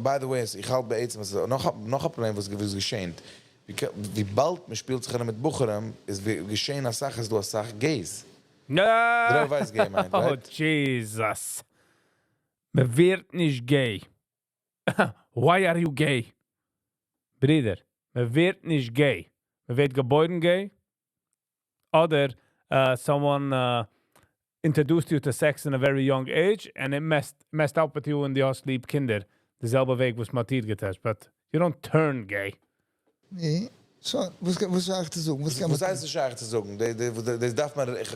By the way, איך האלט בעצם, עס איז נאך א פראבלעם וואס געשענט. וויבאלד מען שפילט זיך ארום מיט בחורים, איז ווי געשען א סאך, איז דא א סאך gays. No! דער רבי ווייסט gay מיינט, Oh, right? Jesus. מען ווערט נישט gay. Why are you gay? ברודער, מען ווערט נישט gay. מען ווערט געבוירן gay. אדער someone introduced you to sex in a very young age and it messed up with you און דו האסט ליב קינדער. די זעלבע וועג וואס מ'האט דיר גע touch ט. But you don't turn gay. ניין, so, וואס שייך צו זאגן? וואס קען מען וואס הייסט שייך צו זאגן? דאס דארף מען, איך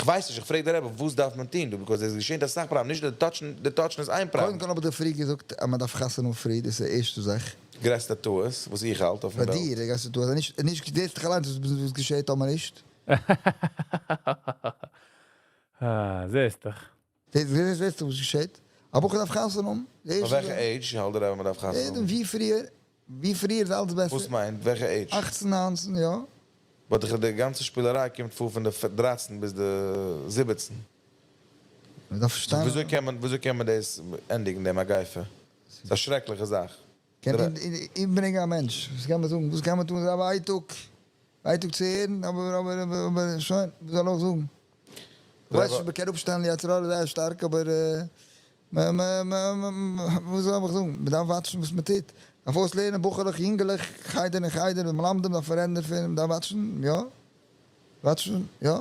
ווייס נישט, איך פרעג דער רבי, וואס דארף מען טון? דו, because עס איז געשען א סאך פראבלעם, נישט די touch ן, די touch ן איז איין פראבלעם. קודם כל האב איך דיר פריער געזאגט, אז מען דארף חתונה האבן פרי, דאס איז די ערשטע זאך. גרעסטע טעות, וואס איך האלט אויפן ביי וועלט. דיר, גרעסטע טעות. נישט, נישט, דאס איז אליין, וואס געשעט אבער נישט. אה, זעסט דאך. דאס ווייסטו וואס געשעט. אבער איך דארף חתונה האבן. די אויף ערשטע וועלכע זאך. age האלט דער רבי מען דארף חתונה האבן? ווי פריער, ווי פריער איז אלץ בעסער. וואס מיינט, וועלכע age? 18, 19, יא. But די גאנצע שפילעריי קומט פאר פון די 13 ביז די 17. מען דארף פארשטיין. וויאזוי קען מען דאס ענדיגן, די מגיפה? ס'איז א שרעקליכע זאך. קען אומברענגען א מענטש. וואס קען מען זאגן? וואס קען מען טון? ס'איז א ווייטאג. ווייטאג צו הערן, אבער שוין, וואס זאל איך זאגן? ווייסט, מען קען אויפשטיין, די יצר הרע איז זייער שטארק, אבער וואס זאל איך זאגן? מען דארף watch ן וואס מען טוט. דארף אויסלערנען, בחור'לעך, יונגעלעך, חדר און חדר, מלמדים דארף רעדן דערפון, מען דארף watch ן, יא. Watch ן, יא.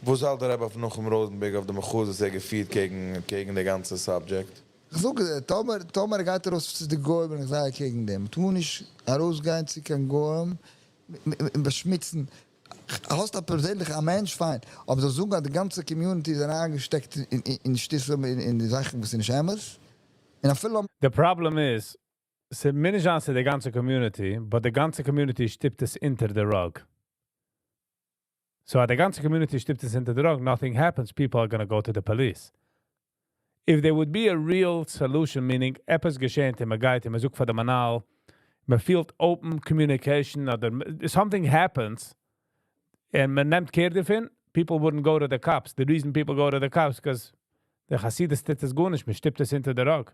וואס האלט דער רבי אויף נחום ראזנבערג, אויף די מחאה וואס ער געפירט קעגן די גאנצע subject? איך זאג, טאמער גייט ער ארויס צו די גוים, בין איך זייער קעגן דעם. טו נישט ארויסגיין צו קיין גוים, באשמוצן. האסט א פערזענליכע א מענטש, פיין. אבער זאל זאגן, אז די גאנצע community איז אריינגעשטעקט אין שטותים, אין די זאכן, וואס איז נישט אמת. און אפילו The problem is, ס'מיינט נישט די גאנצע community, but די גאנצע community שטופט עס אונטער the rug. So אז די גאנצע community שטופט עס אונטער the rug, nothing happens, people are gonna go to the police. If there would be a real solution, meaning עפעס געשעט, און מען גייט, און מען זאגט פאר דעם מנהל, מען פילט open communication, אדער something happens, און מען נעמט care דערפון, people wouldn't go to the cops. The reason people go to the cops, because דער חסידות טוט עס גארנישט, מען שטופט עס אונטער the rug.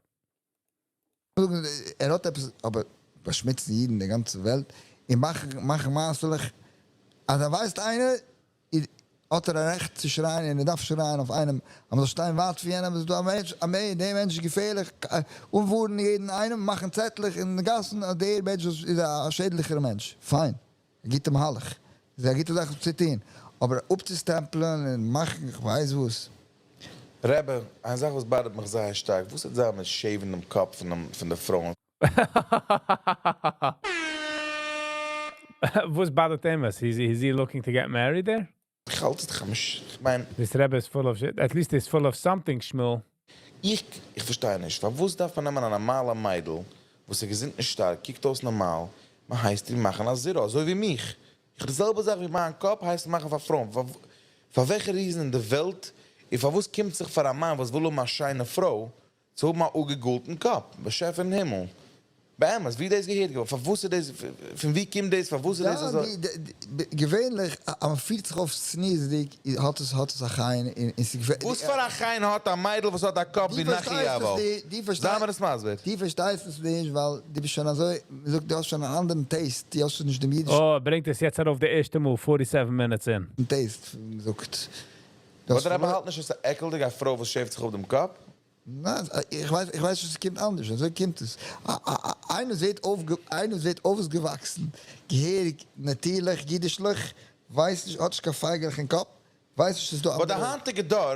ער האט עפעס, אבער באשמוצן אידן, די גאנצע וועלט, און מאכן מעשה'לעך. אז ער ווייסט איינער, האט ער א רעכט צו שרייען, און ער דארף שרייען אויף איינעם. אבער זאל שטיין ווייט פון יענעם, איז דא א מענטש, א מענטש, דער מענטש איז געפערליך, אנווארענען יעדן איינעם, מאכן צעטלעך אין די גאסן, אז דער מענטש איז א שעדליכער מענטש. פיין. א גוטע מהלך. ס'איז א גוטע זאך צו טון. אבער אפצוסטעמפלען און מאכן, איך ווייס וואס. רבי, איין זאך וואס bother ט מיך זייער שטארק. וואס האט זיך מיט shave ן דעם קאפ פון די פרויען? וואס bother ט אים עס? Is he looking to get married there? איך האלט עס דאך, איך מיין, This Rebbe is full of shit. At least he's full of something, Shmuel. איך פארשטיי נישט. פארוואס דארף מען נעמען א נארמאלע מיידל, וואס איז געזונט נישט שטארק, קוקט אויס נארמאל, מען הייסט איר מאכן א zero, אזוי ווי מיך. איך די זעלבע זאך ווי מיין קאפ הייסט מאכן פאר פרויען. פאר וועלכע reason אין די וועלט, און פארוואס קומט זיך פאר א מאן, וואס וויל האבן א שיינע פרוי, צו האבן א אפגעגאלטן קאפ, באשעפער אין הימל. באמת, ווי דאס געהערט געווארן? פארוואס איז דאס, פון ווי קומט דאס, פארוואס איז דאס אזוי? די, געווענליך, אז מען פילט זיך אויף צניעות'דיג, האט עס א חן, און ס'געפעלט. וואס פאר א חן האט א מיידל, וואס האט א קאפ ווי נחי יאבו? די פארשטייסט זיי מיר דאס מסביר. די פארשטייסט עס נישט, ווייל דו ביסט שוין אזוי, מען זאגט, דו האסט שוין אן אנדערן taste, דו האסט שוין נישט דעם אידישן Oh, ברענגט עס יעצט ארויף די ערשטע מאל, 47 minutes in. taste, מען זאגט. דו אבער האסט דער רבי פארלוירן. האלט נישט, אז ס'איז עקלדיג א פרוי, וואס shave ט זיך אויף דעם קאפ? ניין, איך ווייס, עס קומט אנדערש, אזוי קומט עס. איינער ווערט אויפגעוואקסן, געהעריג, נאטירליך, אידישליך, ווייסט נישט, האט נישט קיין פייגעלעך אין קאפ, ווייסט נישט, ס'איז דא אבער דער אנדערע. היינטיגע דור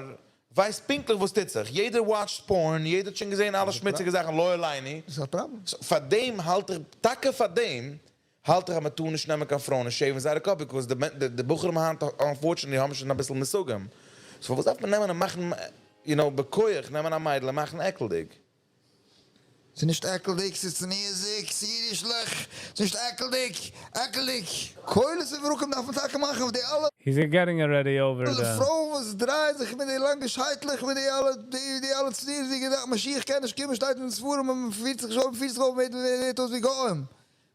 ווייסט פונקטליך וואס טוט זיך. יעדער watch ט porn, יעדער האט שוין געזען אלע שמוציגע זאכן, לא עלינו. דאס איז א פראבלעם. So, פאר דעם האלט איך, טאקע פאר דעם, האלט איך, אז מען טאר נישט נעמען קיין פרויען און shave ן זייער קאפ, because די בחורים היינט, unfortunately, האבן שוין א ביסל מושגים. So, וואס דארף מען נעמען און מאכן, בכוח, נעמען א מיידל און מאכן עקלדיג? ס'איז נישט עקלדיג, ס'איז צניעות'דיג, ס'איז אידישלעך, ס'איז נישט עקלדיג, עקלדיג. קולות וברקים דארף מען טאקע מאכן אויף די אלע. He's getting already over the. פרויען וואס דרייען זיך מיט די לאנגע שייטלעך מיט די אלע די אלע צניעות'דיגע זאכן, משיח קען נישט קומען שטייט אין די ספרים אז מ'פירט זיך נישט אויף מ'פירט זיך אויף ווערט אויס ווי גוים.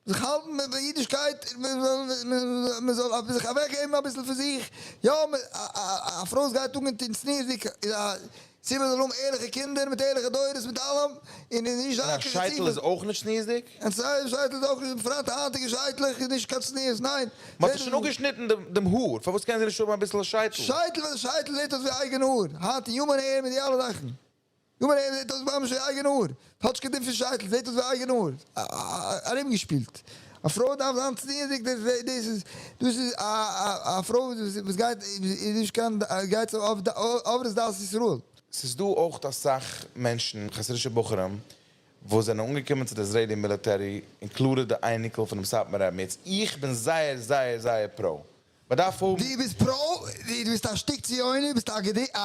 זיך האלטן מיט אידישקייט, מען זאל זיך אוועק געבן אביסל פון זיך, יא, א פרוי וואס גייט אנגעטון צניעות'דיג איז א סיבה זאל האבן ערליכע קינדער מיט ערליכע דורות מיט אלעם, און איז נישט און א זיין שייטל איז אויך נישט צניעות'דיג? און סיי שייטל איז אויך נישט, בפרט היינטיגע שייטלעך איז נישט קיין צניעות, ניין. מען האט זיך שוין אפגעשניטן דעם האר, פארוואס קען זי נישט האבן אביסל א שייטל? שייטל ווען שייטל זעט אויס ווי אייגענע האר, היינט human hair מיט די אלע זאכן. human hair זעט אויס ממש ווי אייגענע האר. האט נישט קיין דין פון שייטל, זעט אויס ווי אייגענע האר. ארומגעשפילט. א פרוי דארף זיין צניעות'דיג, דאס איז דאס איז א פרוי וואס גייט איז נישט קיין גייט צו עוברת דת ישראל. ס'איז דא אויך אסאך מענטשן, חסידישע בחורים, וואס זענען אנגעקומען צו די Israeli military, included די אייניקל פונעם סאטמאר רבי'ן. יעצט איך בין זייער זייער זייער pro. מ'דארף האבן. דו ביסט pro? דו ביסט א שטיק ציוני, ביסט א געדי א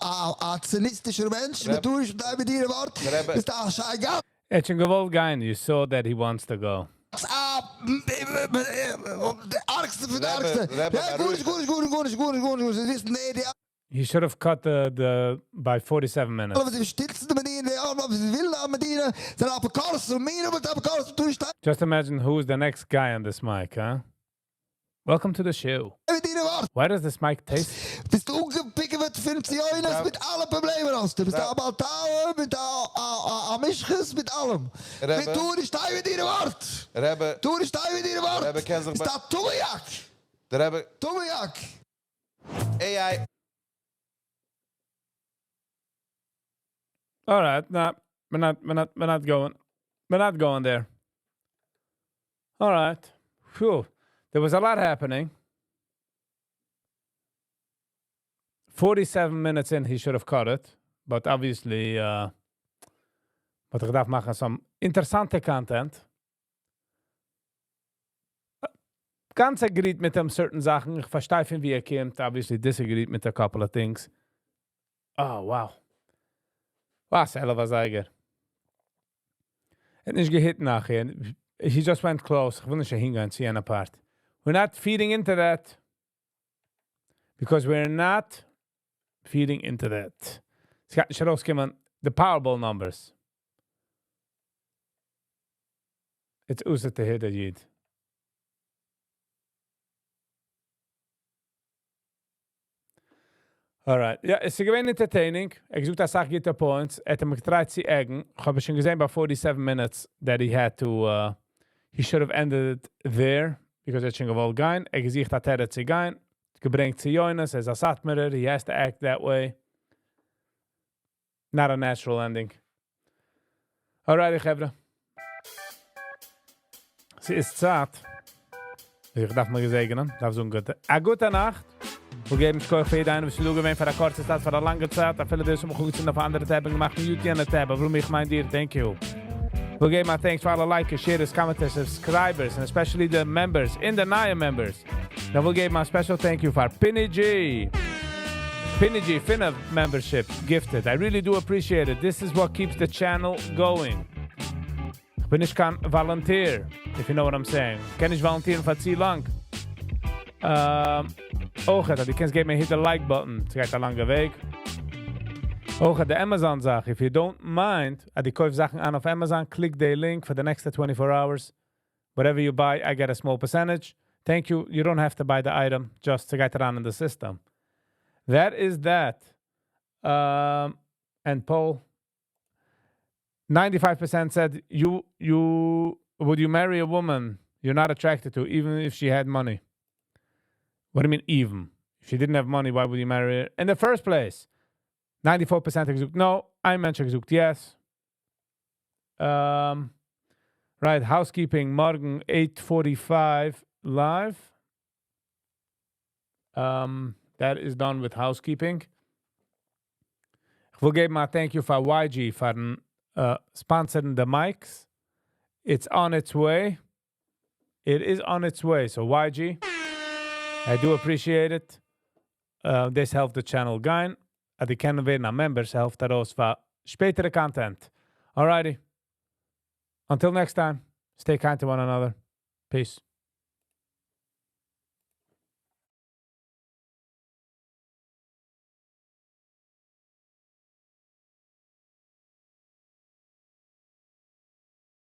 א א ציוניסטישער מענטש, מען טאר נישט שטיין מיט דיר אין ווארט, ביסט א שייגעץ. ער האט שוין געוואלט גיין, you saw that he wants to go. א די ארגסטע פון די ארגסטע. גארנישט גארנישט גארנישט גארנישט גארנישט גארנישט זיי וויסן די די. He should have cut the the by 47 minutes. אלע וואס שטיצן די מדינה, די אלע וואס ווילן א מדינה, זענען אפיקורסים, מיר האבן אפיקורסים, טאר נישט שטיין. Just imagine who is the next guy on this mic, huh? Welcome to the show. מיט דיר אין ווארט. Why does this mic taste? ביסט אנגעפיקעוועט פון ציונות מיט אלע פראבלעמען האסטו, ביסט א בעל תאווה מיט א משחית מיט אלעם. מען טאר נישט שטיין מיט דיר אין ווארט. טאר נישט שטיין מיט דיר אין ווארט. ביסט א טומאיאק. טומאיאק. AI. Alright, nah, we're not, we're not, we're not going. We're not going there. Alright. Phew. There was a lot happening. 47 minutes in, he should have cut it. But obviously, האט ער געדארפט מאכן some אינטערעסאנטע content. גאנץ agreed מיט אים certain זאכן. איך פארשטיי פון ווי ער קומט. Obviously disagreed מיט a couple of things. Oh, wow. וואס, 11 אזייגער. ער האט נישט געהיט נאכהער. He just went close. איך וויל נישט אהינגיין צו יענע part. We're not feeding into that. Because we're not feeding into that. ס'גייט נישט ארויסקומען the Powerball numbers. It's אסור to hit a איד. Alright. יא, עס איז געווען entertaining. ער האט געזאגט אסאך גוטע points. ער האט אים געטרייט צו עגן. איך האב שוין געזען ביי 47 minutes that he had to, he should have ended it there, because ער האט שוין געוואלט גיין. ער האט געזוכט א תירוץ צו גיין. געברענגט ציונות, ער איז א סאטמארער, he has to act that way. Not a natural ending. Alrighty, חברה. ס'איז צייט. איך דארף מיר געזעגענען. דארף זאגן גוטע. א גוטע נאכט. מיר געבן שכוח פאר יעדע איינער וואס איז דא געווען פאר א קורצע צייט, פאר א לאנגע צייט. אפילו די וואס האבן מיך אנגעצינדן אויף א אנדערע tab און געמאכט mute יענע tab. אברומי, איך מיין דיר, thank you. מיר געבן א thanks פאר אלע likers, sharers, commenters, subscribers, and especially the members, און די נייע members. און מיר געבן א special thank you פאר Pini G. Pini G, 5 membership gifted. I really do appreciate it. This is what keeps the channel going. איך בין נישט קיין volunteer, if you know what I'm saying. קען נישט volunteeren פאר צו לאנג. אויך, דו קענסט געבן hit the like button. ס'גייט א לאנגע וועג. אויך די Amazon זאך. If you don't mind, אז דו קויפסט זאכן אן אויף Amazon, click the link for the next 24 hours. Whatever you buy, I get a small percentage. Thank you. You don't have to buy the item just to get it on in the system. That is that. And poll, 95% said you would you marry a woman you're not attracted to, even if she had money? What do you mean even? If she didn't have money, why would you marry her in the first place? 94% געזאגט no. איין מענטש האט געזאגט yes. Right, housekeeping, מארגן 8:45 live. That is done with housekeeping. איך וויל געבן א thank you פאר YG פארן sponsoring the mics. It's on its way. It is on its way. So YG, I do appreciate it. דאס העלפט the channel גיין. אז די קענען ווערן א member, העלפט ארויס פאר שפעטערע content. Alrighty. Until next time, stay kind to one another. Peace.